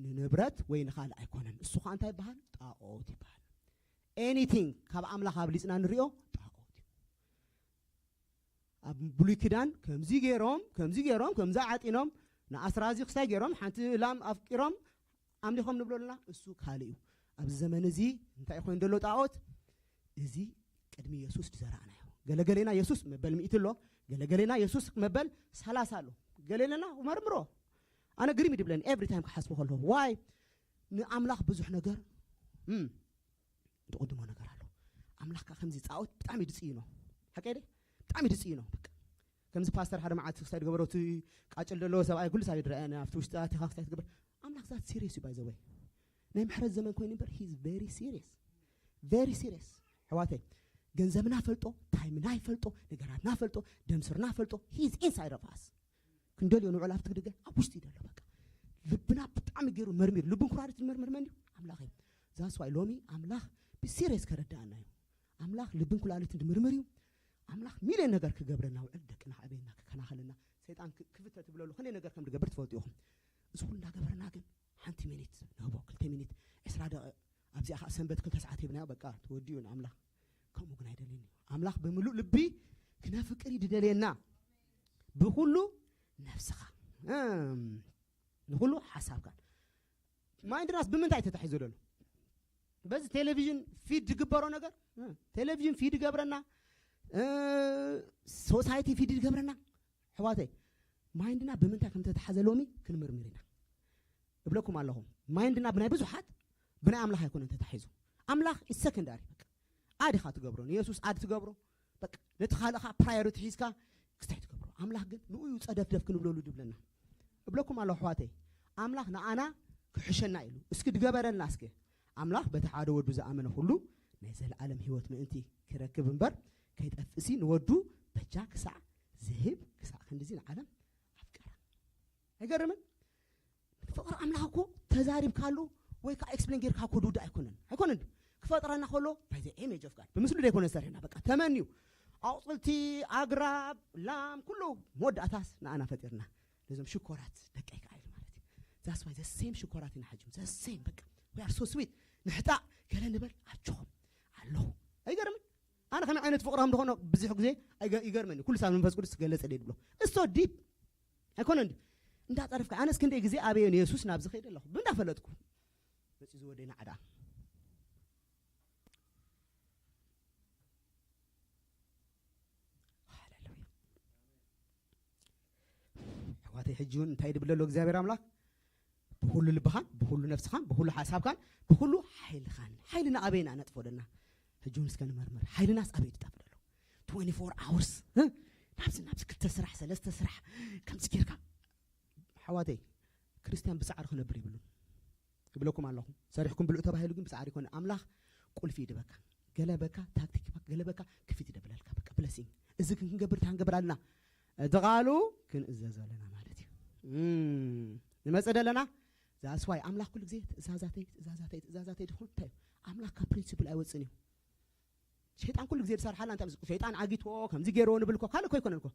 ንንብረት ወይ ንኻልእ ኣይኮነን እሱ ከዓ እንታይ ይበሃል ጣኦት ይበሃል ኤኒቲንግ ካብ ኣምላኽ ኣብሊፅና ንሪኦ ጣኦት እዩ ኣብ ብሉይ ኪዳን ከምዚ ገይሮም ከምዚ ገይሮም ከምዚ ዓጢኖም ንኣስራዚ ክሳይ ገይሮም ሓንቲ ላም ኣፍቂሮም ኣምሊኾም ንብሎ ኣለና እሱ ካልእ እዩ ኣብዚ ዘመን እዚ እንታይ ኮይኑ ዘሎ ጣኦት እዚ ቅድሚ የሱስ ዝዘራእናዮ ገለገሌና የሱስ መበል ሚእቲ ኣሎ ገለገሌና የሱስ መበል ሰላሳ ኣሎ ገሌለና መርምሮ ኣነ ግሪም ይድብለኒ ኤቭሪ ታይም ክሓስቦ ከለኹ ዋይ ንኣምላኽ ብዙሕ ነገር ትቕድሞ ነገር ኣሎ ኣምላኽ ከዓ ከምዚ ፃኦት ብጣዕሚ ድፅይኖ ሓቀ ደ ብጣዕሚ ድፅይኖ በቃ ከምዚ ፓስተር ሓደ መዓልቲ ክሳይ ዝገበሮ እቲ ቃጭል ዘለዎ ሰብኣይ ኩሉ ሳብ ይድረአኒ ኣብቲ ውሽጢ ኣቲኻ ክሳይ ትገብር ኣምላኽ ዛት ሲሪየስ እዩ ባይዘወይ ናይ ምሕረት ዘመን ኮይኑ እምበር ሂዝ ቨሪ ሲሪየስ ቨሪ ሲሪየስ ኣሕዋተይ ገንዘብና ፈልጦ ታይምና ይፈልጦ ነገራትና ፈልጦ ደምስርና ፈልጦ ሂዝ ኢንሳይድ ኦፍ ኣስ ክንደልዮ ንውዕል ኣብቲ ግድገ ኣብ ውሽጢ ይደሎ በቃ ልብና ብጣዕሚ ገይሩ መርሚር ልብን ኩራሪት ዝመርምር መን እዩ ኣምላኽ እዩ ዛስዋይ ሎሚ ኣምላኽ ብሲሪየስ ከረዳኣና እዩ ኣምላኽ ልብን ኩላሊትን ዝምርምር እዩ ኣምላኽ ሚልዮን ነገር ክገብረና ውዕል ደቅና ከዕበየና ክከናኸለና ሰይጣን ክፍተ ትብለሉ ክንደይ ነገር ከም ዝገብር ትፈልጡ ኢኹም እዚ ኩሉ እንዳገበርና ግን ሓንቲ ሚኒት ንህቦ ክልተ ሚኒት ዕስራ ደቂቕ ኣብዚኣ ከዓ ሰንበት ክልተ ሰዓት ሂብናዮ በቃ ተወዲኡ ንኣምላኽ ከምኡ ግን ኣይደልን እዩ ኣምላኽ ብምሉእ ልቢ ክነፍቅር እዩ ድደልየና ብኩሉ ነፍስኻ ንኩሉ ሓሳብካ ማይንድናስ ብምንታይ ተታሒዙ ዘሎ በዚ ቴሌቪዥን ፊድ ዝግበሮ ነገር ቴሌቪዥን ፊድ ይገብረና ሶሳይቲ ፊድ ይገብረና ኣሕዋተይ ማይንድና ብምንታይ ከም ተተሓዘ ሎሚ ክንምርምር ኢና እብለኩም ኣለኹ፣ ማይንድና ብናይ ብዙሓት፣ ብናይ ኣምላኽ ኣይኮነን ተታሒዙ። ኣምላኽ is secondary። በቃ ኣድ ኢኻ ትገብሮ፣ ንየሱስ ኣድ ትገብሮ። በቃ ነቲ ካልእኻ ፕራዮሪቲ ሒዝካ ክስታይ ትገብሮ። ኣምላኽ ግን ንኡ እዩ ጸደፍደፍ ክንብለሉ ድብለና። እብለኩም ኣለኹ ኣሕዋተይ፣ ኣምላኽ ንኣና ክሕሸና ኢሉ እስኪ ድገበረልና እስኪ። ኣምላኽ በቲ ሓደ ወዱ ዝኣመነ ኩሉ ናይ ዘለኣለም ህይወት ምእንቲ ክረክብ እምበር ከይጠፍእሲ ንወዱ በጃ ክሳዕ ዝህብ ክሳዕ ክንድዚ ንዓለም ኣፍቀራ። ኣይገርምን? ፍቕሪ ኣምላኽ እኮ ተዛሪብካሉ ወይ ከዓ ኤክስፕሌን ጌርካ እኮ ድውዳእ ኣይኮነን። ኣይኮነን ድዩ? ክፈጥረና ከሎ by the image of God ብምስሉ ደይኮነ ዝሰርሕና። በቃ ተመንዩ ኣቑፅልቲ፣ ኣግራብ፣ ላም፣ ኩሉ መወዳእታስ ንኣና ፈጢርና። ነዞም ሽኮራት ደቀይ ከዓ ኢሉ ማለት እዩ። That's why the same ሽኮራት ኢና ሕጂ። The same በቃ we are so sweet። ንሕጣእ ገለ ንበል ኣጆኹም ኣለኹ። ኣይገርምን? ኣነ ከመይ ዓይነት ፍቕሪ ከም ዝኾነ ብዙሕ ግዜ ኣይገ- ይገርመኒ። ኩሉ ሳብ መንፈስ ቅዱስ ገለጸ ድየ ድብሎ እሶ ዲፕ ኣይኮነ እንዲ እንዳጠረፍካ ኣነስ ክንደይ ግዜ ኣበየ ንየሱስ ናብ ዝኸይድ ኣለኹ ብእንዳፈለጥኩ መፂ ዝወደይ ናዕዳ። ሃሌሉያ። ኣሕዋተይ ሕጂ እውን እንታይ ድብል ኣሎ እግዚኣብሔር ኣምላኽ? ብኩሉ ልብኻን ብኩሉ ነፍስኻን ብኩሉ ሓሳብካን ብኩሉ ሓይልኻን። ሓይልና ኣበይና ነጥፎ ደና? ሕጂ እውን እስከ ንመርምር። ሓይልናስ ኣበይ ትጠፍ ደሎ? Twenty-four hours ናብዚ ናብዚ ክልተ ስራሕ ሰለስተ ስራሕ ከምዚ ጌርካ ሓዋተይ፣ ክርስትያን ብጻዕሪ ክነብር ይብሉን። እብለኩም ኣለኹ፣ ሰሪሕኩም ብልዑ ተባሂሉ ግን ብጻዕሪ ይኮነ። ኣምላኽ ቁልፊ ይድበካ፣ ገለ በካ ታክቲክ፣ ገለ በካ ክፊት ይደብለልካ። በቃ ብለሲንግ እዚ ክንገብር ታንገብር ኣለና። እቲ ቃሉ ክንእዘዞ ኣለና ማለት እዩ። እም፣ ንመጽእ ደለና። ዛስዋይ ኣምላኽ ኩሉ ግዜ ትእዛዛተይ ትእዛዛተይ ትእዛዛተይ ድኾን እንታይ እዩ? ኣምላኽ ካብ ፕሪንሲፕል ኣይወፅን እዩ። ሸይጣን ኩሉ ግዜ ዝሰርሓላ እንታይ ምስ ሸይጣን ዓጊትዎ ከምዚ ገይርዎ ንብል እኮ ካልእ እኮ ኣይኮነን እኮ።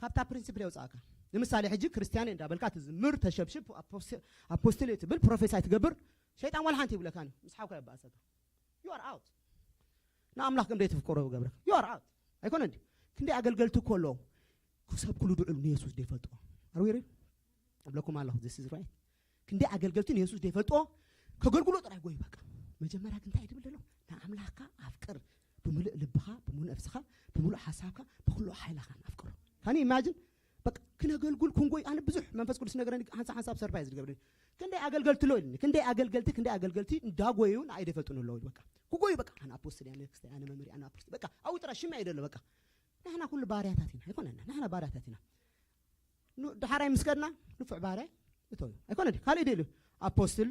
ካብታ ፕሪንሲፕል የውፅኣካ። ንምሳሌ ሕጂ ክርስትያን እንዳበልካ ትዝምር፣ ተሸብሽብ፣ ኣፖስት- ኣፖስትል ትብል፣ ፕሮፌሳይ ትገብር፣ ሸይጣን ዋላ ሓንቲ ይብለካ ነው። ምስ ሓውካ የባእሰካ። You are out። ንኣምላኽ ከም ዘይትፍቅሮ ይገብረካ። You are out። ኣይኮነ እንዲ ክንደይ ኣገልገልቲ እኮ ኣለዉ። ክሰብ ኩሉ ድዑል ንየሱስ ዘይፈልጥዎ ኣርዊሪ እብለኩም ኣለኹ። This is right። ክንደይ ኣገልገልቲ ንየሱስ ዘይፈልጥዎ ከገልግሎ ጥራይ ጎይ በቃ። መጀመርያ ግን እንታይ ድብል ደሎ? ንኣምላኽካ ኣፍቅር። ብምሉእ ልብኻ፣ ብምሉእ ነፍስኻ፣ ብምሉእ ሓሳብካ፣ ብኩሉ ሓይልኻን ኣፍቅሮ። ካን ኢማጅን በቃ ክነገልጉል ክንጎይ። ኣነ ብዙሕ መንፈስ ቅዱስ ነገረኒ። ሓንሳ ሓንሳብ ሰርፕራይዝ ዝገብረኒ ክንደይ ኣገልገልቲ ኣሎ ኢልኒ። ክንደይ ኣገልገልቲ ክንደይ ኣገልገልቲ እንዳጎዩ ንኣይ ደፈልጡን ኣለዉ። በቃ ክጎዩ በቃ ኣነ ኣፖስትል ኣነ ክስታይ ኣነ መምህር ኣነ ኣፖስትል በቃ ኣው ጥራ ሽም ኣይደሎ በቃ። ንሕና ኩሉ ባርያታት ኢና። ኣይኮነና ንሕና ባርያታት ኢና። ኑ- ድሓራይ ምስ ከድና ንፉዕ ባርያ እቶ እዩ ኣይኮነ ድዩ? ካልእ ደልዩ ኣፖስትል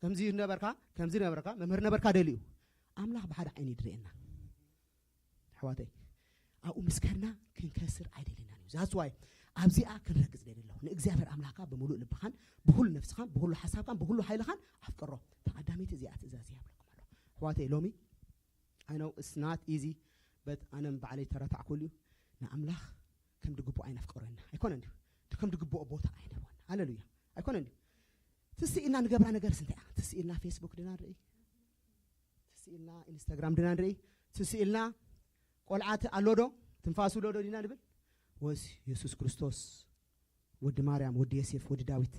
ከምዚ ነበርካ ከምዚ ነበርካ መምህር ነበርካ ደልዩ። ኣምላኽ ብሓደ ዓይኒ ድርእየና። ኣሕዋተይ ኣብኡ ምስ ከድና ክንከስር ኣይደልየናን እዩ። ዛስዋይ ኣብዚኣ ክንረግፅ ደሊ ኣለኹ። ንእግዚኣብሔር ኣምላኽካ ብምሉእ ልብኻን ብኩሉ ነፍስኻን ብኩሉ ሓሳብካን ብኩሉ ሓይልኻን ኣፍቅሮ። ተቐዳመይቲ እዚኣ ትእዛዝ እያ ብለኩም ኣለኹ። ኣሕዋተይ ሎሚ I know it's not easy but ኣነ ባዕለይ ተረታዕኩሉ እዩ። ንኣምላኽ ከም ድግብኦ ኣይነፍቀሮ ኢና ኣይኮነ እንድዩ? ከም ድግብኦ ቦታ ኣይንህቦን። ሃሌሉያ። ኣይኮነ እንድዩ? ትስኢልና ንገብራ ነገርስ እንታይ እያ? ትስኢልና ፌስቡክ ድና ንርኢ፣ ትስኢልና ኢንስታግራም ድና ንርኢ፣ ትስኢልና ቆልዓት ኣሎ ዶ ትንፋሱ ኣሎ ዶ ዲና ንብል? ወስ የሱስ ክርስቶስ ወዲ ማርያም ወዲ የሴፍ ወዲ ዳዊት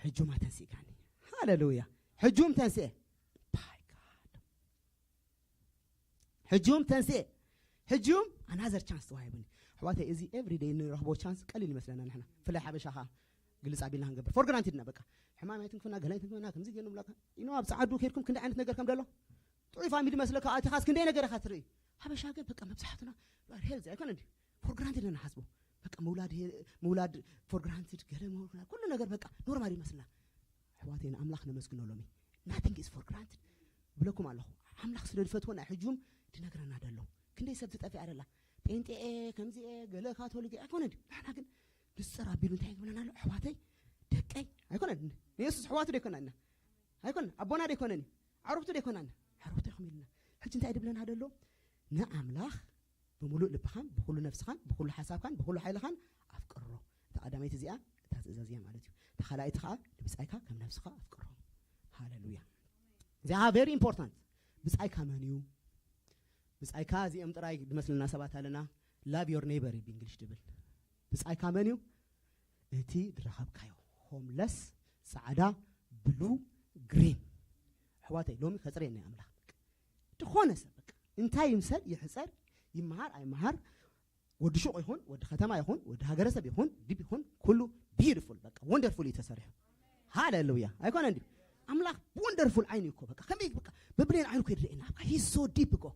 ሕጁማ ተንሲእካኒ። ሃሌሉያ። ሕጁም ተንስኤ ባይ ጋድ ሕጂ እውን ተንስኤ። ሕጂ እውን ኣናዘር ቻንስ ተዋሂቡኒ። ኣሕዋተይ እዚ ኤቭሪደይ እንረኽቦ ቻንስ ቀሊል ይመስለና ንሕና ብፍላይ ሓበሻ ከዓ ግልፅ ኣቢልና ክንገብር ፎር ግራንቲድ ኢና በቃ። ሕማም ኣይትንክፍና ገለ ኣይትንክፍና ከምዚ ገይሩ ንብለካ ኢኖ ኣብ ፀዓዱ ከይድኩም ክንዲ ዓይነት ነገር ከም ደሎ ጥዑይ ፋሚሊ መስለካ ኣቲኻስ ክንደይ ነገር ኢኻ ትርኢ። ሓበሻ ግን በቃ መብዛሕትና ሄልዚ ኣይኮነ እንዲ ፎር ግራንቲድ ንሓስቦ በቃ ምውላድ ሄ- ምውላድ ፎር ግራንቲድ ገለ ምውላድ ኩሉ ነገር በቃ ኖርማል ይመስልና። ኣሕዋተይ ንኣምላኽ ነመስግኖ ሎሚ ናቲንግ ኢዝ ፎር ግራንትድ ብለኩም ኣለኹ። ኣምላኽ ስለ ዝፈትወና ሕጂ እውን ድነግረና ደሎ ክንደይ ሰብ ትጠፊኣ ደላ ጴንጤኤ ከምዚኤ ገለ ካቶሊክ ኣይኮነ ድዩ? ንሕና ግን ንፅር ኣቢሉ እንታይ ይብለና ኣሎ? ኣሕዋተይ ደቀይ ኣይኮነን ንየሱስ ኣሕዋቱ ደይኮና ኢና ኣይኮነ ኣቦና ደይኮነን እዩ ዓሩኽቱ ደይኮና ኢና ዓሩኽቱ ይኹም ኢልና ሕጂ እንታይ ድብለና ደሎ? ንኣምላኽ ብምሉእ ልብኻን ብኩሉ ነፍስኻን ብኩሉ ሓሳብካን ብኩሉ ሓይልኻን ኣፍቅሮ። እታ ቀዳመይቲ እዚኣ እታ ትእዛዝ እያ ማለት እዩ። እታ ካልኣይቲ ከዓ ንብጻይካ ከም ነፍስኻ ኣፍቅሮ። ሃሌሉያ። እዚኣ ቨሪ ኢምፖርታንት። ብጻይካ መን እዩ? ብጻይካ እዚኦም ጥራይ ዝመስልና ሰባት ኣለና። Love your neighbor እዩ ብእንግሊሽ ድብል። ብጻይካ መን እዩ? እቲ ዝረኸብካዮ ሆምለስ ጻዕዳ ብሉ ግሪን ኣሕዋተይ ሎሚ ከፅርየና ኣምላኽ ዝኾነ ሰብ በቃ እንታይ ይምሰል ይሕፀር ይመሃር ኣይመሃር ወዲ ሹቕ ይኹን ወዲ ከተማ ይኹን ወዲ ሃገረሰብ ይኹን ድብ ይኹን ኩሉ ቢዩቲፉል በቃ ወንደርፉል እዩ ተሰሪሑ። ሃሌሉያ። ኣይኮነ እንዲ ኣምላኽ ብወንደርፉል ዓይኒ እኮ በቃ ከመይ በቃ ብብሌን ዓይኑ እኮ ይርኤና። He's so deep እኮ።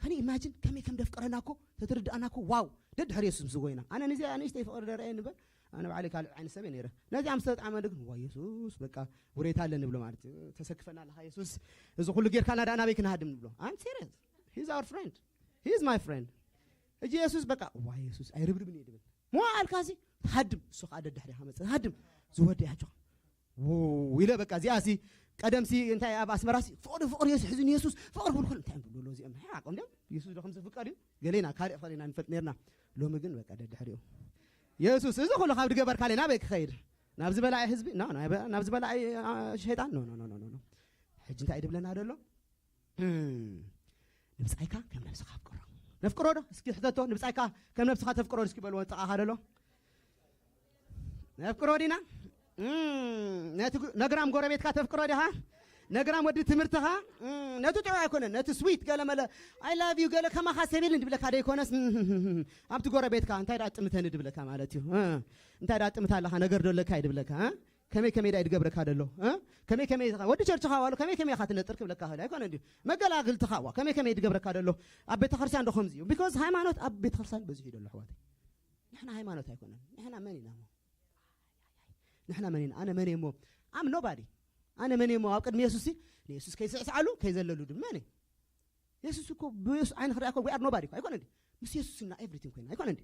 Can you imagine ከመይ ከም ደፍቀረና እኮ ተትርድኣና እኮ። ዋው። ደድሕሪ የሱስ ምስ ጎይና ኣነ ነዚኣ ንእሽተይ ፍቕሪ ደረአየ ንበል። ኣነ ባዕለይ ካልእ ዓይነት ሰብ እየ ነይረ። ነዚኣ ምስ ተጣዕመ ግን ዋ የሱስ በቃ ውሬታ ኣለ ንብሎ ማለት እዩ። ተሰክፈና ኣለኻ የሱስ፣ እዚ ኩሉ ጌርካና ደኣ ናበይ ክንሃድም ንብሎ። I'm serious. He's our friend. He is my friend. ሕጂ የሱስ በቃ ዋ የሱስ ኣይርብርብን እየ ድብል። ሞ ኣልካሲ ትሃድም፣ እሱ ከዓ ደድሕሪኻ መፅእ ትሃድም። ዝወደ ያቸው ኢለ በቃ እዚኣ ሲ ቀደም ሲ እንታይ ኣብ ኣስመራ ሲ ፍቕሪ ፍቕሪ የሱ ሕዝን የሱስ ፍቕሪ ክብሉ ከሎ እንታይ እዮም ዝብሉ እዚኦም ሓቆም ድዮም? የሱስ ዶ ከም ዝፍቀር እዩ? ገሌና ካልእ ፍቕሪ ኢና ንፈልጥ ነርና። ሎሚ ግን በቃ ደድሕሪኡ የሱስ እዚ ኩሉ ካብ ዝገበርካለይ ናበይ ክኸይድ? ናብ ዝበላዒ ህዝቢ? ናብ ዝበላዒ ሸይጣን? ኖ ኖ ኖ ኖ። ሕጂ እንታይ ድብለና ደሎ? ንብጻይካ ከም ነብስኻ ኣፍቅሮ። ነፍቅሮ ዶ? እስኪ ሕተቶ። ንብጻይካ ከም ነብስኻ ተፍቅሮ እስኪ በልዎ ጥቓኻ ደሎ። ነፍቅሮ ዲና? ነግራም ጎረቤትካ ተፍቅሮ ዲኻ? ነግራም ወዲ ትምህርትኻ? ነቲ ጥዑይ ኣይኮነን፣ ነቲ ስዊት ገለ መለ፣ I love you ገለ ከማኻ ሰብ የለን ድብለካ ደይኮነስ፣ ኣብቲ ጎረቤትካ እንታይ ደኣ ጥምተኒ ድብለካ ማለት እዩ። እንታይ ደኣ ጥምት ኣለኻ ነገር ዶ ኣለካ እዩ ድብለካ። ከመይ ከመይ ዳ ይድገብረካ ደሎ? ከመይ ከመይ ወዲ ቸርችኻ ዋሉ ከመይ ከመይ ኢኻ ትነጥር ክብለካ ኸእል ኣይኮነ እንዲ መገላግልትኻ ዋ ከመይ ከመይ ይድገብረካ ደሎ? ኣብ ቤተክርስትያን ዶ ከምዚ እዩ? ቢኮዝ ሃይማኖት ኣብ ቤተክርስትያን በዚሑ እዩ ደሎ ኣሕዋተይ። ንሕና ሃይማኖት ኣይኮነን። ንሕና መን ኢና እሞ? ንሕና መን ኢና? ኣነ መን እየ እሞ? I'm nobody። ኣነ መን እየ እሞ ኣብ ቅድሚ የሱስ ንየሱስ ከይስዕስዓሉ ከይዘለሉ ድብል መን እየ? የሱስ እኮ ብየሱስ ዓይኒ ክርኣ እኮ we are nobody እኮ ኣይኮነ እንዲ? ምስ የሱስ እና ኤቭሪቲንግ ኮይና ኣይኮነ እንዲ?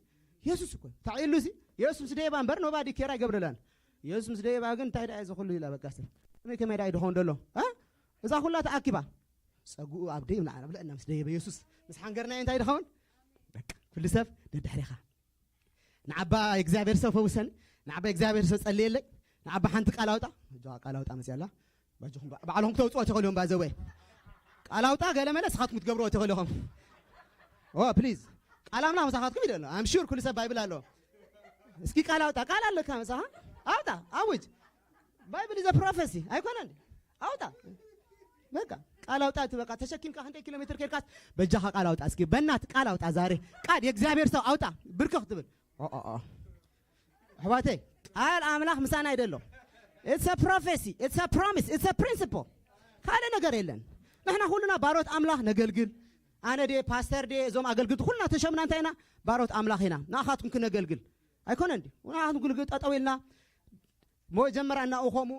የሱስ እኮ ታዒሉ ሲ የሱስ ምስ ደየባ እምበር nobody care ኣይገብረላን። የሱስ ምስ ደየባ ግን እንታይ ደኣ እዚ ኩሉ ኢላ በቃ ሲ ከመይ ከመይ ደኣ ይድኸውን ደሎ? እዛ ኩላ ተኣኪባ ጸጉኡ ኣብ ደይ ንዓና ብለና ምስ ደየበ የሱስ ምስ ሓንገርና እንታይ ድኸውን? በቃ ኩሉ ሰብ ደድሕሪኻ ንዓባ እግዚኣብሔር ሰው ፈውሰኒ፣ ንዓባ እግዚኣብሔር ሰው ጸልየለይ፣ ንዓባ ሓንቲ ቃል ኣውጣ። እጃ ቃል ኣውጣ መጽያ ኣላ። ባጅኹም ባዕልኹም ክተውጽኦ ትኽእሉ እዮም። ባዘወ ቃል ኣውጣ ገለ መለ ስኻትኩም ትገብርዎ ትኽእሉ ኢኹም። ኦ ፕሊዝ ቃል ኣምላኽ ምሳኻትኩም ይደሎ። I'm sure ኩሉ ሰብ ባይብል ኣሎ። እስኪ ቃል ኣውጣ። ቃል ኣለካ ምሳኻ ኣውጣ። ኣውጅ። ባይብል is a prophecy ኣይኮነ እንዴ? ኣውጣ። በቃ ቃል ኣውጣ። እቲ በቃ ተሸኪምካ ክንደይ ኪሎ ሜትር ከድካስ በጃኻ ቃል ኣውጣ። እስኪ በናት ቃል ኣውጣ። ዛሬ ቃል የእግዚኣብሔር ሰው ኣውጣ። ብርክኽ ትብል ኣሕዋተይ ቃል ኣምላኽ ምሳና ይደሎ። It's a prophecy, it's a promise, it's a principle። ካልእ ነገር የለን። ንሕና ኩልና ባሮት ኣምላኽ ነገልግል። ኣነ ደ ፓስተር ደ እዞም ኣገልግልቲ ኩልና ተሸምና እንታይ ኢና? ባሮት ኣምላኽ ኢና። ንኣኻትኩም ክነገልግል ኣይኮነ እንዲ ንኣኻትኩም ክነገልግል ጠጠው ኢልና መጀመርያ እናኡ ከምኡ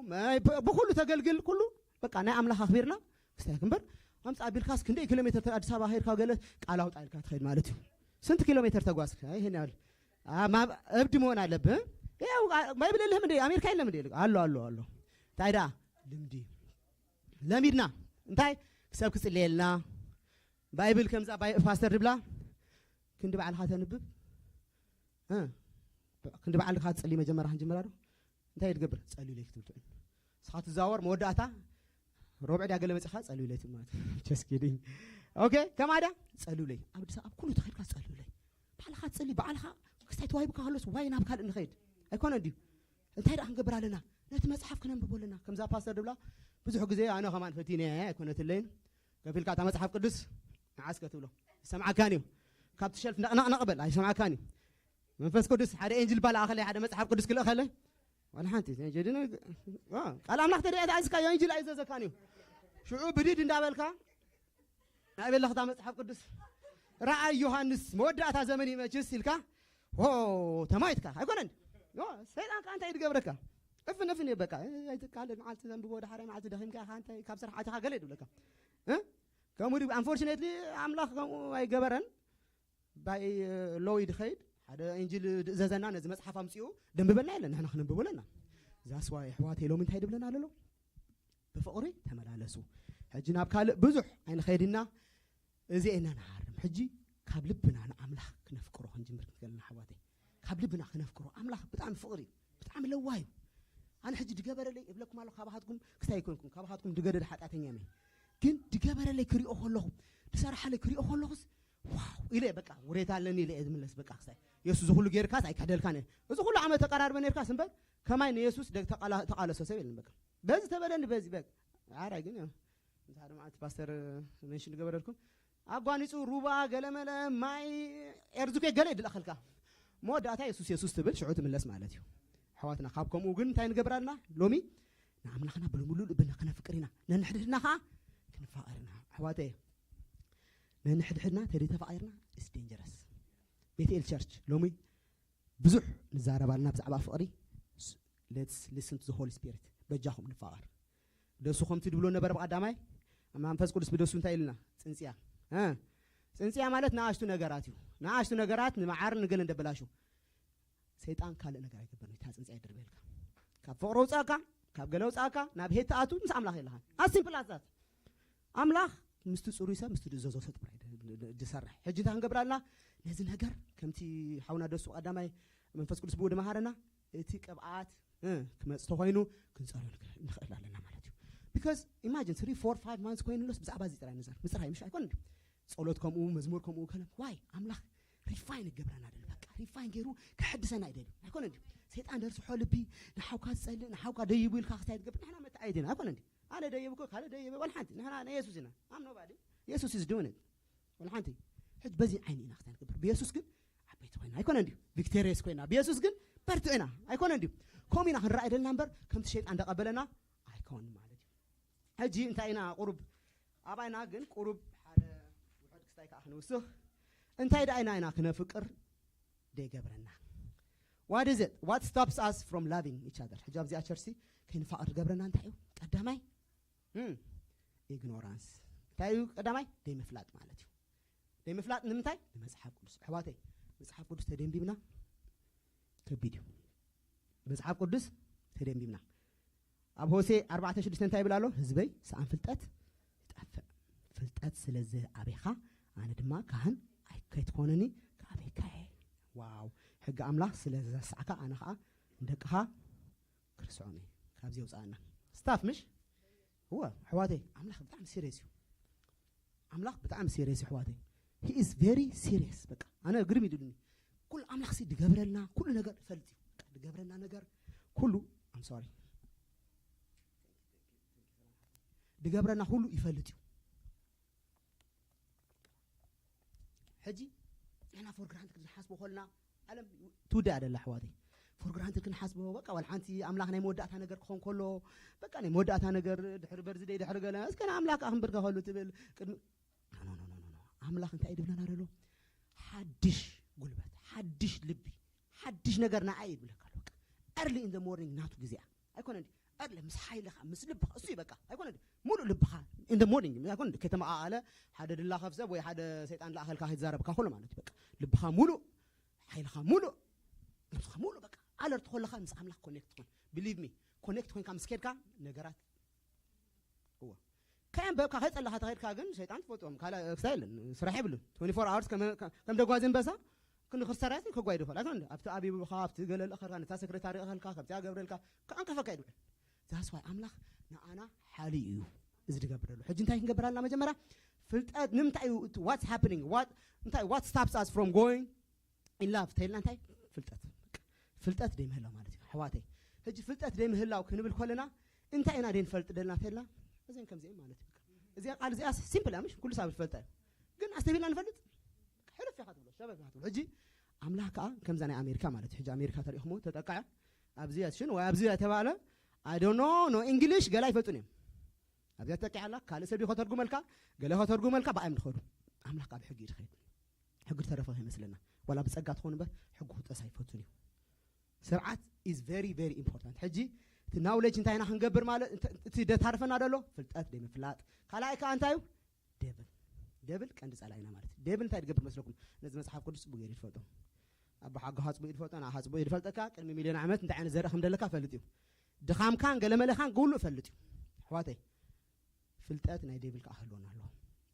ብኩሉ ተገልግል ኩሉ በቃ ናይ ኣምላኽ ኣኽቢርና ክስታይ ክንበር ኣምፃ ኣቢልካስ ክንደይ ኪሎ ሜትር ኣዲስ ኣበባ ከይድካ ገለ ቃል ኣውጣ ኢልካ ትኸይድ ማለት እዩ። ስንት ኪሎ ሜትር ተጓዝክ? ይሄን ያህል እብድ መሆን ኣለብህ። ያው ባይብል የለህም እንዴ? ኣሜሪካ የለም እንዴ? ኣሎ ኣሎ ኣሎ። እንታይ ደኣ ልምዲ ለሚድና እንታይ ክሰብ ክጽልየልና ባይብል ከምዛ ፓስተር ድብላ ክንዲ ባዕልኻ ተንብብ ክንዲ ባዕልኻ ትጸሊ መጀመርያ ክንጅምራ ዶ እንታይ ትገብር ጸልዩ ለይ ክትብል ትዕን ንስኻ ትዛወር መወዳእታ ሮብዕ ድያ ገለ መጺኻ ጸልዩ ለይ ትብል ማለት just kidding okay ከማዳ ጸልዩ ለይ ኣብ ድሳ ኣብ ኩሉ ተኸድካ ጸልዩ ለይ ባዕልኻ ትጸሊ ባዕልኻ ክስታይ ተዋሂብካ ከሎስ ዋይ ናብ ካልእ ንኸይድ ኣይኮነ ድዩ እንታይ ደኣ ክንገብር ኣለና ነቲ መጽሓፍ ክነንብቦ ኣለና ከምዛ ፓስተር ድብላ ብዙሕ ግዜ ኣነ ከማን ፈቲነ ኣይኮነትለይን ከፊልካ እታ መጽሓፍ ቅዱስ ንዓስ ከትብሎ ይሰምዓካን እዩ ካብቲ ሸልፍ ነቕነቕነቕ በል ኣይሰምዓካን እዩ መንፈስ ቅዱስ ሓደ ኤንጅል ባልኣኸለይ ሓደ መጽሓፍ ቅዱስ ክልእኸለይ ዋላ ሓንቲ ቃል ኣምላኽ ተደኣ ተኣዝካዮ ኤንጅል ኣይዘዘካን እዩ ሽዑ ብድድ እንዳበልካ ናይ በለኽታ መጽሓፍ ቅዱስ ረኣይ ዮሃንስ መወዳእታ ዘመን ይመችስ ኢልካ ሆ ተማይትካ ኣይኮነን ሰይጣን ከ እንታይ ድገብረካ እፍን እፍን በቃ ኣይትቃለድ መዓልቲ ዘንብቦ ዳሓራይ መዓልቲ ደኺምካ ኢኻ እንታይ ካብ ስራሕ ኣቲኻ ገለ ይብለካ ከምኡ ድዩ unfortunately ኣምላኽ ከምኡ ኣይገበረን ባይ ሎይ ድኸይድ ሓደ ኢንጅል ድእዘዘና ነዚ መፅሓፍ ኣምፅኡ ደንብበልና የለን ንሕና ክነንብቦ ኣለና ዛስዋ ኣሕዋተይ ሎሚ እንታይ ድብለና ኣሎ ብፍቕሪ ተመላለሱ ሕጂ ናብ ካልእ ብዙሕ ኣይንኸይድና እዚ ኢና ንሃርም ሕጂ ካብ ልብና ንኣምላኽ ክነፍቅሮ ክንጅምር ክትገለና ኣሕዋተይ ካብ ልብና ክነፍቅሮ ኣምላኽ ብጣዕሚ ፍቕሪ እዩ ብጣዕሚ ለዋህ እዩ ኣነ ሕጂ ድገበረለይ እብለኩም ኣለኹ ካባኻትኩም ክስታይ ኣይኮንኩም ካባኻትኩም ድገደደ ሓጢኣተኛ እየ ግን ድገበረለይ ክሪኦ ከለኹ ድሰራሓለይ ክሪኦ ከለኹስ ዋው ኢለ በቃ ውሬታ ኣለኒ ኢለ እየ ዝምለስ በቃ ክስታይ የሱስ ዝኩሉ ጌርካስ ኣይካደልካን እየ እዚ ኩሉ ዓመት ተቀራርበ ኔርካስ እምበር ከማይ ንየሱስ ተቃለሶ ሰብ የለን በቃ በዚ ተበለኒ በዚ በቃ ሓራይ ግን እንተ ሓደ መዓልቲ ፓስተር መንሽን ገበረልኩም ኣጓኒፁ ሩባ ገለመለ ማይ ኤርዝኩ ገለ ይድለኸልካ መወዳእታ የሱስ የሱስ ትብል ሽዑ ትምለስ ማለት እዩ ኣሕዋትና ካብ ከምኡ ግን እንታይ ንገብር ኣለና ሎሚ ንኣምላኽና ብምሉእ ልብና ክነፍቅር ኢና። ነንሕድሕድና ከዓ ክንፋቐር ኢና። ኣሕዋተየ፣ ነንሕድሕድና ተደይ ተፋቒርና፣ it's dangerous። ቤትኤል ቸርች ሎሚ ብዙሕ ንዛረባልና ብዛዕባ ፍቕሪ። Let's listen to the Holy Spirit። በጃኹም ንፋቐር። ደሱ ከምቲ ድብሎ ነበረ ብቐዳማይ፣ መንፈስ ቅዱስ ብደሱ እንታይ ኢልና? ጽንጽያ። እ? ጽንጽያ ማለት ንኣሽቱ ነገራት እዩ። ንኣሽቱ ነገራት ንመዓር ንገለ እንደበላሹ። ሰይጣን ካልእ ነገር ኣይገብርን። እታ ጽንጽያ ይድርበልካ። ካብ ፍቕሪ ውጻእካ፣ ካብ ገለ ውጻእካ፣ ናብ ሄድ ትኣቱ፣ ምስ ኣምላኽ የለኻን። As simple as that። ኣምላኽ ምስቲ ጽሩይ ሰብ፣ ምስቲ ዝእዘዞ ሰብ ጥራይ ድ-፣ ድ-፣ ድ-፣ ድሰርሕ። ሕጂ እንታይ ክንገብር ኣለና? ነዚ ነገር ከምቲ ሓውና ደሱ ቀዳማይ መንፈስ ቅዱስ ብኡ ድመሃረና፣ እቲ ቅብኣት፣ እ፣ ክመጽእ ተኾይኑ ክንጸርዮ ንክ-፣ ንኽእል ኣለና ማለት እዩ። Because imagine three, four, five months ኮይኑ ኣሎስ ብዛዕባ እዚ ጥራይ ንዘር-፣ ምጽራይ ምሽ ኣይኮነን ድዩ? ጸሎት ከምኡ፣ መዝሙር ከምኡ፣ ከለም ዋይ ኣምላኽ ሪፋይን ይገብረና ደል፣ በቃ ሪፋይን ገይሩ ክሕድሰና ይደል። ኣይኮነን ድዩ? ሰይጣን ደርስሖ ልቢ፣ ንሓውካ ዝጸልእ፣ ንሓውካ ደይቡ ኢልካ ክስታይ ትገብር፣ ንሕና መተኣየት ኢና። ኣይኮነን ድዩ? ኣነ ደይብኩ፣ ካልእ ደይበ፣ ወላ ሓንቲ። ንሕና ናይ የሱስ ኢና። I'm nobody። የሱስ is doing it። ወላ ሓንቲ። ሕጂ በዚ ዓይኒ ኢና ክስታይ ንገብር። ብየሱስ ግን ዓበይቲ ኮይና። ኣይኮነን ድዩ? ቪክቶሪየስ ኮይና። ብየሱስ ግን በርትዕ ኢና። ኣይኮነን ድዩ? ከምኡ ኢና ክንረኣይ ደልና እምበር፣ ከምቲ ሸይጣን እንዳቐበለና ኣይኮን ማለት እዩ። ሕጂ እንታይ ኢና ቁሩብ፣ ኣባይና ግን ቁሩብ ሓደ ውሑድ ክስታይ ከዓ ክንውስኽ። እንታይ ደኣ ኢና፣ ኢና ክነፍቅር ደይገብረና? What is it? What stops us from loving each other? ሕጂ ኣብዚኣ ቸርሲ ከይንፋቐር ዝገብረና እንታይ እዩ? ቀዳማይ፣ እም፣ ኢግኖራንስ። እንታይ እዩ ቀዳማይ? ደይምፍላጥ ማለት እዩ። ደይምፍላጥ ንምንታይ? ንመጽሓፍ ቅዱስ። ኣሕዋተይ፣ መጽሓፍ ቅዱስ ተደንቢብና ከቢድ እዩ። መጽሓፍ ቅዱስ ተደንቢብና። ኣብ ሆሴ ኣርባዕተ ሽዱሽተ እንታይ ይብል ኣሎ? ህዝበይ ሰኣን ፍልጠት ይጠፍእ። ፍልጠት ስለ ዝኣቤኻ፣ ኣነ ድማ ካህን ኣይ-፣ ከይትኾነኒ ከኣበይካ እየ። ዋው! ሕጊ ኣምላኽ ስለ ዘሳዕካ፣ ኣነ ኸኣ ንደቅኻ ክርስዖም እየ። ካብዚ የውፅኣና። ስታፍ ምሽ? እወ፣ ኣሕዋተይ፣ ኣምላኽ ብጣዕሚ ሲሪየስ እዩ። ኣምላኽ ብጣዕሚ ሲሪየስ እዩ፣ ኣሕዋተይ። He is very serious። በቃ፣ ኣነ ግርም ይድልኒ። ኩሉ ኣምላኽ ሲ ድገብረልና፣ ኩሉ ነገር ይፈልጥ እዩ። በቃ፣ ድገብረና ነገር ኩሉ፣ I'm sorry። ድገብረና ኩሉ ይፈልጥ እዩ። ሕጂ ንሕና ፎር ግራንትድ ክንሓስቦ ከለና፣ ዓለም ትውዳእ ደላ፣ ኣሕዋተይ። ፎር ግራንትድ ክንሓስቦ፣ በቃ፣ ዋላ ሓንቲ ኣምላኽ ናይ መወዳእታ ነገር ክኾን ከሎ፣ በቃ፣ ናይ መወዳእታ ነገር ድሕሪ በርዝደይ፣ ድሕሪ ገለ፣ እስከ ንኣምላኽ ከኣ ክንብርከኸሉ ትብል፣ ቅድሚ፣ ኖ፣ ኖ፣ ኖ፣ ኖ፣ ኖ። ኣምላኽ እንታይ እዩ ድብለና ደሎ? ሓድሽ ጉልበት፣ ሓድሽ ልቢ፣ ሓድሽ ነገር ንዓይ እዩ ድብለካ ኣሎ። በቃ፣ early in the morning ናቱ ግዜኣ። ኣይኮነን ድዩ? ኣድለ ምስ ሓይልኻ፣ ምስ ልብኻ፣ እሱ እዩ በቃ። ኣይኮነን ድዩ? ሙሉእ ልብኻ፣ in the morning፣ ኣይኮነን ድዩ? ከተመቓቓለ፣ ሓደ ድላኸፍ ሰብ ወይ ሓደ ሰይጣን ለኣኸልካ ከይትዛረብካ ከሎ ማለት እዩ በቃ። ልብኻ ሙሉእ፣ ሓይልኻ ሙሉእ፣ ነብስኻ ሙሉእ በቃ። ኣለርት ከለኻ ምስ ኣምላኽ ኮኔክት ትኾን። Believe me፣ ኮኔክት ኮይንካ ምስ ከድካ ነገራት፣ እወ። ከየንበብካ ከይጸለኻ ተኸድካ ግን ሰይጣን ትፈልጦም። ካልእ ክስታይ የለን፣ ስራሕ የብሉን። ትዌንቲ ፎር ኣወርስ ከም፣ ከም ደጓዚ ኣንበሳ ክንዲ ክርስትያናት ከጓይዱ ይኽእል። ኣይኮነን ድዩ? ኣብቲ ኣቢቡኻ፣ ኣብቲ ገለ ልእኸልካ፣ ነታ ሰክሬታሪ እኸልካ፣ ከምዚኣ ገብረልካ፣ ከዓንቀፈካ እዩ ድውዕል። That's why ኣምላኽ ንኣና ሓልዩ እዩ እዚ ዝገብር ዘሎ። ሕጂ እንታይ ክንገብር ኣለና? መጀመርያ ፍልጠት ንምንታይ እዩ እቲ what's happening? What፣ እንታይ፣ what stops us from going in love? ተይልና እንታይ? ፍልጠት። ፍልጠት ደይምህላው ማለት እዩ፣ ኣሕዋተይ። ሕጂ ፍልጠት ደይምህላው ክንብል ከለና እንታይ ኢና ደይንፈልጥ ደልና ተይልና? እዚን ከምዚኦም ማለት እዩ። እዚኣ ቃል እዚኣ ሲምፕል እያ፣ ምሽ? ኩሉ ሰብ ዝፈልጣ እዩ። ግን ኣስተብሂልና ንፈልጥ? ሕልፍ ኢኻ ትብሎ፣ ሸበብ ኢኻ ትብሎ። ሕጂ ኣምላኽ ከኣ ከምዛ ናይ ኣሜሪካ ማለት እዩ። ሕጂ ኣሜሪካ ተሪእኹሞ ተጠቃዐ፣ ኣብዚ ሽን ወይ ኣብዚ ተባለ፣ I don't know፣ no English፣ ገለ ኣይፈልጡን እዮም። ኣብዚኣ ተጠቂዓ ኣላ፣ ካልእ ሰብ እዩ ከተርጉመልካ፣ ገለ ከተርጉመልካ፣ ብኣይ እዮም ዝኸዱ። ኣምላኽ ከኣ ብሕጊ እዩ ዝኸይድ። ሕጊ ዝተረፈ ከይመስለና። ዋላ ብጸጋ ትኾን እምበር፣ ሕጊ ክብጠስ ኣይፈቱን እዩ። ስርዓት is very, very important። ሕጂ እቲ ናውሌጅ እንታይ ኢና ክንገብር ማለት፣ እንተ-፣ እቲ ደታርፈና ደሎ ፍልጠት ደይምፍላጥ። ካልኣይ ከኣ እንታይ እዩ? ደብል። ደብል ቀንዲ ጸላኢና ማለት እዩ። ደብል እንታይ ዝገብር መስለኩም? ነዚ መጽሓፍ ቅዱስ ጽቡቅ ገይሩ ይፈልጦ። ኣቦ ሓጎኻ ጽቡቅ እዩ ዝፈልጦ፣ ንኣኻ ጽቡቅ እዩ ዝፈልጠካ። ቅድሚ ሚልዮን ዓመት እንታይ ዓይነት ዘርኢ ከም ዘለካ ፈልጥ እዩ። ድኻምካን ገለመለኻን ኩሉ ፈልጥ እዩ። ኣሕዋተይ፣ ፍልጠት ናይ ደብል ከኣ ክህልወና ኣለዎ።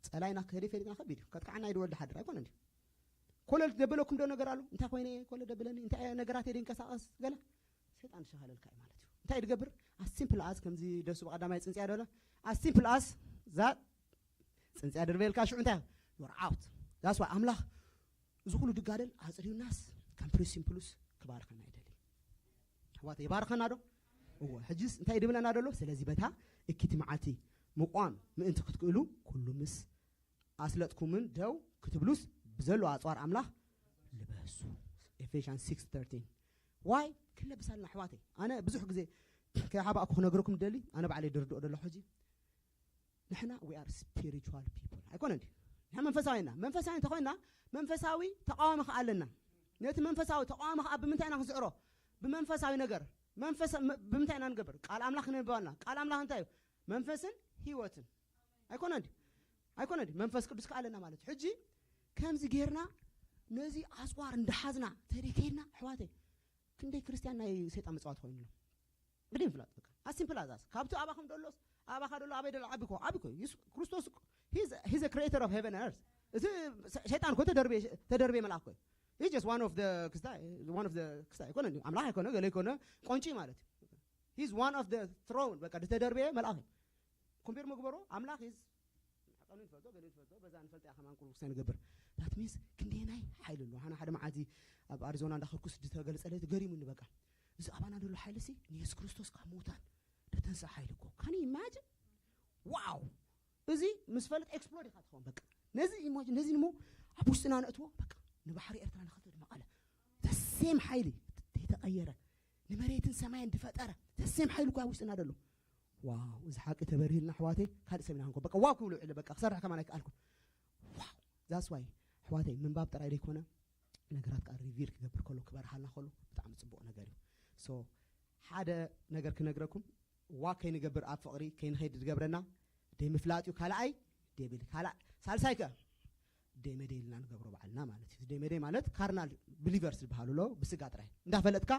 ጸላኢና ከደ ፈሊጥና ከቢድ እዩ። ከጥቅዓና እዩ ድወልድ ሓድር ኣይኮነን ድዩ? ኮለል ደበለኩም ዶ ነገር ኣሎ? እንታይ ኮይነ እየ ኮለል ደብለኒ? እንታይ እየ ነገራት እየ ድንቀሳቐስ? ገለ ሰይጣን ዝሸኸለልካ እዩ ማለት እዩ። እንታይ ድገብር? As simple as ከምዚ ደሱ ብቐዳማይ ጽንጽያ ደለ። As simple as that ጽንጽያ ድርበየልካ ሽዑ እንታይ? You're out። That's why ኣምላኽ እዚ ኩሉ ድጋደል ኣጽርዩናስ ከም ፕሪስ ሲምፕሉስ ክባርኸና ይደሊ። ኣሕዋተይ፣ ይባርኸና ዶ? እወ። ሕጂስ እንታይ ድብለና ደሎ? ስለዚ በታ እኪቲ መዓልቲ ምቋም ምእንቲ ክትክእሉ ኩሉ ምስ ኣስለጥኩምን ደው ክትብሉስ ብዘሎ ኣጽዋር ኣምላኽ ልበሱ። ኤፌሻን ሲክስ ተርቲን። ዋይ? ክንለብስ ኣለና ኣሕዋተይ። ኣነ ብዙሕ ግዜ ከይሓባእኩ ክነግረኩም ደሊ ኣነ ባዕለይ ድርድኦ ደሎ ሕጂ ንሕና we are spiritual people ኣይኮነ እንዲ ንሕና መንፈሳዊ ኢና መንፈሳዊ እንተኮይና መንፈሳዊ ተቃዋሚ ከ ኣለና ነቲ መንፈሳዊ ተቃዋሚ ከ ብምንታይ ኢና ክንስዕሮ ብመንፈሳዊ ነገር መንፈስ ም- ብምንታይ ኢና ንገብር ቃል ኣምላኽ ክነንበባልና ቃል ኣምላኽ እንታይ እዩ መንፈስን ህይወትን ኣይኮነ እንዲ ኣይኮነ እንዲ መንፈስ ቅዱስ ከ ኣለና ማለት እዩ ሕጂ ከምዚ ጌርና ነዚ ኣፅዋር እንዳሓዝና ተደይከይድና ኣሕዋተይ ክንደይ ክርስትያን ናይ ሰይጣን መፅዋት ኮይኑሎ ግድን ፍላጥ በቃ ኣሲምፕል ኣዛስ ካብቲ ኣባኹም ደሎስ ኣባኻ ደሎ ኣበይ ደሎ ዓቢ ኮ ዓቢ ኮ የሱስ ክርስቶስ he's a creator of heaven and earth እዚ ሰይጣን ኮ ተደርቤ ተደርቤ መልኣክ ኮ he's just one of the ክስታይ one of the ክስታይ ኮነ ኣምላኽ ኣይኮነ ገለ ይኮነ ቆንጪ ማለት እዩ he's one of the throne በቃ ዝተደርቤ መልኣኽ ኮምፔር መግበሮ ኣምላኽ is ቀኑ ንፈልጦ ገለ ንፈልጦ በዛ ንፈልጥ እያ ከማን ቁሩብ ክሳይ ንገብር that means ክንደየናይ ሓይሊ ኣለዎ ሓና ሓደ መዓልቲ ኣብ ኣሪዞና እንዳኸድኩስ ዝተገልጸለ ገሪሙኒ በቃ እዚ ኣባና ዘሎ ሓይሊ ሲ ንየሱስ ክርስቶስ ካብ ምውታን ደተንሳ ሓይሊ እኮ ካን ኢማጅን ዋው እዚ ምስ ፈልጥ ኤክስፕሎድ ኢኻ ትኸውን በቃ ነዚ ኢማጅን ነዚ ንሞ ኣብ ውሽጥና ነእትዎ በቃ ንባሕሪ ኤርትራ ንኸልተ ድመቐለ ተሴም ሓይሊ ተይተቐየረ ንመሬትን ሰማይን ዝፈጠረ ተሴም ሓይሊ እኮ ኣብ ውሽጥና ደሎ ዋው እዚ ሓቂ ተበሪህልና ኣሕዋተይ ካልእ ሰብ ኢና ክንኮ በቃ ዋው ክብሉ ውዕለ በቃ ክሰርሕ ከማን ኣይከኣልኩን ዋው that's why ኣሕዋተይ ምንባብ ጥራይ ዘይኮነ ነገራት ከዓ ሪቪል ክገብር ከሎ ክበርሃልና ከሎ ብጣዕሚ ፅቡቅ ነገር እዩ so ሓደ ነገር ክነግረኩም ዋክ ከይንገብር ኣብ ፍቕሪ ከይንኸይድ ዝገብረና ደይ ምፍላጥ እዩ ካልኣይ ደብል ካልኣ ሳልሳይ ከ ደይ መደይ ኢልና ንገብሮ ባዕልና ማለት እዩ ደይ መደይ ማለት ካርናል ብሊቨርስ ዝበሃሉ ኣሎ ብስጋ ጥራይ እንዳፈለጥካ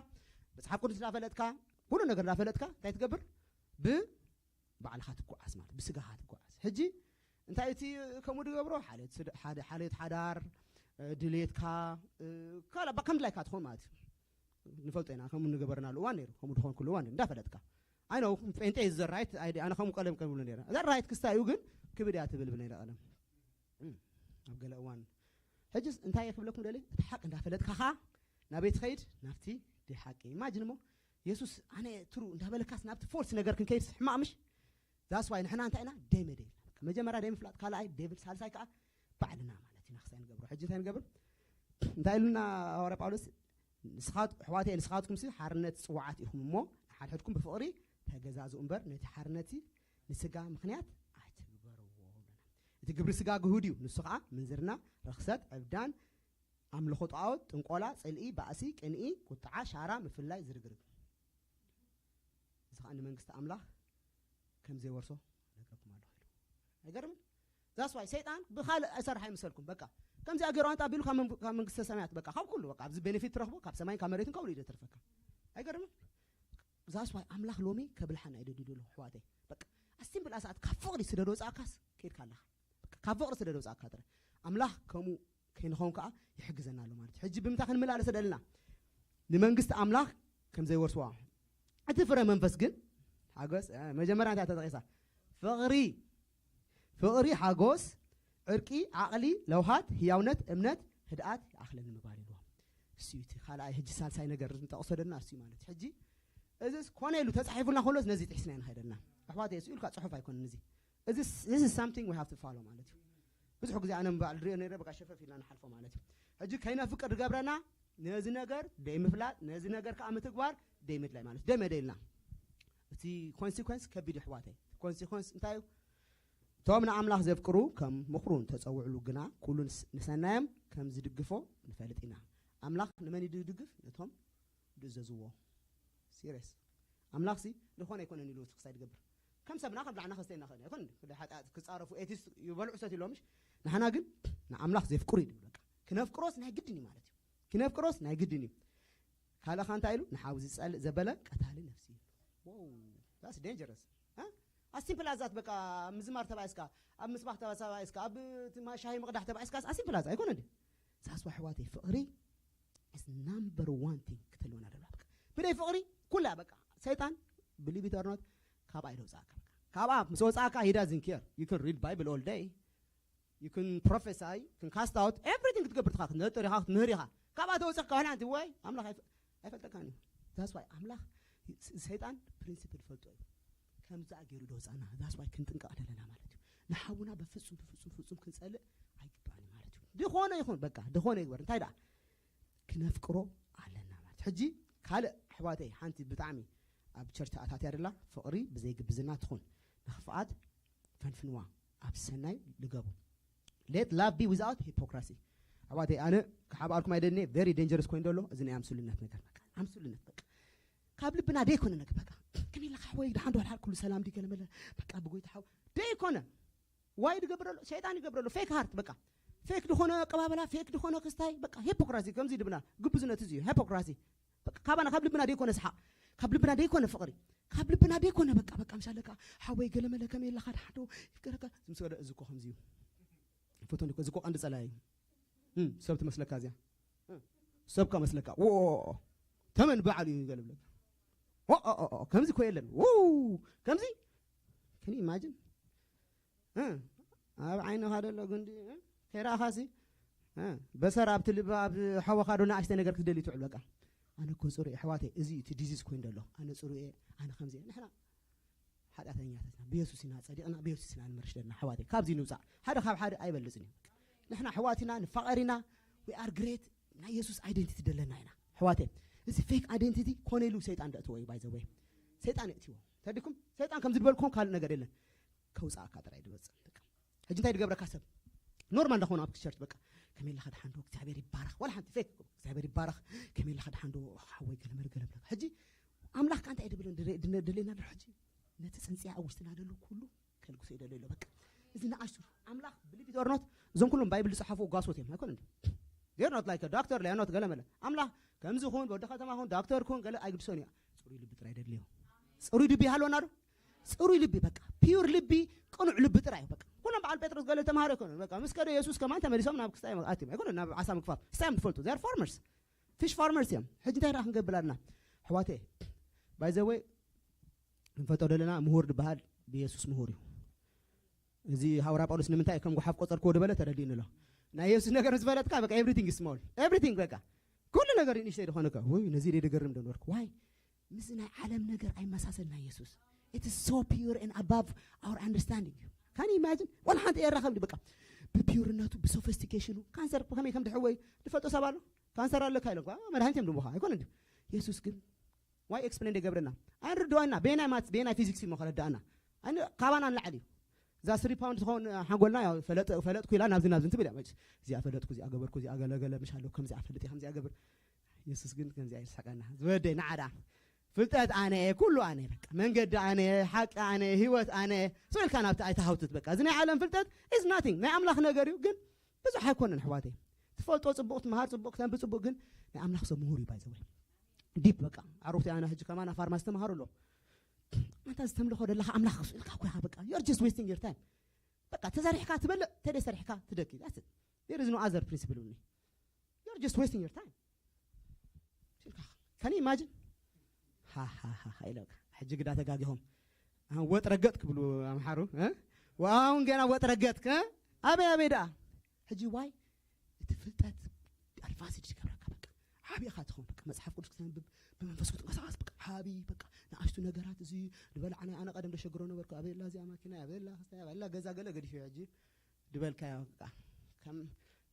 መፅሓፍ ቅዱስ እንዳፈለጥካ ኩሉ ነገር እንዳፈለጥካ እንታይ ትገብር ብባዕልኻ ትጓዓዝ ማለት ብስጋኻ ትጓዓዝ ሕጂ እንታይ እቲ ከምኡ ዝገብሮ ሓልዮት ሓዳር ድሌትካ ካልእ ከምድላይካ ትኾን ማለት እዩ ንፈልጦ ኢና ከምኡ ንገበርናሉ እዋን ነይሩ ከምኡ ዝኾንኩሉ እዋን እንዳፈለጥካ ኣይነው ጴንጤ is the right ኣነ ከምኡ ቀለም ቀብሉ ነይረ እዛ ራይት ክስታ እዩ ግን ክብድ እያ ትብል ብነይረ ቀለም ኣብ ገለ እዋን ሕጅስ እንታይ ክብለኩም ደሊ እቲ ሓቂ እንዳፈለጥካ ኸዓ ናበይ ትኸይድ ናብቲ ደይ ሓቂ ኢማጅን እሞ የሱስ ኣነ ትሩ እንዳበለካስ ናብቲ ፎልስ ነገር ክንከይድ ሕማቕ ምሽ that's why ንሕና እንታይ ኢና ደይ መደይ መጀመርያ ደይ ምፍላጥ ካልኣይ ደብል ሳልሳይ ከዓ ባዕልና ማለት ኢና ክሳይ ንገብሮ ሕጂ እንታይ ንገብር እንታይ ኢሉና ሃዋርያ ጳውሎስ ንስኻት ኣሕዋተይ ንስኻትኩም ሲ ሓርነት ጽዋዓት ኢኹም እሞ ንሓድሕድኩም ብፍቕሪ ተገዛዝኡ እምበር ነቲ ሓርነት ንስጋ ምኽንያት ኣይትግበርዎ ብለና። እቲ ግብሪ ስጋ ግሁድ እዩ፣ ንሱ ኸዓ ምንዝርና፣ ርኽሰት፣ ዕብዳን፣ ኣምልኾ ጣዖት፣ ጥንቆላ፣ ጽልኢ፣ ባእሲ፣ ቅንኢ፣ ቁጥዓ፣ ሻራ፣ ምፍልላይ፣ ዝርግርግ። እዚ ኸዓ ንመንግስቲ ኣምላኽ ከም ዘይወርሶ እነግረኩም ኣለኹ ኢሉ። ኣይገርምን? That's why ሰይጣን ብኻልእ ኣይሰርሕ ኣይምሰልኩም። በቃ ከምዚኣ ገይሩ ኣንጣ ኣቢሉ ካብ መንግ-፣ ካብ መንግስተ ሰማያት በቃ ካብ ኩሉ በቃ ኣብዚ ቤኔፊት ትረኽቦ ካብ ሰማይን ካብ መሬትን ከብሉ እዩ ዘትርፈካ። ኣይገርምን? That's why ኣምላኽ ሎሚ ከብልሓና እዩ ደልዩ ዘሎ ኣሕዋተይ። በቃ ኣሲምፕል ኣሳት ካብ ፍቕሪ ስለ ዝወፃእካስ ከይድካ ኣለኻ። በቃ ካብ ፍቕሪ ስለ ዝወፃእካ ጥራይ ኣምላኽ ከምኡ ከይንኸውን ከዓ ይሕግዘና ኣሎ ማለት እዩ። ሕጂ ብምንታይ ክንመላለስ ደልና? ንመንግስቲ ኣምላኽ ከም ዘይወርስዋ። እቲ ፍረ መንፈስ ግን ሓጎስ፣ እ፣ መጀመርያ እንታይ ተጠቒሳ? ፍቕሪ፣ ፍቕሪ፣ ሓጎስ፣ ዕርቂ፣ ዓቕሊ፣ ለውሃት፣ ህያውነት፣ እምነት፣ ህድኣት ይኣኽለኒ ምባል ኢልዎ። እሱ እዩ እቲ ካልኣይ ሕጂ ሳልሳይ ነገር ንጠቕሶ ደልና እሱ እዩ ማለት እዩ። ሕጂ እዚስ ኮነ ኢሉ ተጻሒፉልና ከሎስ ነዚ ጥሒስና ኢና ኸይደልና። ኣሕዋተይ፣ እሱ ኢልካ ጽሑፍ ኣይኮነን እዚ። እዚ this is something we have to follow ማለት እዩ። ብዙሕ ግዜ ኣነ ንባዕል ድሪኦ ነይረ፣ በቃ ሸፈፍ ኢልና ንሓልፎ ማለት እዩ። ሕጂ ከይነፍቅር ዝገብረና ነዚ ነገር ደይ ምፍላጥ፣ ነዚ ነገር ከዓ ምትግባር ደይ ምድላይ ማለት እዩ። ደይ መደይልና። እቲ ኮንሲኮንስ ከቢድ እዩ ኣሕዋተይ። ኮንሲኮንስ እንታይ እዩ? እቶም ንኣምላኽ ዘፍቅሩ ከም ምኽሩ እንተጸውዕሉ ግና ኩሉ ንስ-፣ ንሰናዮም ከም ዝድግፎ ንፈልጥ ኢና። ኣምላኽ ንመን እዩ ዝድግፍ? ነቶም ዝእዘዝዎ። ሲሪየስ። ኣምላኽሲ ዝኾነ ኣይኮነን ኢሉ እቲ ክሳይ ዝገብር። ከም ሰብና ከም ብላዕና ከስተየና ኽእል ኣይኮነን። እንዲ ሓጢኣት ክጻረፉ ኤቲስት ይበልዑ ሰት ኢሎም ምሽ? ንሓና ግን ንኣምላኽ ዘፍቅሩ እዩ ዝብል በቃ። ክነፍቅሮስ ናይ ግድን እዩ ማለት እዩ። ክነፍቅሮስ ናይ ግድን እዩ። ካልእኻ እንታይ ኢሉ? ንሓው ዝጸልእ ዘበለ ቀታሊ ነፍሲ እዩ። Wow, that's dangerous። እ? As simple as that በቃ ኣብ ምዝማር ተባኢስካ፣ ኣብ ምስባኽ ተባኢስካ፣ ኣብ እቲ ማ-፣ ሻሂ ምቕዳሕ ተባኢስካ፣ as simple as ኣይኮነ ድዩ? That's why ኣሕዋተይ ፍቕሪ is number one thing ክትህልወና ደላ በቃ። ብደይ ፍቕሪ ኩላ በቃ። ሰይጣን believe it or not ካብኣ ይደውጻካ በቃ። ካብኣ ምስ ወጻካ he doesn't care. You can read Bible all day. You can prophesy, you can cast out, everything ክትገብር ትኻ፣ ክትነጥር ኢኻ፣ ክትምህር ኢኻ። ካብኣ ተወጽኻ ዋላ ሓንቲ ወይ ኣምላኽ ኣይፈ-፣ ኣይፈልጠካን እዩ። That's why ኣምላኽ ስ-፣ ሰይጣን ፕሪንሲፕል ፈልጦ እዩ። ከምዛ ገይሩ ደውጻና። That's why ክንጥንቀቕ ኣለና ማለት እዩ። ንሓውና በፍጹም፣ በፍጹም፣ ፍጹም ክንጸልእ ኣይግባእን እዩ ማለት እዩ። ዝኾነ ይኹን በቃ፣ ዝኾነ ይግበር። እንታይ ደኣ? ክነፍቅሮ ኣለና ማለት። ሕጂ ካልእ ኣሕዋተይ ሓንቲ ብጣዕሚ ኣብ ቸርች ተኣታትያ ደላ ፍቕሪ ብዘይ ግብዝና ትኹን። ንኽፍኣት ፈንፍንዋ፣ ኣብ ሰናይ ልገቡ። Let love be without hypocrisy። ኣሕዋተይ፣ ኣነ ክሓብኣልኩም ኣይደልኒ፣ very dangerous ኮይኑ ዘሎ እዚ ናይ ኣምስሉነት ነገር። በቃ ኣምስሉነት በቃ ካብ ልብና ደይኮነ ነገር። በቃ ከመይ ኣለኻ ሓወይ፣ ደሓን ዶ፣ ሓልሓል ኩሉ ሰላም ድዩ፣ ገለ መለ፣ በቃ ብጎይታ ሓው ደይኮነ። ዋይ ድገብረሉ ሰይጣን ይገብረሉ። ፌክ ሃርት በቃ ፌክ ዝኾነ ኣቀባበላ፣ ፌክ ዝኾነ ክስታይ፣ በቃ ሂፖክራሲ። ከምዚ ድብና ግብዝነት እዚ እዩ ሂፖክራሲ። በቃ ካባና ካብ ልብና ደይኮነ ሰሓቕ፣ ካብ ልብና ደይኮነ ፍቕሪ፣ ካብ ልብና ደይኮነ በቃ በቃ ምሻለካ ሓወይ ገለ መለ ከመይ ኣለኻ፣ ደሓን ዶ፣ ይፍቀረካ። ምስ ወደ እዚ እኮ ከምዚ እዩ። ፈቶኒ እኮ እዚ እኮ ቀንዲ ጸላይ እዩ። እም፣ ሰብ ትመስለካ እዚኣ። እም፣ ሰብ ከመስለካ። ዎ፣ ተመን በዓል እዩ ገለ ብለካ። ዎ፣ ኦ፣ ኦ፣ ኦ፣ ከምዚ እኮ የለን። ዎ፣ ከምዚ። Can you imagine? እ፣ ኣብ ዓይንኻ ደሎ ጉንዲ፣ እ፣ ከይረኣኻሲ፣ እ፣ በሰር ኣብቲ ልቢ ኣብ ሓወኻ ዶ ንኣሽተ ነገር ክትደሊ ትውዕል በቃ። ኣነ እኮ ጽሩይ እየ ኣሕዋተይ፣ እዚ እቲ ዲዚዝ ኮይኑ ደሎ። ኣነ ጽሩይ እየ፣ ኣነ ከምዚ እየ። ንሕና ሓጢኣተኛታት ኢና፣ ብየሱስ ኢና ጸዲቕና፣ ብየሱስ ኢና ንመርሽ ዘለና ኣሕዋተይ። ካብዚ ንውጻእ። ሓደ ካብ ሓደ ኣይበልጽን እዩ። ንሕና ኣሕዋት ኢና፣ ንፋቐር ኢና፣ we are great፣ ናይ የሱስ ኣይደንቲቲ ደለና ኢና ኣሕዋተይ። እዚ ፌክ ኣይደንቲቲ ኮነ ኢሉ ሰይጣን ደእትዎ እዩ፣ by the way። ሰይጣን የእትዎ። ተዲኩም? ሰይጣን ከምዚ ዝበልኩም ካልእ ነገር የለን። ከውጻእካ ጥራይ ድመጽእ። በቃ። ሕጂ እንታይ ድገብረካ ሰብ? ኖርማል እንዳኾነ ኣብ ቸርች በቃ ከመይ ኣለኻ ደሓን ዶ? እግዚኣብሔር ይባረኽ። ዋላ ሓንቲ ፌክ እኮ። እግዚኣብሔር ይባረኽ። ከመይ ኣለኻ ደሓን ዶ? ሓወይ ገለ መለ ገለ ብለካ። ሕጂ ኣምላኽ ከ እንታይ እዩ ድብለን ድረ-፣ ድነ-፣ ድሌና ኣሎ ሕጂ? ነቲ ጽንጽያ ኣብ ውሽጥና ደሎ ኩሉ ከልግሶ ይደሎ ኣሎ። በቃ። እዚ ንኣሽቱ ኣምላኽ ብሊቭ ኢት ኦር ኖት፣ እዞም ኩሎም ባይብል ዝጸሓፉ ጓሶት እዮም። ኣይኮነን? They're not like a doctor፣ they are not ገለ መለ። ኣምላኽ ከምዚ ኩን፣ ወዲ ከተማ ኩን፣ ዶክተር ኩን፣ ገለ ኣይግድሶን እዩ። ጽሩይ ልቢ ጥራይ ደድልዮ። ጽሩይ ልቢ ይሃልወና ዶ? ጽሩይ ልቢ በቃ፣ ፒውር ልቢ፣ ቅኑዕ ልቢ ጥራይ እዩ በቃ። ኩሎም በዓል ጴጥሮስ ገለ ተማሃሮ ኣይኮኑን። በቃ ምስ ከደ የሱስ ከማን ተመሊሶም ናብ ክስታይ ኣትዮም። ኣይኮነን ናብ ዓሳ ምግፋፍ። ስታይ እዮም ትፈልጡ። They are farmers። ፊሽ ፋርመርስ እዮም። ሕጂ እንታይ ደኣ ክንገብር ኣለና? ኣሕዋተይ፣ by the way፣ ንፈጦ ዘለና ምሁር ዝበሃል ብየሱስ ምሁር እዩ። እዚ ሃዋርያ ጳውሎስ ንምንታይ ከም ጓሓፍ ቆጸርክዎ ዝበለ ተረዲእኒ ኣሎ። ናይ የሱስ ነገር ምስ ፈለጥካ በቃ ኤቭሪቲንግ ኢዝ ስሞል። ኤቭሪቲንግ በቃ ኩሉ ነገር ንእሽተይ ዝኾነካ። ወይ ነዚ ደይ ደገርም ዶ ነበርኩ? ዋይ ምስ ናይ ዓለም ነገር ኣይመሳሰል ናይ የሱስ። It is so pure and above our understanding። Can you imagine? ዋላ ሓንቲ የራኸብ በቃ ብፒውርነቱ ብሶፊስቲኬሽኑ። ካንሰር ከመይ ከም ድሕወይ ዝፈልጦ ሰብ ኣሎ? ካንሰር ኣለካ ኢሎም እኳ መድሃኒት እዮም ድምኻ ኣይኮነ ድዩ? የሱስ ግን ዋይ ኤክስፕሌን ደገብረና ኣይንርድኦና። ቤናይ ማትስ ቤናይ ፊዚክስ እዩ ከረዳእና። ኣነ ካባና ንላዕሊ እዩ። እዛ ስሪ ፓውንድ ትኸውን ሓንጎልና ያው ፈለጥ-፣ ፈለጥኩ ኢላ ናብዚ ናብዚ እንትብል እያ መችስ። እዚኣ ፈለጥኩ፣ እዚኣ ገበርኩ፣ እዚኣ ገለገለ ምሽ ኣለኩ፣ ከምዚኣ ፈልጥ እየ፣ ከምዚኣ ገብር። የሱስ ግን ከምዚኣ ይስሕቀና። ዝወደይ ንዓዳ ፍልጠት ኣነ እየ፣ ኩሉ ኣነ እየ፣ በቃ መንገዲ ኣነ እየ፣ ሓቂ ኣነ እየ፣ ህይወት ኣነ እየ። ስቕ ኢልካ ናብቲ ኣይትሃውትት። በቃ እዚ ናይ ዓለም ፍልጠት ኢዝ ናቲንግ፣ ናይ ኣምላኽ ነገር እዩ ግን ብዙሕ ኣይኮነን ኣሕዋተይ። ትፈልጦ ጽቡቕ፣ ትምሃር ጽቡቕ፣ ክተንብብ ጽቡቕ፣ ግን ናይ ኣምላኽ ሰብ ምሁር እዩ። ባይ ዘ ወይ ዲፕ በቃ ዓሩኽቲ ኣነ ሕጂ ከማና ፋርማሲ ተምሃሩ ኣሎ። ኣንታ ዝተምልኾ ደለኻ ኣምላኽ ክሱ ኢልካ እኮ ኢኻ በቃ። You're just wasting your time። በቃ ተሰሪሕካ ትበልዕ፣ ተደይ ሰሪሕካ ትደኪ። That's it። There is no other principle with me። You're just wasting your time። ኢልካ። Can you imagine? ሃ፣ ሃ፣ ሃ፣ ሃ ኢለካ። ሕጂ ግዳ ተጋጊኹም። ኣሁን ወጥ ረገጥ ክብሉ ኣምሓሩ፣ እ? ወኣሁን ገና ወጥ ረገጥ፣ እ? ኣበይ፣ ኣበይ ደኣ? ሕጂ ዋይ፣ እቲ ፍልጠት ኣድቫንስድ ይገብረካ፣ በቃ። ዓቢ ኢኻ ትኸውን፣ በቃ። መጽሓፍ ቅዱስ ክተንብብ፣ ብመንፈስ ክትንቀሳቐስ፣ በቃ። ዓቢ፣ በቃ። ንኣሽቱ ነገራት፣ እዚ ዝበልዓናይ፣ ኣነ ቀደም ደሸግሮ ነበርኩ። ኣበይ ኣላ እዚኣ ማኪና፣ ኣበይ ኣላ ክስታይ፣ ኣበይ ኣላ ገዛ፣ ገለ ገዲፈ ሕጂ። ድበልካዮ፣ በቃ። ከም፣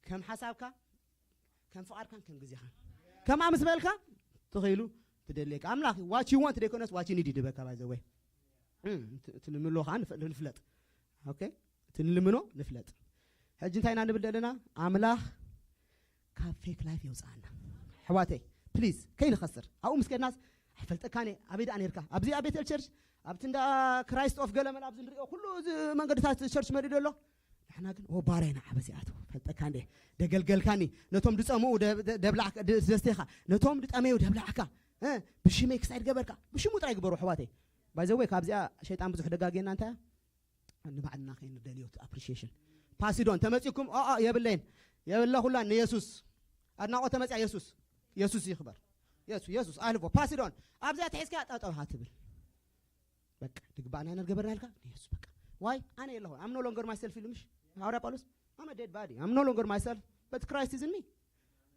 ከም ሓሳብካ፣ ከም ፍቓድካን ከም ግዜኻን። ከምኣ ምስ በልካ፣ ትኽኢሉ ትደልየካ። ኣምላኽ፣ what you want ዘይኮነስ what you need እዩ ድበካ፣ by the way። እም፣ እቲ፣ እቲ ንምሎ ኸዓ ንፍ-፣ ንፍለጥ። ኦኬ? እቲ ንልምኖ ንፍለጥ። ሕጂ እንታይ ኢና ንብል ዘለና? ኣምላኽ ካብ ፌክ ላይፍ የውፅኣና። ኣሕዋተይ፣ ፕሊዝ፣ ከይንኸስር። ኣብኡ ምስ ከድናስ፣ ኣይፈልጠካን እየ፣ ኣበይ ደኣ ነይርካ? ኣብዚ ኣብ ቤተል ቸርች፣ ኣብቲ እንዳ ክራይስት ኦፍ ገለመል ኣብዚ ንሪኦ ኩሉ እዚ መንገድታት ቸርች መሪዶ ኣሎ። ንሕና ግን፣ ኦ፣ ባርያ ኢና ዓበስ ይኣትው፣ ፈልጠካ እንዴ፣ ደገልገልካኒ፣ ነቶም ድጸምኡ ደ-፣ ደ-፣ ደብላዕካ፣ ደ-፣ ደስቴኻ፣ ነቶም ድጠመዩ ደብላዕካ፣ እ፣ ብሽመይ ክሳይ ድገበርካ፣ ብሽሙ ጥራይ ግበሩ ኣሕዋተይ። By the way፣ ካብዚኣ ሸይጣን ብዙሕ ደጋግየና እንታይ እያ? ንባዕልና ከይንደልዮ እቲ ኣፕሪሺዬሽን። ፓሲዶን ተመጺኩም፣ ኦ፣ ኦ፣ የብለይን፣ የብለኹላን ንየሱስ። ኣድናቖት ተመጺኣ የሱስ፣ የሱስ ይኽበር። የሱ-፣ የሱስ፣ ኣልፎ፣ ፓሲዶን። ኣብዚኣ ተሒዝካ ጠጠው ኢኻ ትብል። በቃ፣ ድግባእ ናይ ነገር ገበርና ኢልካ፣ ንየሱስ በቃ። ዋይ፣ ኣነ የለኹ፣ I'm no longer myself ኢሉ ምሽ? ሃዋርያ ጳውሎስ፣ I'm a dead body, I'm no longer myself, but Christ is in me።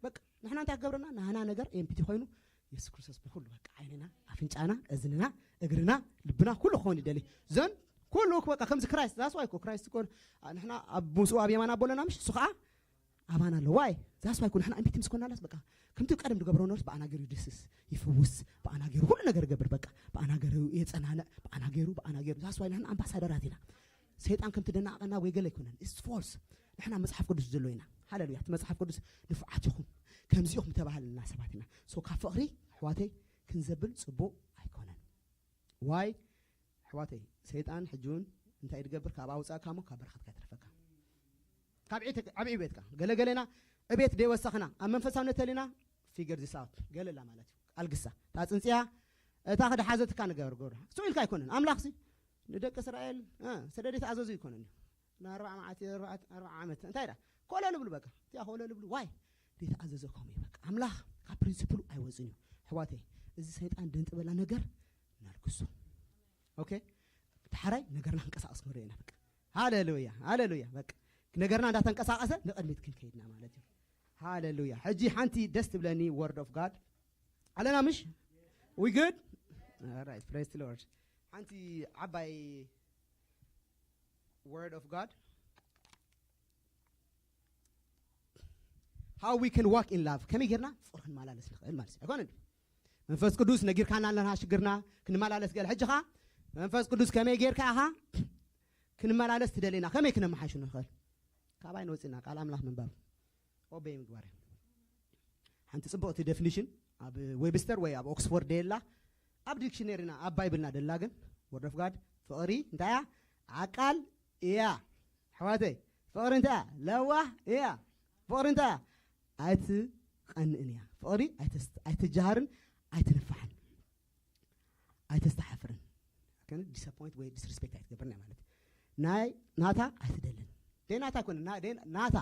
በቃ፣ ንሕና እንታይ ክገብረና? ናህና ነገር ኤምፒቲ ኮይኑ፣ የሱስ ክርስቶስ ብኹሉ በቃ፣ ዓይንና፣ ኣፍንጫና፣ እዝንና፣ እግርና፣ ልብና፣ ኩሉ ክኸውን ይደሊ። ዘን ኩሉ በቃ፣ ከምዚ ክራይስት፣ that's why እኮ ክራይስት እኮ፣ ኣ፣ ንሕና ኣብ ምስኡ ኣብ የማን ኣቦ ኣለና ምሽ? እሱ ኸዓ ኣባና ኣሎ። ዋይ ዛስ ዋይ ኩ ንሕና እምቢቲ ምስ ኮናላስ በቃ ከምቲ ቀደም ዝገብሮ ነርስ ብኣና ገይሩ ይድስስ፣ ይፍውስ፣ ብኣና ገይሩ ኩሉ ነገር ይገብር። በቃ ብኣና ገይሩ የጸናንዕ፣ ብኣና ገይሩ ብኣና ገይሩ ዛስ ዋይ ንሕና ኣምባሳደራት ኢና። ሰይጣን ከምቲ ደናቀና ወይ ገለ ኣይኮነን። It's false። ንሕና መጽሓፍ ቅዱስ ዘሎ ኢና። ሃሌሉያ። እቲ መጽሓፍ ቅዱስ ንፉዓት ኢኹም፣ ከምዚ ኢኹም ተባሃለና ሰባት ኢና። So ካብ ፍቕሪ ኣሕዋተይ ክንዘብል ጽቡቕ ኣይኮነን። ዋይ ኣሕዋተይ፣ ሰይጣን ሕጂ እውን እንታይ ድገብር? ካብ ኣውፃእካ እሞ ካብ በረኸትካ ይትረፈካ። ካብ ዕቤት- ኣብ ዕቤትካ ገለገለና ዕቤት ደይወሰኽና ኣብ መንፈሳውነት ተሊና figure this out ገለላ ማለት እዩ። ኣልግሳ ታፅንፅያ እታ ክድሓዘትካ ንገበር ገብራ ስኡ ኢልካ ኣይኮነን። ኣምላኽ ሲ ንደቂ እስራኤል እ፣ ስደድ ተኣዘዙ ይኮነን እዩ። ንኣርባዓ መዓልቲ ኣርባዓ ኣርባዓ ዓመት እንታይ ዳ ኮለ ንብሉ በቃ እቲያ ኮለ ንብሉ ዋይ ዘይተኣዘዘ ከምኡ እዩ። በቃ ኣምላኽ ካብ ፕሪንሲፕሉ ኣይወፅን እዩ። ኣሕዋተይ እዚ ሰይጣን ደንጥበላ ነገር ነልግሶ። ኦኬ ዳሕራይ ነገርና ክንቀሳቀስ ክንርኢ ኢና። በቃ ሃሌሉያ ሃሌሉያ። በቃ ነገርና እንዳተንቀሳቀሰ ንቅድሚት ክንከይድና ማለት እዩ። ሃሌሉያ። ሕጂ ሓንቲ ደስ ትብለኒ word of God ኣለና ምሽ? We good? All right, praise the Lord. ሓንቲ ዓባይ word of God, how we can walk in love፣ ከመይ ጌርና ፍቅሪ ክንመላለስ ንኽእል ማለት እዩ። ኣይኮነ መንፈስ ቅዱስ ነጊርካና ኣለና ሽግርና ክንመላለስ ገለ። ሕጂ ኸዓ መንፈስ ቅዱስ ከመይ ጌርካ ኢኻ ክንመላለስ ትደሊና? ከመይ ክነመሓይሹ ንኽእል? ካባይ ንወፅና ቃል ኣምላኽ ምንባብ ኦቤይ ምግባር እዩ። ሓንቲ ጽብቕቲ ዴፊኒሽን ኣብ ዌብስተር ወይ ኣብ ኦክስፎርድ የላ፣ ኣብ ዲክሽነሪና ኣብ ባይብልና ደላ ግን ወርድ ኦፍ ጋድ ፍቕሪ እንታይ እያ? ዓቃል እያ። ኣሕዋተይ ፍቕሪ እንታይ እያ? ለዋህ እያ። ፍቕሪ እንታይ እያ? ኣይትቐንእን እያ። ፍቕሪ ኣይተስ- ኣይትጃሃርን ኣይትንፋሕን ኣይተስተሓፍርን። ዲስኣፖይንት ወይ ዲስሪስፔክት ኣይትገብርን እያ ማለት እዩ። ናይ ናታ ኣይትደልን። ደይ ናታ ኣይኮነ ና- ደይ ናታ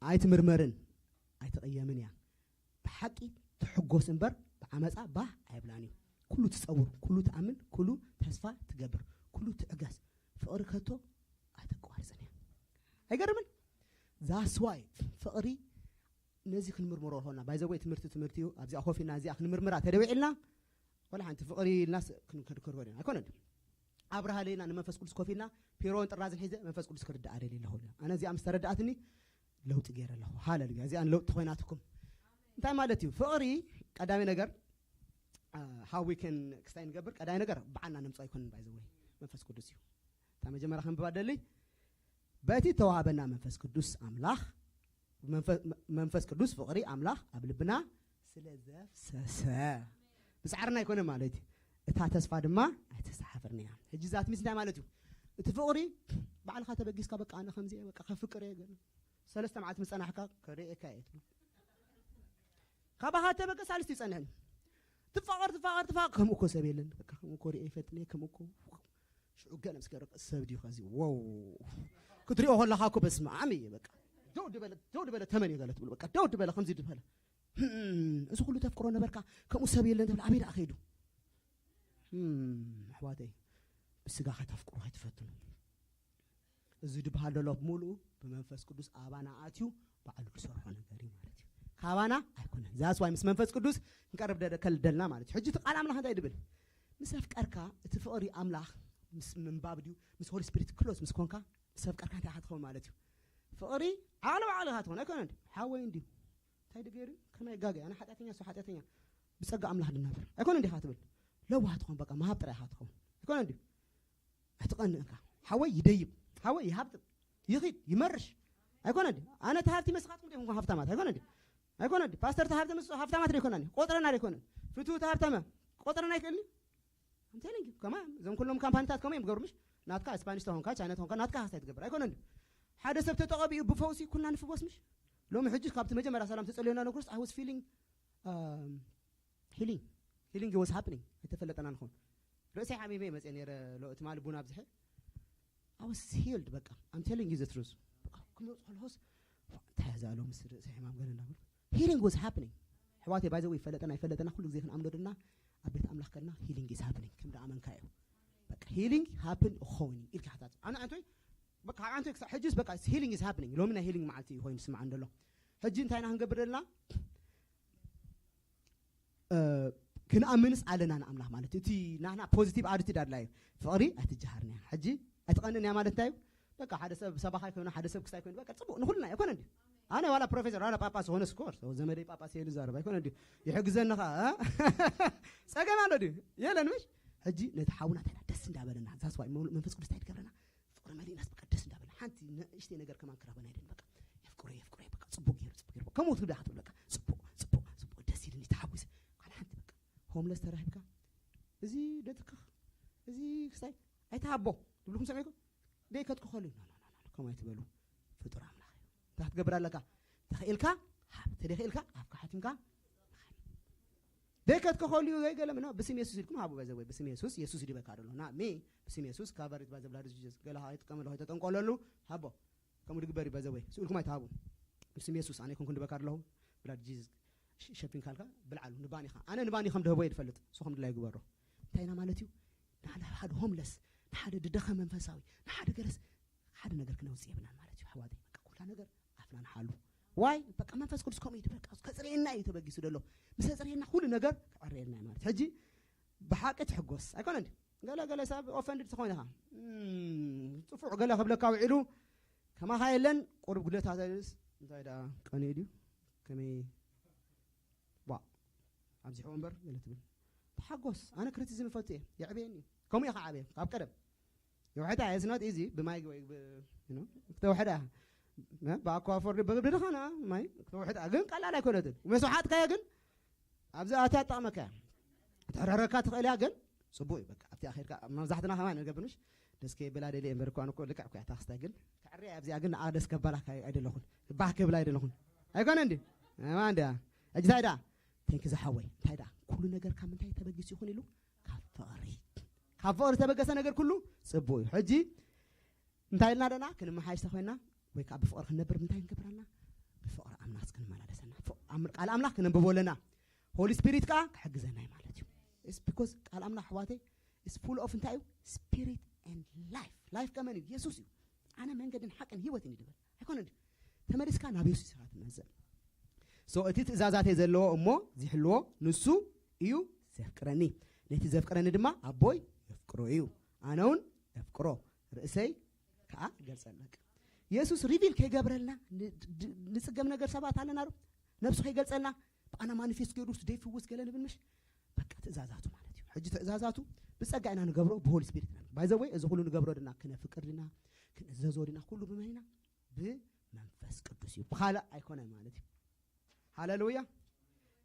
ኣይትምርመርን ኣይትቕየምን እያ። ብሓቂ ትሕጎስ እምበር ብዓመፃ ባህ ኣይብላን እዩ። ኩሉ ትፀውር፣ ኩሉ ትኣምን፣ ኩሉ ተስፋ ትገብር፣ ኩሉ ትዕገስ። ፍቕሪ ከቶ ኣይተቋርፅን እያ። ኣይገርምን? ዛስዋይ ፍቕሪ ነዚ ክንምርምሮ ኾና ባይዘወይ ትምህርቲ ትምህርቲ እዩ። ኣብዚኣ ኮፍ ኢልና እዚኣ ክንምርምራ ተደዊዕልና ወላ ሓንቲ ፍቕሪ ኢልናስ ክንከድከድኮ ዲና ኣይኮነን። ኣብርሃ ለይና ንመንፈስ ቅዱስ ኮፍ ኢልና ፒሮን ጥራዝን ሒዘ መንፈስ ቅዱስ ክርዳእ ደሊ ኣለኹ። ኣነ እዚኣ ምስ ተረዳእትኒ ለውጢ ገይረ ኣለኹ። ሃሌሉያ። እዚኣ ለውጢ ተኾይናትኩም እንታይ ማለት እዩ? ፍቕሪ ቀዳሚ ነገር ሃዊ ከን ክስታይ ንገብር ቀዳሚ ነገር ብዓና ነምፅኦ ኣይኮንን። ባይዘወይ መንፈስ ቅዱስ እዩ። እታ መጀመርያ ከንብባ ደሊ በቲ ተዋሃበና መንፈስ ቅዱስ ኣምላኽ መንፈ- መንፈስ ቅዱስ ፍቕሪ ኣምላኽ ኣብ ልብና ስለ ዘፍሰሰ ብፃዕርና ኣይኮነ ማለት እዩ። እታ ተስፋ ድማ ኣይተሰሓፍርና እያ። ሕጂ ዛት ሚስ እንታይ ማለት እዩ? እቲ ፍቕሪ ባዕልኻ ተበጊስካ በቃ ኣነ ከምዚ እየ በቃ ከፍቅር እየ ገለ ሰለስተ መዓልቲ ምስ ፀናሕካ ክርእየካ እየ ትብል። ካባኻ ተበገ ሳልስቲ ይፀንሕን ትፋቐር ትፋቐር ትፋቐር ከምኡ እኮ ሰብ የለን በቃ ከምኡ እኮ ርእየ ይፈልጥን እየ ከምኡ እኮ ሽዑ ገለ ምስ ገረቀ ሰብ ድዩ ከዚ ወው ክትሪኦ ከለኻ እኮ በስመ ኣም እየ በቃ ደው ድበለ ደው ድበለ ተመን እዩ ገለ ትብሉ በቃ ደው ድበለ ከምዚ ድበለ እዚ ኩሉ ተፍቅሮ ነበርካ ከምኡ ሰብ የለን ትብል ኣበይ ደኣ ከይዱ ኣሕዋተይ ብስጋ ከተፍቅሩ ከይትፈትኑ እዚ ድበሃል ዘሎ ብምሉኡ ብመንፈስ ቅዱስ ኣባና ኣትዩ ባዕሉ ዝሰርሖ ነገር እዩ ማለት እዩ። ካባና ኣይኮነን። ዛስ ዋይ ምስ መንፈስ ቅዱስ ክንቀርብ ደደ- ከልደልና ማለት እዩ። ሕጂ እቲ ቃል ኣምላኽ እንታይ ድብል? ምስ ኣፍቀርካ እቲ ፍቕሪ ኣምላኽ ምስ ምንባብ ድዩ ምስ ሆሊ ስፒሪት ክሎስ ምስ ኮንካ ምስ ኣፍቀርካ እንታይ ኢኻ ትኸውን ማለት እዩ። ፍቕሪ ዓቕሊ ባዕልኻ ትኾን ኣይኮነን። ሓወይ እንድዩ እንታይ ድገይሩ ከመይ ጋገ ኣነ ሓጢኣተኛ ሱ ሓጢኣተኛ ብፀጋ ኣምላኽ ድናበር ኣይኮነ እንዲኻ ትብል ለዋህ ትኾን በቃ መሃብ ጥራይ ኢኻ ትኸውን ኣይኮነ እንድዩ ኣይትቐንእካ ሓወይ ይደይብ ሓወይ ይሃብጥም ይኺድ ይመርሽ ኣይኮነ እንዲ ኣነ ተሃብቲ መስኻትኩም ደ ሃብታማት ኣይኮነ እንዲ ኣይኮነ እንዲ ፓስተር ተሃብተ ምስ ሃብታማት ደ ኣይኮነ ቆጥረና ደ ኣይኮነ ፍትሁ ተሃብተመ ቆጥረና ኣይክእልኒ I'm telling you ከማ እዞም ኩሎም ካምፓኒታት ከምኡ እዮም ገሩ ምሽ ናትካ ስፓኒሽ ተኾንካ ቻይና ተኾንካ ናትካ ሃስታይ ትገብር ኣይኮነ እንዲ ሓደ ሰብ ተጠቐቢኡ ብፈውሲ ኩልና ንፍወስ ምሽ ሎሚ ሕጂ ካብቲ መጀመርያ ሰላም ተጸልዮና ንክርስቶስ I was feeling healing healing was happening ኣይተፈለጠና ንኸውን ርእሰይ ሓሚመ መፅአ ነረ እቲ ማሊ ቡን ኣብዝሐ I was healed በቃ I'm telling you the truth ክመፅ ከለሆስ እንታይ ዘኣሎ ምስ ርእሰይ ሕማም ገለ እናበሉ healing was happening ኣሕዋተይ ባይዘው ይፈለጠና ይፈለጠና ኩሉ ግዜ ክንኣምኖ ድና ኣብ ቤት ኣምላኽ ከድና healing is happening ከም ደኣመንካ እዩ በቃ healing happen ኾኒ ኢልካ ሓታት ኣነ ኣንቶይ በቃ ኣንቶይ ክሳብ ሕጂስ በቃ healing is happening ሎሚ ናይ healing መዓልቲ እዩ ኮይኑ ስማዕ እንደሎ ሕጂ እንታይ ኢና ክንገብር ደልና ክንኣምንስ ኣለና ንኣምላኽ ማለት እቲ ናህና positive attitude ኣድላዩ ፍቕሪ ኣይትጀሃርንያ ሕጂ ኣይትቐንንያ ማለት እንታይ እዩ በቃ ሓደ ሰብ ሰባኻይ ኮይኑ ሓደ ሰብ ክስታይ ኮይኑ በቃ ጽቡቕ ንኹልና ኣይኮነ እንዲ ኣነ ዋላ ፕሮፌሰር ዋላ ጳጳስ ዝኾነ ስኮር ዘመደይ ጳጳስ የሉ ዛረብ ኣይኮነ እንዲ ይሕግዘኒ ኸዓ እ? ጸገም ኣሎ ድዩ የለን ምሽ ሕጂ ነቲ ሓውና እንታይ ደስ እንዳበለና ዛስዋይ መንፈስ ቅዱስ እንታይ ትገብረና ፍቅሪ መሊእናስ በቃ ደስ እንዳበለና ሓንቲ ንእሽተይ ነገር ከማን ክረበና ይደን በቃ የፍቅሮ የፍቅሮ በቃ ጽቡቅ ገይሩ ጽቡቅ ገይሩ ከምኡ ትብዳ ክትብል በቃ ጽቡቅ ጽቡቅ ጽቡቅ ደስ ኢልኒ ተሓጉሰ ካልእ ሓንቲ በቃ ሆምለስ ተራኺብካ እዚ ደትክኽ እዚ ክስታይ ኣይትሃቦ ትብልኩም ሰሚዕኩም ደይ ከትክኸሉ ከምኡ ኣይትበሉ ፍጡር ኣምላኽ እዩ እንታይ ክትገብር ኣለካ ተኽኢልካ ሃብ ተደኽኢልካ ኣብ ካሓቲምካ ደይ ከትክኸሉ እዩ ወይ ገለ ምና ብስም የሱስ ኢልኩም ሃቡ በዘ ወይ ብስም የሱስ የሱስ ይድበካ ደሎ ና ሚ ብስም የሱስ ካቨር ይትባ ዘብላ ጅስ ገለ ኣይጥቀመሉ ኣይተጠንቆለሉ ሃቦ ከምኡ ድግበር እዩ በዘ ወይ ስእልኩም ኣይትሃቡ ብስም የሱስ ኣነ ይኮንኩ ድበካ ደለኹ ብላድ ጂዝስ ሸፒን ካልካ ብልዓሉ ንባኒ ኢኻ ኣነ ንባኒ ከም ደህቦ እየ ዝፈልጥ ንስኹም ድላይ ግበሮ እንታይ ኢና ማለት እዩ ንሓደ ሓደ ሆምለስ ንሓደ ድደኸ መንፈሳዊ ንሓደ ገረስ ሓደ ነገር ክነውፅእ የብልናን ማለት እዩ ኣሕዋተይ በቃ ኩላ ነገር ኣፍና ንሓሉ ዋይ በቃ መንፈስ ቅዱስ ከምኡ እዩ በቃ ከፅርየና እዩ ተበጊሱ ደሎ ምስ ኣፅርየና ኩሉ ነገር ክዕርየልና እዩ ማለት ሕጂ ብሓቂ ትሕጎስ ኣይኮነ እንዲ ገለ ገለ ሰብ ኦፈንድድ ተኾይንኻ እም፣ ፅፉዕ ገለ ክብለካ ውዒሉ ከማኻ የለን ቁሩብ ጉድለታትስ እንታይ ደኣ ቀኒኡ ድዩ ከመይ ቧ ኣብዚሕዎ እምበር ገለ ትብል ተሓጎስ ኣነ ክሪቲዝም እፈቱ እየ የዕብየኒ ከምኡ እየ ከዓብየ ካብ ቀደም የውሕታ it's not easy ብማይ ወይ ብ- you know፣ ክተውሕዳ እ፣ ብኣኳ ፎርዲ ብግብሪ ድኻና ማይ ክተውሕዳ ግን ቀላል ኣይኮነትን መስዋሓትካዮ ግን ኣብዚ ኣትያ ትጠቕመካ እያ ትሕረረካ ትኽእል እያ ግን ፅቡቅ እዩ በቃ ኣብቲ ኣኼድካ መብዛሕትና ከማ ንገብር ምሽ ደስ ከይብላ ደልየ እምበር እኳ እኮ ልክዕ እኮ እያ ታክስታይ ግን ክዕርያ ኣብዚኣ ግን ንኣ ደስ ከባላ ካይ- ኣይደለኹን ባህ ክብላ ኣይደለኹን ኣይኮነ እንዲ ማ እንዲያ ሕጂ እንታይ ዳ ቴንክ ዝሓወይ እንታይ ዳ ኩሉ ነገር ካብ ምንታይ ተበጊሱ ይኹን ኢሉ ካብ ፍቕሪ ካብ ፍቕሪ ዝተበገሰ ነገር ኩሉ ፅቡቅ እዩ ሕጂ እንታይ ኢልና ደና ክንመሓይሽ ተኮይና ወይ ከዓ ብፍቕሪ ክንነብር ምንታይ ክንገብር ኣለና ብፍቕሪ ኣምላኽ ክንመላለሰና ቃል ኣምላኽ ክነንብቦ ኣለና ሆሊ ስፒሪት ከዓ ክሕግዘና እዩ ማለት እዩ ቢኮዝ ቃል ኣምላኽ ኣሕዋተይ ስ ፉል ኦፍ እንታይ እዩ ስፒሪት ን ላይፍ ላይፍ ከመን እዩ የሱስ እዩ ኣነ መንገድን ሓቅን ህይወትን እዩ ድብል ኣይኮነ ተመሊስካ ናብ የሱስ ኢኻ ትመዘን ሶ እቲ ትእዛዛተይ ዘለዎ እሞ ዝሕልዎ ንሱ እዩ ዘፍቅረኒ ነቲ ዘፍቅረኒ ድማ ኣቦይ የፍቅሮ እዩ ኣነ እውን የፍቅሮ ርእሰይ ከዓ ገልጸለቅ የሱስ ሪቪል ከይገብረልና ንጽገም ነገር ሰባት ኣለና ዶ ነብሱ ከይገልጸልና ብኣና ማኒፌስት ገይሩ ደይፍውስ ገለ ንብል ምሽ በቃ ትእዛዛቱ ማለት እዩ ሕጂ ትእዛዛቱ ብጸጋ ኢና ንገብሮ ብሆሊ ስፒሪት ኢና ባይዘወይ እዚ ኩሉ ንገብሮ ድና ክነፍቅር ድና ክንእዘዞ ድና ኩሉ ብመን ኢና ብመንፈስ ቅዱስ እዩ ብካልእ ኣይኮነን ማለት እዩ ሃሌሉያ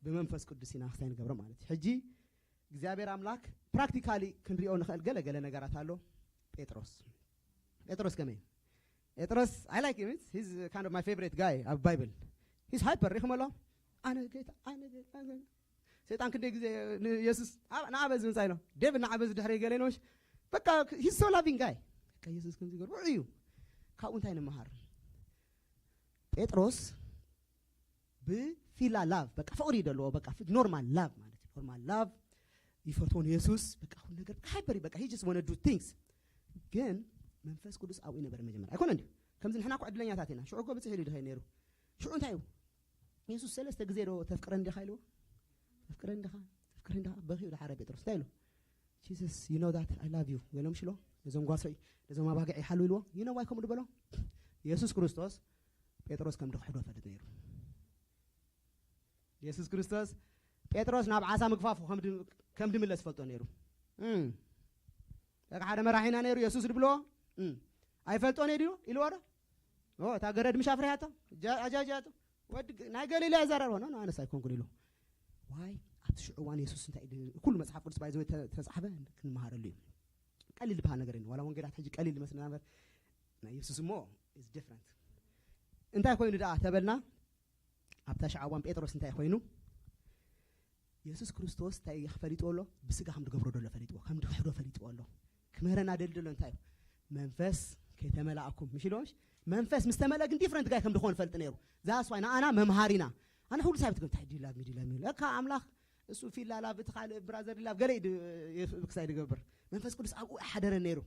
ብመንፈስ ቅዱስ ኢና ክስታይ ንገብሮ ማለት እዩ ሕጂ እግዚኣብሔር ኣምላክ ፕራክቲካሊ ክንሪኦ ንኽእል ገለ ገለ ነገራት ኣሎ ጴጥሮስ ጴጥሮስ ከመይ ጴጥሮስ I like him he's kind of my favorite guy ኣብ ባይብል he's hyper ሪኹም ኣሎ ኣነ ጌታ ኣነ ጌታ ኣነ ጌታ ሰይጣን ክንደይ ግዜ ንየሱስ ንዓበ ዝምፃ ኢሎ ዴቭ ንዓበ ዝድሕረ ገለ ኢሎሽ በቃ he's so loving guy በቃ የሱስ ከምዚ ገርቡ እዩ ካብኡ እንታይ ንምሃር ጴጥሮስ ብፊላ ላቭ በቃ ፍቅሪ ዘለዎ በቃ ኖርማል ላቭ ማለት እዩ ኖርማል ላቭ ይፈትዎ ንየሱስ በቃ ኩሉ ነገር ሃይፐር በቃ he just wanna do things ግን መንፈስ ቅዱስ ኣብኡ ይነበረ መጀመርያ ኣይኮነ እንዲ ከምዚ ንሕና እኮ ዕድለኛታት ኢና ሽዑ እኮ ብፅሕ ኢሉ ድኸይ ነይሩ ሽዑ እንታይ እዩ የሱስ ሰለስተ ግዜ ዶ ተፍቅረን ዲኻ ኢልዎ ተፍቅረን ዲኻ ተፍቅረን ዲኻ በኺኡ ድሓረ ጴጥሮስ እንታይ ኢሉ Jesus you know that I love you በሎም ሽሎ ነዞም ጓሶይ ነዞም ኣባግዕ ይሓሉ ኢልዎ you know why ከምኡ ድበሎ የሱስ ክርስቶስ ጴጥሮስ ከም ድክሕዶ ፈልጥ ነይሩ የሱስ ክርስቶስ ጴጥሮስ ናብ ዓሳ ምግፋፉ ከም ድምለስ ፈልጦ ነይሩ በቃ ሓደ መራሒና ነይሩ የሱስ ድብሎ ኣይፈልጦን ድዩ ኢልዎ ዶ እታ ገረድ ምሽ ኣፍሪሃቶ ኣጃጃቶ ወዲ ናይ ገሊላ ይዛረብ ሆነ ኣነስ ኣይኮንኩን ኢሉ ዋይ ኣብቲ ሽዑ እዋን የሱስ እንታይ ኩሉ መፅሓፍ ቅዱስ ባይዘወ ተፃሕፈ ክንመሃረሉ እዩ ቀሊል ዝበሃል ነገር ዋላ ወንጌላት ሕጂ ቀሊል ዝመስልና በር ናይ የሱስ እሞ is different እንታይ ኮይኑ ደኣ ተበልና ኣብታ ሸዓ እዋን ጴጥሮስ እንታይ ኮይኑ የሱስ ክርስቶስ እንታይ ፈሊጥዎ ኣሎ ብስጋ ከም ዝገብሮ ደሎ ፈሊጥዎ ከም ድሕዶ ፈሊጥዎ ኣሎ ክምህረና ደሊ ደሎ እንታይ እዩ መንፈስ ከይተመላእኩም ምሽ ኢሎምሽ መንፈስ ምስ ተመልአ ግን ዲፍረንት ጋይ ከም ድኾን ፈልጥ ነይሩ ዛስ ዋይ ንኣና መምሃሪና ኣነ ሁሉ ሳብ ትግብ እንታይ ዲላ ሚዲላ ሚሉ እካ ኣምላኽ እሱ ፊላ ላቭ እቲ ካልእ ብራዘር ላቭ ገለ ክሳይ ድገብር መንፈስ ቅዱስ ኣብኡ ሓደረ ነይሩ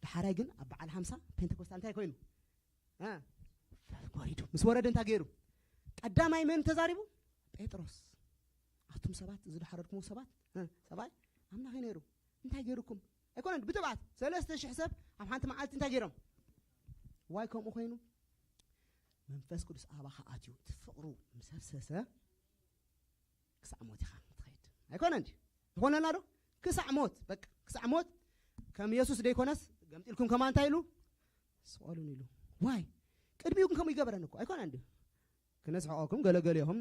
ድሓራይ ግን ኣብ በዓል ሓምሳ ፔንቴኮስታል እንታይ ኮይኑ ወሪዱ ምስ ወረደ እንታይ ገይሩ ቀዳማይ መን ተዛሪቡ ጴጥሮስ ኣቱም ሰባት ዝድሓረድኩም ሰባት ሰብኣይ ኣምላኽ ነይሩ እንታይ ገይሩኩም ኣይኮነን ብትብዓት ሰለስተ ሽሕ ሰብ ኣብ ሓንቲ መዓልቲ እንታይ ገይሮም ዋይ ከምኡ ኮይኑ መንፈስ ቅዱስ ኣባኻ ኣትዩ እቲ ፍቕሩ ምስ ኣፍሰሰ ክሳዕ ሞት ኢኻ ትኸይድ ኣይኮነ እንዲ ይኾነና ዶ ክሳዕ ሞት በቃ ክሳዕ ሞት ከም የሱስ ደይኮነስ ገምጢልኩም ከማ እንታይ ኢሉ ስቐሉን ኢሉ ዋይ ቅድሚኡ ግን ከምኡ ይገበረን እኮ ኣይኮነ እንዲ ክነስሕቐኩም ገለገሊኹም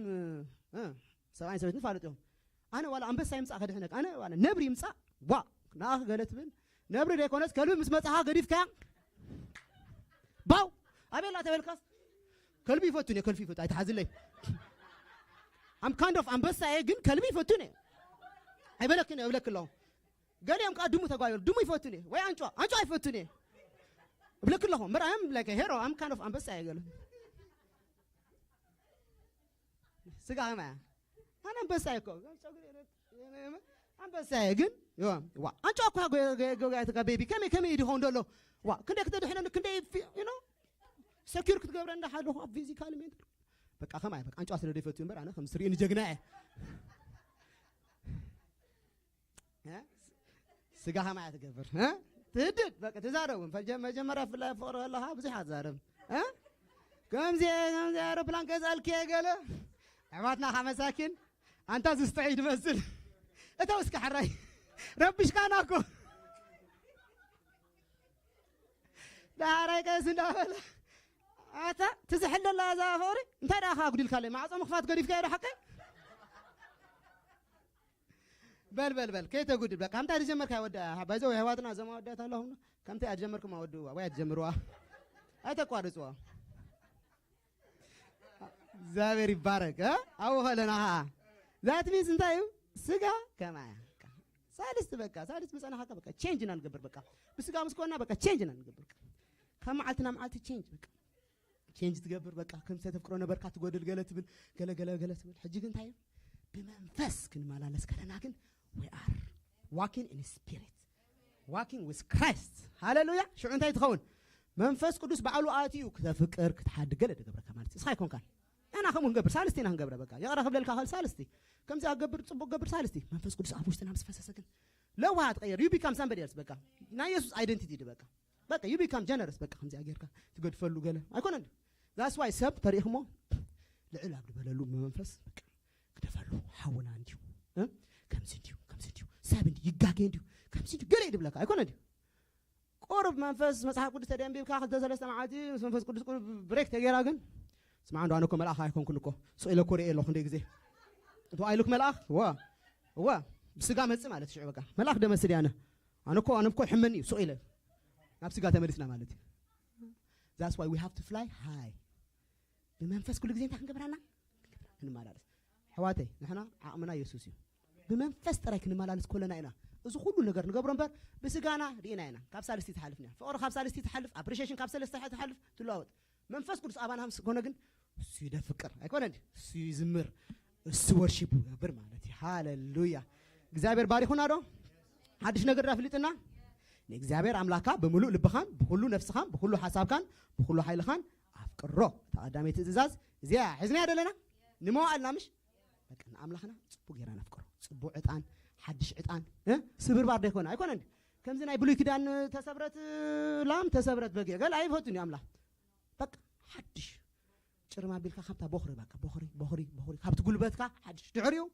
ሰብኣይን ሰበይትን ፋለጥ እዮም ኣነ ዋላ ኣንበሳ ይምፃእ ከድሕነክ ኣነ ዋላ ነብሪ ይምፃእ ዋ ንኣኽ ገለ ትብል ነብሪ ዘይኮነስ ከልቢ ምስ መፅኻ ገዲፍካ ባው ኣቤላ ተበልካስ ከልቢ ይፈቱን እየ ከልቢ ይፈቱ ኣይትሓዝለይ ኣም ካንድ ኦፍ ኣንበሳ እየ ግን ከልቢ ይፈቱን እየ ኣይበለክን እየ እብለክ ኣለኹ ገሊኦም ከዓ ድሙ ተጓየሩ ድሙ ይፈቱን እየ ወይ ኣንጫ ኣንጫ ኣይፈቱን እየ እብለክ ኣለኹ ምርኣዮም ላይክ ሄሮ ኣም ካንድ ኦፍ ኣንበሳ እየ ገለ ስጋ ከማያ ኣነ ኣንበሳ እየ እኮ ኣንበሳ እየ ግን ዋ ኣንጫ እኳ ገጋየትካ ቤቢ ከመይ ከመይ ድኸውን ደሎ ዋ ክንደይ ክተድሕነኒ ክንደይ ዩ ኖ ሰኪር ክትገብረ እንዳሓለኹ ኣብ ፊዚካል ሜንታል በቃ ከማይ በቃ ኣንጫ ስለ ደይፈቱ እምበር ኣነ ከም ስሪእኒ ጀግና እየ ስጋ ከማያ ትገብር ትህድድ በቃ ትዛረብ መጀመርያ ፍላይ ፍቕሪ ከለኻ ብዙሕ ኣትዛረብ ከምዚ ከምዚ ኣሮፕላን ገዛልኪ ገለ ኣሕዋትና ካብ መሳኪን ኣንታ ዝስተሒ ትመስል እታ እስከ ሕራይ ረቢሽካና እኮ ዳሕራይ ቀስ እንዳበለ ኣታ ትዝሕል ደላ እዛ ፍቕሪ እንታይ ደኣ ኣጉዲልካለይ ማዕፆ ምኽፋት ገዲፍካዮ ዶ ሓቀይ በል በል በል ከይተጉድል በል ከምታ ዝጀመርካ ወደ ባይዘው ኣሕዋትና እዞም ኣወዳት ኣለኹም ከምታ ኣትጀመርኩም ኣወድዋ ወይ ኣትጀምርዋ ኣይተቋርፅዋ እግዚኣብሔር ይባረክ ኣብኡ ከለና ከዓ ዛት ሚንስ እንታይ እዩ ስጋ ከማያ ሳልስቲ በቃ ሳልስቲ ምፀናሓካ በቃ ቼንጅ ኢና ንገብር በቃ ብስጋ ምስ ኮና በቃ ቼንጅ ኢና ንገብር ካብ መዓልቲ ናብ መዓልቲ ቼንጅ በቃ ቼንጅ ትገብር በቃ ከም ተፍቅሮ ነበርካ ትጎድል ገለ ትብል ገለ ገለ ገለ ትብል ሕጂ ግን እንታይ እዩ ብመንፈስ ክንመላለስ ከለና ግን we are walking in spirit walking with Christ ሃሌሉያ ሽዑ እንታይ ትኸውን መንፈስ ቅዱስ ባዕሉ ኣትዩ ክተፍቅር ክትሓድግ ገለ ድገብረካ ማለት እዩ እስኻ ኣይኮንካን ኣና ከምኡ ክንገብር ሳልስቲ ኢና ክንገብረ በቃ ይቕረ ክብለልካ ኸል ሳልስቲ ከምዚ ኣገብር ፅቡቅ ገብር ሳልስቲ መንፈስ ቅዱስ ኣብ ውሽጥና ምስ ፈሰሰ ግን ለውሃ ትቀየር you become somebody else በቃ ናይ የሱስ identity ዲ በቃ በቃ you become generous በቃ ከምዚኣ ጌርካ ትገድፈሉ ገለ ኣይኮነ እንዲ that's why ሰብ ተሪእኽሞ ልዕል ኣብ ዝበለሉ መንፈስ በቃ ግደፈሉ ሓውና እንዲዩ እ? ከምዚ እንዲዩ ከምዚ እንዲዩ ሰብ እንዲዩ ይጋገ እንዲዩ ከምዚ እንዲዩ ገለ ይድብለካ ኣይኮነ እንዲዩ ቁሩብ መንፈስ መጽሓፍ ቅዱስ ተደንቢብካ ክልተ ሰለስተ መዓልቲ ምስ መንፈስ ቅዱስ ቁሩብ ብሬክ ተገይራ ግን ስማዕ እንዶ ኣነ እኮ መልኣኽ ኣይኮንኩን እኮ ስቕ ኢለ እኮ ርእየ ኣለኹ እንደ ግዜ እቶ ኣይሉክ መልኣኽ ዋ ዋ ብስጋ መጽእ ማለት ሽዑ በቃ መልኣኽ ደመስል ኣነ ኣነ እኮ ኣነ እኮ ሕመኒ እዩ ስቕ ኢለ ናብ ስጋ ተመሊስና ማለት እዩ that's why we have to fly high ብመንፈስ ኩሉ ግዜ እንታይ ክንገብራና ክንመላለስ ኣሕዋተይ ንሕና ዓቕምና የሱስ እዩ ብመንፈስ ጥራይ ክንመላለስ ከለና ኢና እዚ ኩሉ ነገር ንገብሮ እምበር ብስጋና ርኢና ኢና ካብ ሳልስቲ ትሓልፍ ኢና ፍቕሪ ካብ ሳልስቲ ትሓልፍ ኣፕሪሽን ካብ ሰለስተ ትሓልፍ ትለዋወጥ መንፈስ ቅዱስ ኣባና ምስ ኮነ ግን እሱ ይደፍቅር ኣይኮነ እሱ ይዝምር እሱ ወርሺፕ ይገብር ማለት እዩ ሃሌሉያ እግዚኣብሔር ባሪኹና ዶ ሓድሽ ነገር ዳፍሊጥና ንእግዚኣብሔር ኣምላካ ብምሉእ ልብኻን ብኩሉ ነፍስኻን ብኩሉ ሓሳብካን ብኩሉ ሓይልኻን ኣፍቅሮ እታ ቀዳመይ ትእዛዝ እዚኣ ሒዝናያ ደለና ንመዋእልና ምሽ በቃ ንኣምላኽና ፅቡቅ ጌርና ነፍቅሮ ፅቡቅ ዕጣን ሓድሽ ዕጣን ስብርባር ደይኮነ ኣይኮነ እንዲ ከምዚ ናይ ብሉይ ኪዳን ተሰብረት ላም ተሰብረት በጊዕ ገል ኣይፈቱን እዩ ኣምላኽ በቃ ሓድሽ ጭርማ ቢልካ ካብታ ቦኽሪ በቃ ቦኽሪ ቦኽሪ ቦኽሪ ካብቲ ጉልበትካ ሓድሽ ድሕሪኡ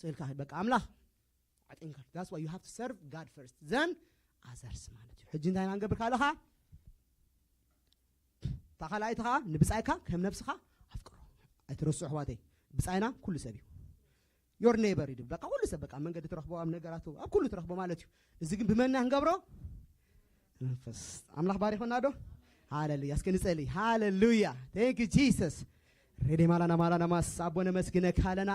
ስእልካ በቃ ኣምላኽ ኣጢንካ that's why you have to serve God first then others ማለት እዩ ሕጂ እንታይ ኢና ንገብር ካለኻ እታ ካልኣይቲ ከዓ ንብፃይካ ከም ነብስኻ ኣፍቅሮ ኣይትረስዑ ኣሕዋተይ ብፃይና ኩሉ ሰብ እዩ your neighbor ይድብል በቃ ኩሉ ሰብ በቃ ኣብ መንገዲ ትረኽቦ ኣብ ነገራቱ ኣብ ኩሉ ትረኽቦ ማለት እዩ እዚ ግን ብመና ክንገብሮ መንፈስ ኣምላኽ ባሪኾና ዶ ሃሌሉያ እስኪ ንጸሊ ሃሌሉያ thank you Jesus ሬዴ ማላና ማላና ማስ ኣቦ ነመስግነካ ኣለና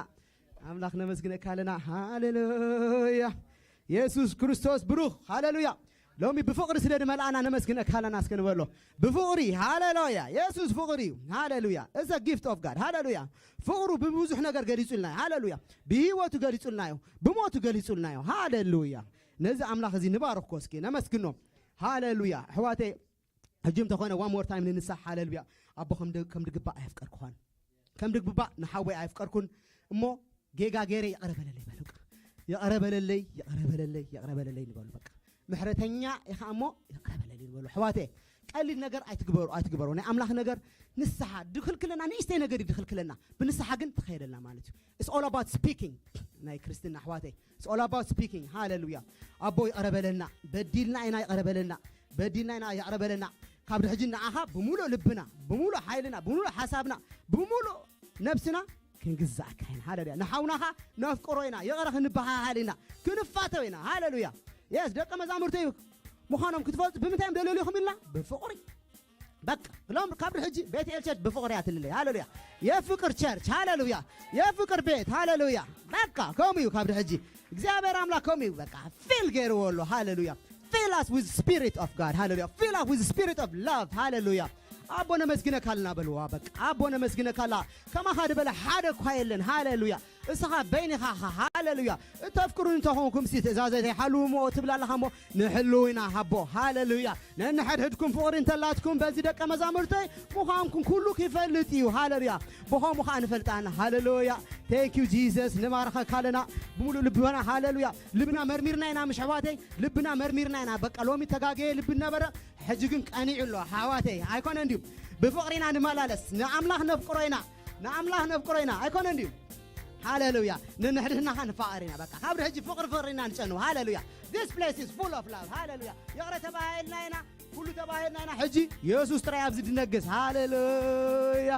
ኣምላኽ ነመስግነካ ኣለና ሃሌሉያ የሱስ ክርስቶስ ብሩኽ ሃሌሉያ ሎሚ ብፍቕሪ ስለ ድመልኣና ነመስግነካ ኣለና እስከ ንበሎ ብፍቕሪ ሃሌሉያ የሱስ ፍቕሪ እዩ ሃሌሉያ እዘ ጊፍት ኦፍ ጋድ ሃሌሉያ ፍቕሩ ብብዙሕ ነገር ገሊጹልና እዩ ሃሌሉያ ብህይወቱ ገሊጹልና እዩ ብሞቱ ገሊጹልና እዩ ሃሌሉያ ነዚ ኣምላኽ እዚ ንባርኮ እስኪ ነመስግኖ ሃሌሉያ ኣሕዋተይ ሕጂ እንተኾነ one more time ንንሳሕ ሃሌሉያ ኣቦ ከም ድግባእ ኣየፍቀርኩኻን ከም ድግባእ ንሓወይ ኣየፍቀርኩን እሞ ጌጋ ገይረ ይቕረ በለለይ በሉ ይቕረ በለለይ ይቕረ በለለይ ይቕረ በለለይ ንበሉ በቃ ምሕረተኛ ኢኻ እሞ ይቕረ በለለይ ንበሉ ኣሕዋተ ቀሊል ነገር ኣይትግበሩ ኣይትግበሩ ናይ ኣምላኽ ነገር ንስሓ ድኽልክለና ንእሽተይ ነገር እዩ ድኽልክለና ብንስሓ ግን ትኸየደልና ማለት እዩ it's all about speaking ናይ ክርስትና ኣሕዋተይ it's all about speaking ሃሌሉያ ኣቦ ይቐረበለና በዲልና ኢና ይቐረበለና በዲልና ኢና ይቐረበለና ካብ ድሕጂ ንዓኻ ብምሉእ ልብና ብምሉእ ሓይልና ብምሉእ ሓሳብና ብምሉእ ነብስና ክንግዛእካ ኢና ሃሌሉያ ንሓውናኻ ነፍቅሮ ኢና ይቕረ ክንበሃሃል ኢና ክንፋተው ኢና ሃሌሉያ የስ ደቀ መዛሙርተይ ምዃኖም ክትፈልጡ ብምንታይ እዮም ደለልዩኹም ኢልና ብፍቕሪ በቃ ሎም ካብ ድሕጂ ቤት ኤል ቸርች ብፍቕሪ እያ ትልለይ ሃሌሉያ የፍቅር ቸርች ሃሌሉያ የፍቅር ቤት ሃሌሉያ በቃ ከምኡ እዩ ካብ ድሕጂ እግዚኣብሔር ኣምላክ ከምኡ እዩ በቃ ፊል ገይርዎ ኣሎ ሃሌሉያ fill us with spirit of God ሃሌሉያ fill us with spirit of love ሃሌሉያ ኣቦ ነመስግነካ ኣለና በልዋ በቃ ኣቦ ነመስግነካ ኣላ ከማኻ ድበለ ሓደ እኳ የለን ሃሌሉያ እስኻ በይንኻ ሃሌሉያ እተፍቅሩኒ እንተኾንኩም ሲ ትእዛዘይ ሓልውሞ ትብል ኣለኻ እሞ ንሕልው ኢና ሃቦ ሃሌሉያ ነንሕድሕድኩም ፍቕሪ እንተላትኩም በዚ ደቀ መዛሙርተይ ምዃንኩም ኩሉ ክፈልጥ እዩ ሃሌሉያ ብኸምኡ ከዓ ንፈልጣና ሃሌሉያ thank you Jesus ንባረኸካ ኣለና ብምሉእ ልብና ሃሌሉያ ልብና መርሚርና ኢና ምሽ ኣሕዋተይ ልብና መርሚርና ኢና በቃ ሎሚ ተጋገየ ልቢ ነበረ ሕጂ ግን ቀኒዑ ኣሎ ኣሕዋተይ ኣይኮነ እንድዩ ብፍቕሪ ኢና ንመላለስ ንኣምላኽ ነፍቅሮ ኢና ንኣምላኽ ነፍቅሮ ኢና ኣይኮነ እንድዩ ሃሌሉያ ንንሕድሕድናኻ ንፋቐር ኢና በቃ ካብ ሕጂ ፍቕሪ ፍቕሪ ኢና ንጨንው ሃሌሉያ this place is full of love ሃሌሉያ ይቕረ ተባሂልና ኢና ኩሉ ተባሂልና ኢና ሕጂ የሱስ ጥራይ ኣብዚ ድነግስ ሃሌሉያ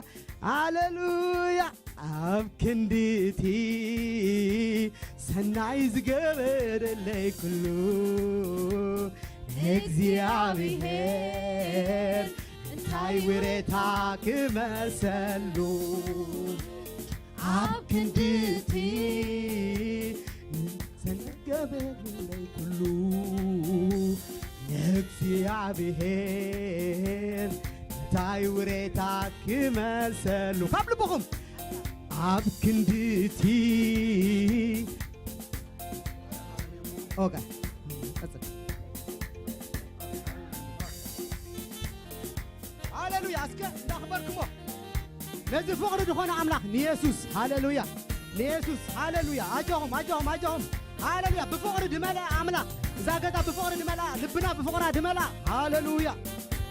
ሃሌሉያ ኣብ ክንድቲ ሰናይ ዝገበረለይ ኩሉ እግዚኣብሔር እንታይ ውሬታ ክመሰሉ ኣብ ክንድቲ ሰናይ ዝገበረለይ ኩሉ ንእግዚኣብሔር እንታይ ውሬታ ክመሰሉ ካብ ልብኹም ኣብ ክንድቲ ኦኬ ሃሌሉያ እስከ እንዳኽበርክሞ ነዚ ፍቕሪ ዝኾነ ኣምላኽ ንየሱስ ሃሌሉያ ንየሱስ ሃሌሉያ ኣጆኹም ኣጆኹም ኣጆኹም ሃሌሉያ ብፍቕሪ ድመልአ ኣምላኽ እዛ ገዛ ብፍቕሪ ድመልኣ ልብና ብፍቕራ ድመልኣ ሃሌሉያ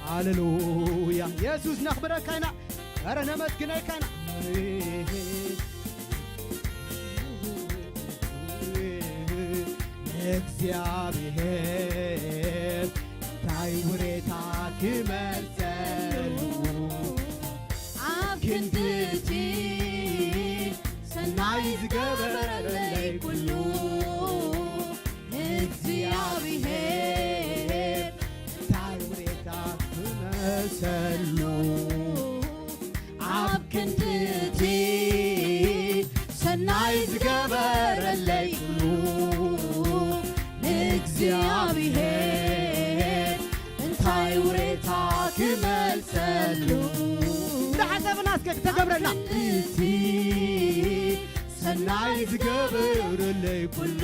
ሃሌሉያ የሱስ ነኽብረካ ኢና ኧረ ነመስግነካ ኢና እግዚኣብሔር እንታይ ውሬታ ክመልሰሉ ኣብ ክንድቲ ሰናይ ዝገበረለይ ኩሉ እግዚኣብሔር እንታይ ውሬታ ክመልሰሉ ኣብ ክንድቲ ሰናይ ዝገበረለይ ኩሉ ንእግዚኣብሔር እንታይ ውሬታ ክመልሰሉ እንዳሓሰብና እስከ ክተገብረና እቲ ሰናይ ዝገበረለይ ኩሉ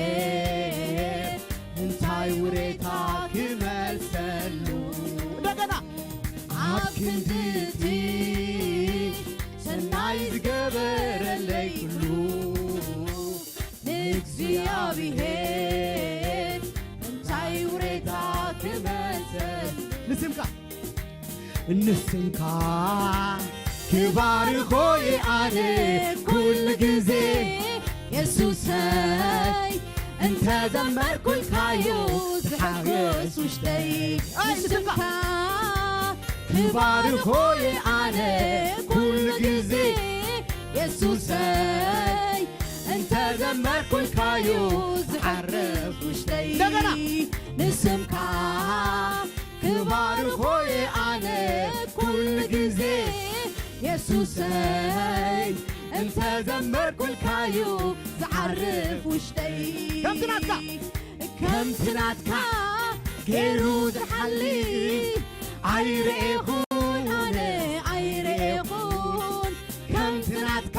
ንእግዚኣብሔር እንታይ ውሬታ ክመልሰሉ እንደገና ኣብ ክንድቲ ሰናይ ዝገበረለይ ኩሉ ንእግዚኣብሔር እንታይ ውሬታ ክመልሰሉ ንስምካ ንስምካ ክባርኾ ኣነ ኩሉ ግዜ የሱሰይ እንተዘመርኩልካዩ ዝሓጎስ ውሽጠይ ንስምካ ክባርኾ ኣነ ኩሉ ግዜ የሱሰይ እንተዘመርኩልካዩ ዝሓርፍ ውሽጠይ ንስምካ ክባርኾ ኣነ ኩሉ ግዜ የሱሰይ እንተዘመርኩልካዩ ዝዓርፍ ውሽጠይ ከምቲ ናትካ ከምቲ ናትካ ገይሩ ዝሓሊ ኣይርኤኹን ኣነ ኣይርኤኹን ከምቲ ናትካ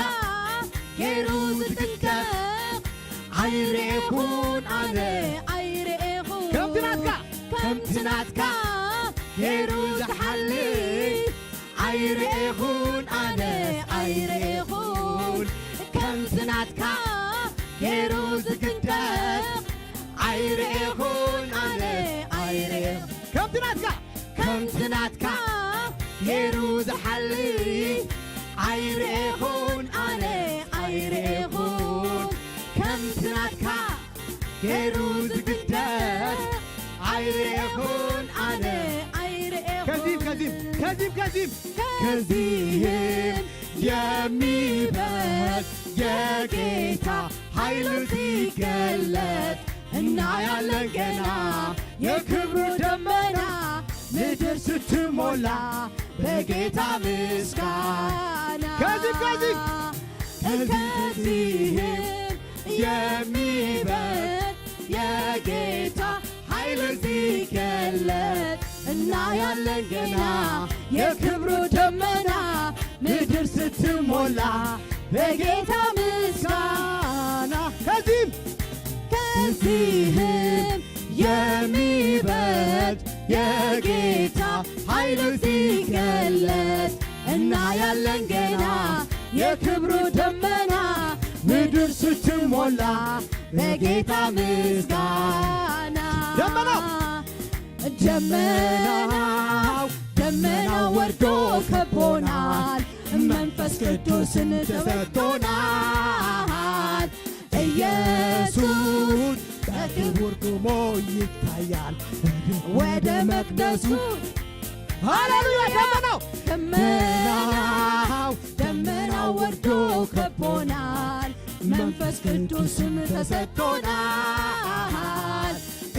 ገይሩ ዝጥንቀቕ ኣይርኤኹን ኣነ ኣይርኤኹን ከምቲ ናትካ ከምቲ ናትካ ገይሩ ዝሓሊ ኣይርኤኹን ኣነ ኣይርኤኹን ከምቲ ናትካ ገይሩ ዝግደፍ ኣይርኤኹን ኣነ ሄሩ ዝግደፍ ኣይርኤኹን ኣነ። ከዚህም ከዚህም ከዚህም ከዚህም ከዚህም የሚበልጥ የጌታ ኃይሉ ሲገለጥ እናያለን ገና የክብሩ ደመና ምድር ስትሞላ በጌታ ምስጋና። ከዚህም ከዚህም ከዚህም የሚበልጥ የጌታ ኃይል ሲገለጥ እናያለን ገና የክብሩ ደመና ምድር ስትሞላ በጌታ ምስጋና። ከዚህም ከዚህም የሚበልጥ የጌታ ኃይሉ ሲገለጥ እናያለን ገና የክብሩ ደመና ምድር ስትሞላ በጌታ ምስጋና። ደመናው ደመናው ደመናው ወርዶ ከቦናል፣ መንፈስ ቅዱስን ተሰጥቶናል። ኢየሱስ በክብር ቆሞ ይታያል ወደ መቅደሱ። ሃሌሉያ! ደመናው ደመናው ደመናው ወርዶ ከቦናል፣ መንፈስ ቅዱስም ተሰጥቶናል።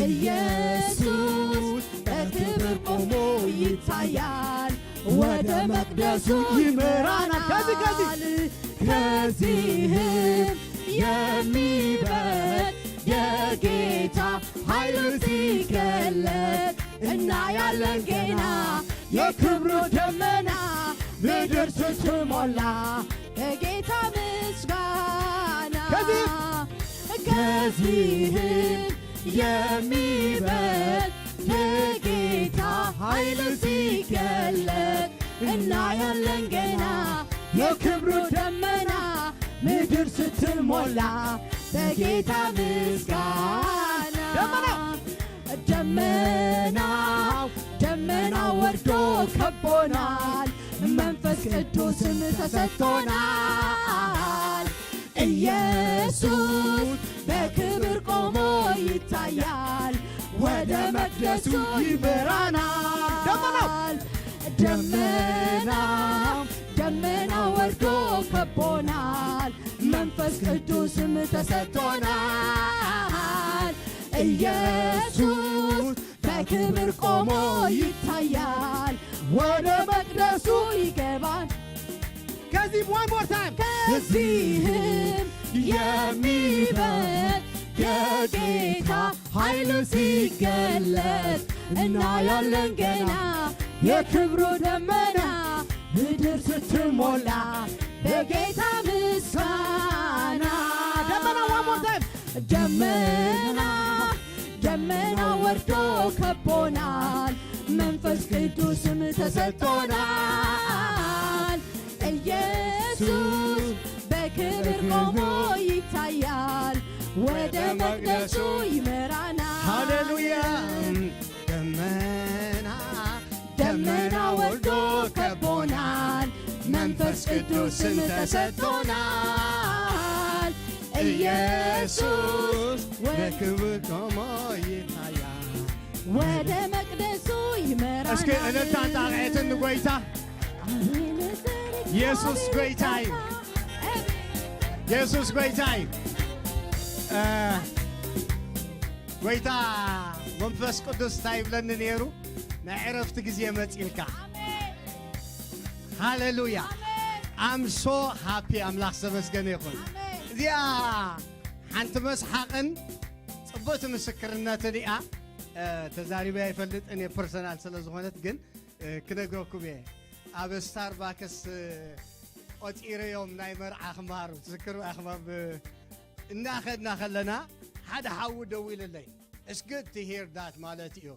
ኢየሱስ በክብር ቆሞ ይታያል፣ ወደ መቅደሱ ይመራናል። ከዚህ ከዚህ ከዚህም የሚበልጥ የጌታ ኃይሉ ሲገለጥ እናያለን ገና የክብሩ ደመና ምድር ስትሞላ በጌታ ምስጋና። ከዚህ ከዚህም የሚበልጥ የጌታ ኃይል ሲገለጥ እናያለን ገና የክብሩ ደመና ምድር ስትሞላ በጌታ ምስጋና። ደመና ደመናው ደመናው ወርዶ ከቦናል፣ መንፈስ ቅዱስም ተሰጥቶናል። ኢየሱስ በክብር ቆሞ ይታያል፣ ወደ መቅደሱ ይመራናል። ደመናው ደመናው ደመናው ወርዶ ከቦናል፣ መንፈስ ቅዱስም ተሰጥቶናል። ኢየሱስ በክብር ቆሞ ይታያል፣ ወደ መቅደሱ ይገባል። ከዚህ one more time ከዚህም የሚበልጥ የጌታ ኃይሉ ሲገለጥ እናያለን ገና የክብሩ ደመና ምድር ስትሞላ በጌታ ምስጋና። ደመና one more time ደመና ደመና ወርዶ ከቦናል፣ መንፈስ ቅዱስም ተሰጥቶናል። ኢየሱስ በክብር ቆሞ ይታያል፣ ወደ መቅደሱ ይመራናል። ሃሌሉያ። ደመና ደመና ወርዶ ከቦናል፣ መንፈስ ቅዱስም ተሰጥቶናል። ኢየሱስ በክብር ቆሞ ይታያል፣ ወደ መቅደሱ ይመራናል። እስኪ እልልታን ጣቕዒትን ንጎይታ። ኢየሱስ ጎይታ እዩ። ኢየሱስ ጎይታ እዩ። እ፣ ጎይታ መንፈስ ቅዱስ እንታይ ይብለኒ ነይሩ? ናይ ዕረፍቲ ግዜ መጺእልካ። ሃሌሉያ። I'm so happy። ኣምላኽ ዝተመስገነ ይኹን። እዚኣ ሓንቲ መስሓቕን ጽብቕቲ ምስክርነትን እያ። እ፣ ተዛሪበ ኣይፈልጥን እየ፣ ፐርሰናል ስለ ዝኾነት፣ ግን እ፣ ክነግረኩም እየ። ኣብ ስታርባክስ፣ እ፣ ቆጺረዮም ናይ መርዓ ክመሃሩ ትዝክሩ ኢኹም? ኣብ እናኸድና ከለና ሓደ ሓዉ ደዊሉለይ። It's good to hear that ማለት እዩ።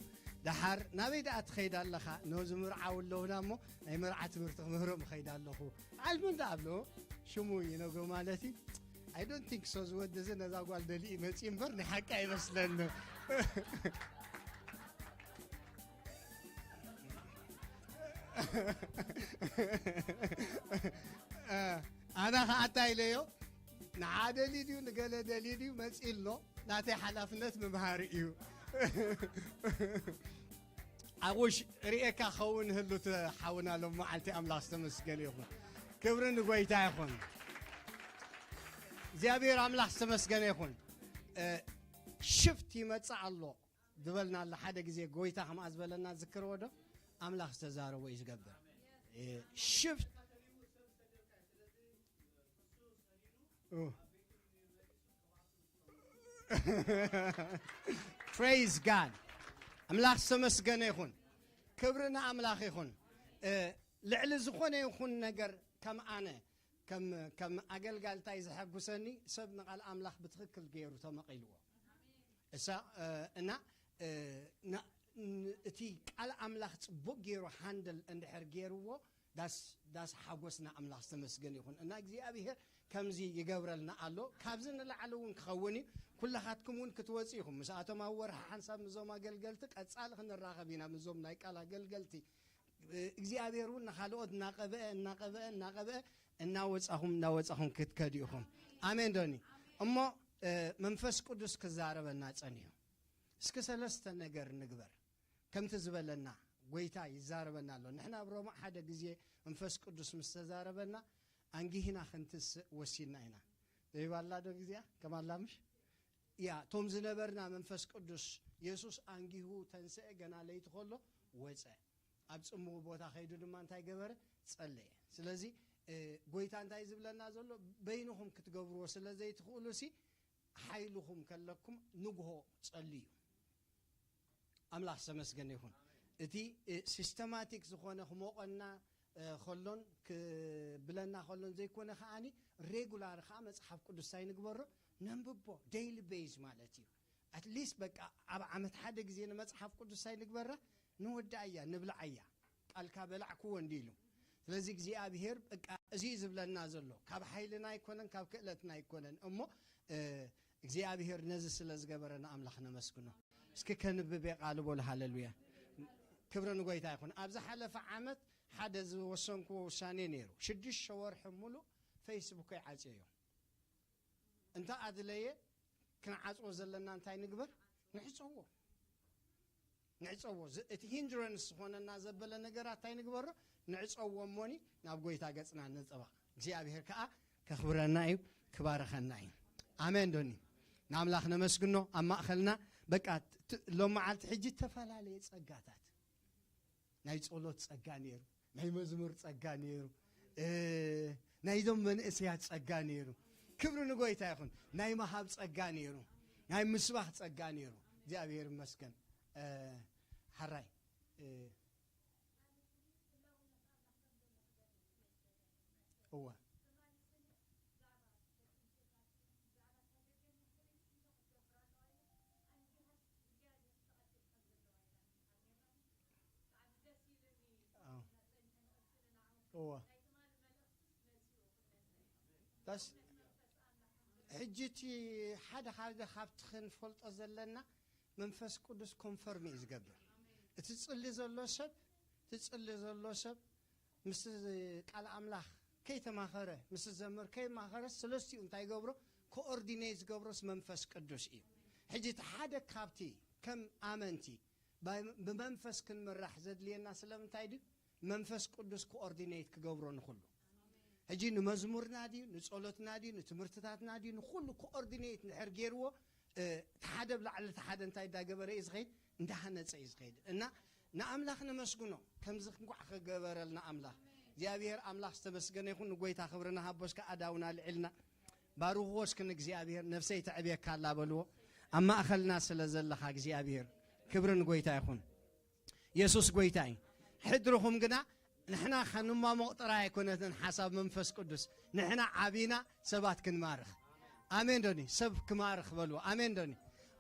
ደሓር ናበይ ደኣ ትኸይድ ኣለኻ? ነዚ ምርዓው ኣለኹና እሞ ናይ መርዓ ትምህርቲ ክምህሮም እኸይድ ኣለኹ። በዓል መን ደኣ ኣብሎ? ሽሙ ይነግሮ ማለት እዩ። I don't think so። ዝወዲ እዚ ነዛ ጓል ደሊኡ መጺኡ እምበር ናይ ሓቂ ኣይመስለኒ። ኣነ ኸዓ እንታይ ኢለዮ፣ ንዓ ደልዩ ድዩ ንገለ ደልዩ ድዩ መጺኡ ኣሎ። ናተይ ሓላፍነት ምምሃር እዩ። ኣቑሽ ርእየካ ኸውን ህሉ እቲ ሓውና ሎም መዓልቲ ኣምላኽ ዝተመስገነ ይኹን። ክብሪ ንጎይታ ይኹን። እግዚኣብሔር ኣምላኽ ዝተመስገነ ይኹን። እ፣ ሽፍት ይመጽእ ኣሎ ዝበልና ኣሎ ሓደ ግዜ ጎይታ ከምኣ ዝበለና ዝክርዎ ዶ? ኣምላኽ ዝተዛረቦ እዩ ዝገብር። እ፣ ሽፍት Praise God. ኣምላኽ ዝተመስገነ ይኹን። ክብሪ ንኣምላኽ ይኹን። እ፣ ልዕሊ ዝኾነ ይኹን ነገር ከም ኣነ፣ ከም፣ ከም ኣገልጋልታይ ዘሐጉሰኒ ሰብ ንቓል ኣምላኽ ብትኽክል ገይሩ ተመቒልዎ። እሳ፣ እ፣ እና፣ እ፣ ና-፣ ን-፣ እቲ ቃል ኣምላኽ ጽቡቕ ገይሩ ሃንድል እንድሕር ገይርዎ፣ ዳስ፣ ዳስ ሓጎስና ኣምላኽ ዝተመስገን ይኹን። እና እግዚኣብሔር ከምዚ ይገብረልና ኣሎ። ካብዚ ንላዕሊ እውን ክኸውን እዩ። ኩላኻትኩም እውን ክትወጽኡ ኢኹም። ምስኣቶም ኣብ ወርሒ ሓንሳብ ምስዞም ኣገልገልቲ ቀጻሊ ክንራኸብ ኢና። ምስዞም ናይ ቃል ኣገልገልቲ፣ እ፣ እግዚኣብሔር እውን ንኻልኦት እናቐብአ፣ እናቐብአ፣ እናቐብአ፣ እናወጻኹም፣ እናወጻኹም ክትከዱ ኢኹም። ኣሜን ዶኒ? እሞ፣ እ፣ መንፈስ ቅዱስ ክዛረበና ጸኒሑ። እስኪ ሰለስተ ነገር ንግበር። ከምቲ ዝበለና ጎይታ ይዛረበና ኣሎ። ንሕና ኣብ ሮማ ሓደ ግዜ መንፈስ ቅዱስ ምስ ተዛረበና፣ ኣንጊህና ክንትስእ ወሲንና ኢና። ዘይባላ ዶ ግዜያ? ከማላ ምሽ? ያ፣ እቶም ዝነበርና መንፈስ ቅዱስ የሱስ ኣንጊሁ ተንስአ፣ ገና ለይቲ ከሎ ወጸ። ኣብ ጽምው ቦታ ከይዱ ድማ እንታይ ገበረ? ጸለየ። ስለዚ፣ እ፣ ጎይታ እንታይ ዝብለና ዘሎ? በይንኹም ክትገብርዎ ስለ ዘይትኽእሉ ሲ፣ ሓይልኹም ከለኩም ንግሆ ጸልዩ። ኣምላኽ ዝተመስገነ ይኹን። እቲ፣ እ፣ ሲስተማቲክ ዝኾነ ክሞቐና፣ እ፣ ከሎን ክብለና ከሎን ዘይኮነ ከኣኒ ሬጉላር ከኣ መጽሓፍ ቅዱስ እንታይ ንግበሮ? ነንብቦ። ዴይሊ ቤዝ ማለት እዩ። ኣትሊስት በቃ ኣብ ዓመት ሓደ ግዜ ንመጽሓፍ ቅዱስ እንታይ ንግበራ? ንወድኣያ፣ ንብልዓያ። ቃልካ በላዕክዎ እንዲ ኢሉ። ስለዚ እግዚኣብሔር በቃ እዚ እዩ ዝብለና ዘሎ። ካብ ሓይልና ኣይኮነን፣ ካብ ክእለትና ኣይኮነን። እሞ፣ እ፣ እግዚኣብሔር ነዚ ስለ ዝገበረ ንኣምላኽ ነመስግኖ። እስኪ ከንብብ የቃልቦ። ሃሌሉያ። ክብሪ ንጎይታ ይኹን። ኣብ ዝሓለፈ ዓመት ሓደ ዝወሰንክዎ ውሳኔ ነይሩ። ሽዱሽተ ወርሒ ሙሉእ ፌስቡከይ ዓጽየዮ። እንተ ኣድለየ ክንዓጽዎ ዘለና እንታይ ንግበር? ንዕጸዎ። ንዕጸዎ። ዝ-፣ እቲ ሂንድረንስ ዝኾነና ዘበለ ነገራት እንታይ ንግበሮ? ንዕጸዎ እሞኒ ናብ ጎይታ ገጽና ንጠበቕ። እግዚኣብሔር ከኣ ከኽብረና እዩ፣ ክባርኸና እዩ። ኣሜን ዶኒ? ንኣምላኽ ነመስግኖ። ኣብ ማእከልና በቃ ት-፣ ሎም መዓልቲ ሕጂ ዝተፈላለየ ጸጋታት ናይ ጸሎት ጸጋ ነይሩ፣ ናይ መዝሙር ጸጋ ነይሩ፣ እ፣ ናይዞም መንእሰያት ጸጋ ነይሩ። ክብሪ ንጎይታ ይኹን። ናይ መሃብ ጸጋ ነይሩ፣ ናይ ምስባኽ ጸጋ ነይሩ። እግዚኣብሔር ይመስገን። እ፣ ሓራይ፣ እ፣ እወ። ኣዎ። እወ። ዳስ ሕጂ እቲ ሓደ ሓደ ካብቲ ክንፈልጦ ዘለና መንፈስ ቅዱስ ኮንፈርም እዩ ዝገብር። እቲ ጽሊ ዘሎ ሰብ፣ እቲ ጽሊ ዘሎ ሰብ ምስ ቃል ኣምላኽ ከይተማኸረ፣ ምስ ዘምር ከይማኸረ፣ ሰለስቲኡ እንታይ ይገብሮ? ኮኦርዲኔት ዝገብሮስ መንፈስ ቅዱስ እዩ። ሕጂ እቲ ሓደ ካብቲ ከም ኣመንቲ ብ-፣ ብመንፈስ ክንምራሕ ዘድልየና ስለምንታይ ድዩ? መንፈስ ቅዱስ ኮኦርዲኔት ክገብሮ ንኹሉ። ሕጂ ንመዝሙርና ድዩ፣ ንጸሎትና ድዩ፣ ንትምህርትታትና ድዩ፣ ንኹሉ ኮኦርዲኔት እንድሕር ገይርዎ፣ እ፣ እቲ ሓደ ብላዕሊ እቲ ሓደ እንታይ እንዳገበረ እዩ ዝኸይድ? እንዳሃነጸ እዩ ዝኸይድ። እና ንኣምላኽ ነመስግኖ፣ ከምዚ እንኳዕ ክገበረልና ኣምላኽ። እግዚኣብሔር ኣምላኽ ዝተመስገነ ይኹን። ንጎይታ ክብሪ ንሃቦ። እስከ ኣእዳውና ኣልዒልና ባርኽዎ እስኪ ንእግዚኣብሔር። ነፍሰይ ተዕብየካ ኣላ በልዎ። ኣብ ማእኸልና ስለ ዘለኻ እግዚኣብሔር፣ ክብሪ ንጎይታ ይኹን። የሱስ ጎይታ እዩ። ሕድርኹም ግና ንሕና ከንማሞቕ ጥራይ ኣይኮነትን ሓሳብ መንፈስ ቅዱስ። ንሕና ዓቢና ሰባት ክንማርኽ። ኣሜን ዶኒ? ሰብ ክማርኽ በልዎ። ኣሜን ዶኒ?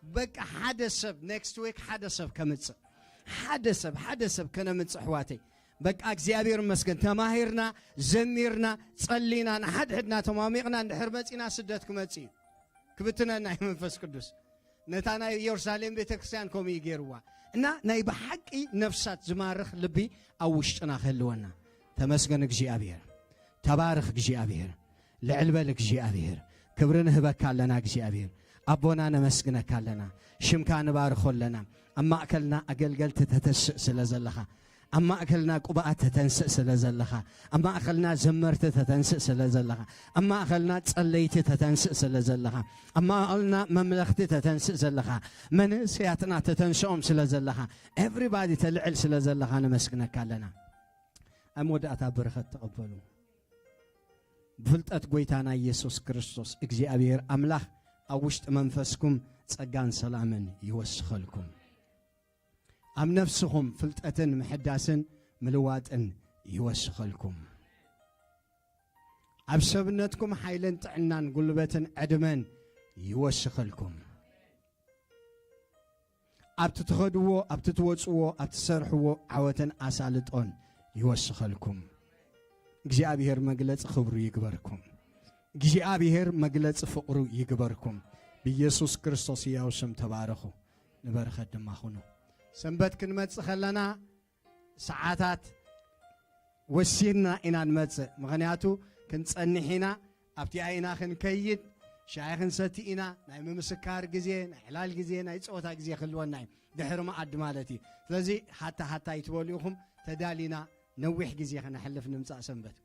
በቃ ሓደ ሰብ ኔክስት ዊክ ሓደ ሰብ ከምጽእ። ሓደ ሰብ፣ ሓደ ሰብ ከነምጽእ ኣሕዋተይ። በቃ እግዚኣብሔር ይመስገን። ተማሂርና፣ ዘሚርና፣ ጸሊና፣ ንሓድሕድና ተማሚቕና እንድሕር መጺና ስደት ክመጽእ እዩ። ክብትነና እዩ መንፈስ ቅዱስ። ነታ ናይ ኢየሩሳሌም ቤተክርስትያን ከምኡ እዩ ገይርዋ። እና ናይ ብሓቂ ነፍሳት ዝማርኽ ልቢ ኣብ ውሽጥና ክህልወና። ተመስገን እግዚኣብሔር። ተባረኽ እግዚኣብሔር። ልዕል በል እግዚኣብሔር። ክብሪ ንህበካ ኣለና እግዚኣብሔር። ኣቦና ነመስግነካ ኣለና፣ ሽምካ ንባርኾ ኣለና። ኣብ ማእከልና ኣገልገልቲ ተተስእ ስለ ዘለኻ፣ ኣብ ማእከልና ቅቡኣት ተተንስእ ስለ ዘለኻ፣ ኣብ ማእከልና ዘመርቲ ተተንስእ ስለ ዘለኻ፣ ኣብ ማእከልና ጸለይቲ ተተንስእ ስለ ዘለኻ፣ ኣብ ማእከልና መምለኽቲ ተተንስእ ዘለኻ፣ መንእሰያትና ተተንስኦም ስለ ዘለኻ፣ ኤቭሪባዲ ተልዕል ስለ ዘለኻ ነመስግነካ ኣለና። ኣብ መወዳእታ በረኸት ተቐበሉ። ብፍልጠት ጎይታና ኢየሱስ ክርስቶስ እግዚኣብሔር ኣምላኽ ኣብ ውሽጢ መንፈስኩም ጸጋን ሰላምን ይወስኸልኩም። ኣብ ነፍስኹም ፍልጠትን ምሕዳስን ምልዋጥን ይወስኸልኩም። ኣብ ሰብነትኩም ሓይልን ጥዕናን ጉልበትን ዕድመን ይወስኸልኩም። ኣብቲ ትኸድዎ፣ ኣብቲ ትወጽዎ፣ ኣብቲ ትሰርሕዎ ዓወትን ኣሳልጦን ይወስኸልኩም። እግዚኣብሔር መግለጺ ክብሩ ይግበርኩም። እግዚኣብሔር መግለጺ ፍቕሩ ይግበርኩም። ብኢየሱስ ክርስቶስ ሕያው ስም ተባረኹ። ንበረኸት ድማ ኹኑ። ሰንበት ክንመጽእ ከለና ሰዓታት ወሲንና ኢና ንመጽእ። ምኽንያቱ ክንጸንሕ ኢና፣ ኣብቲኣ ኢና ክንከይድ፣ ሻሂ ክንሰቲ ኢና፣ ናይ ምምስካር ግዜ፣ ናይ ዕላል ግዜ፣ ናይ ጸወታ ግዜ ክህልወና እዩ። ድሕሪ መኣዲ ማለት እዩ። ስለዚ ሃታ ሃታ ይትበሉ ኢኹም፣ ተዳሊና ነዊሕ ግዜ ከነሕልፍ ንምጻእ ሰንበት።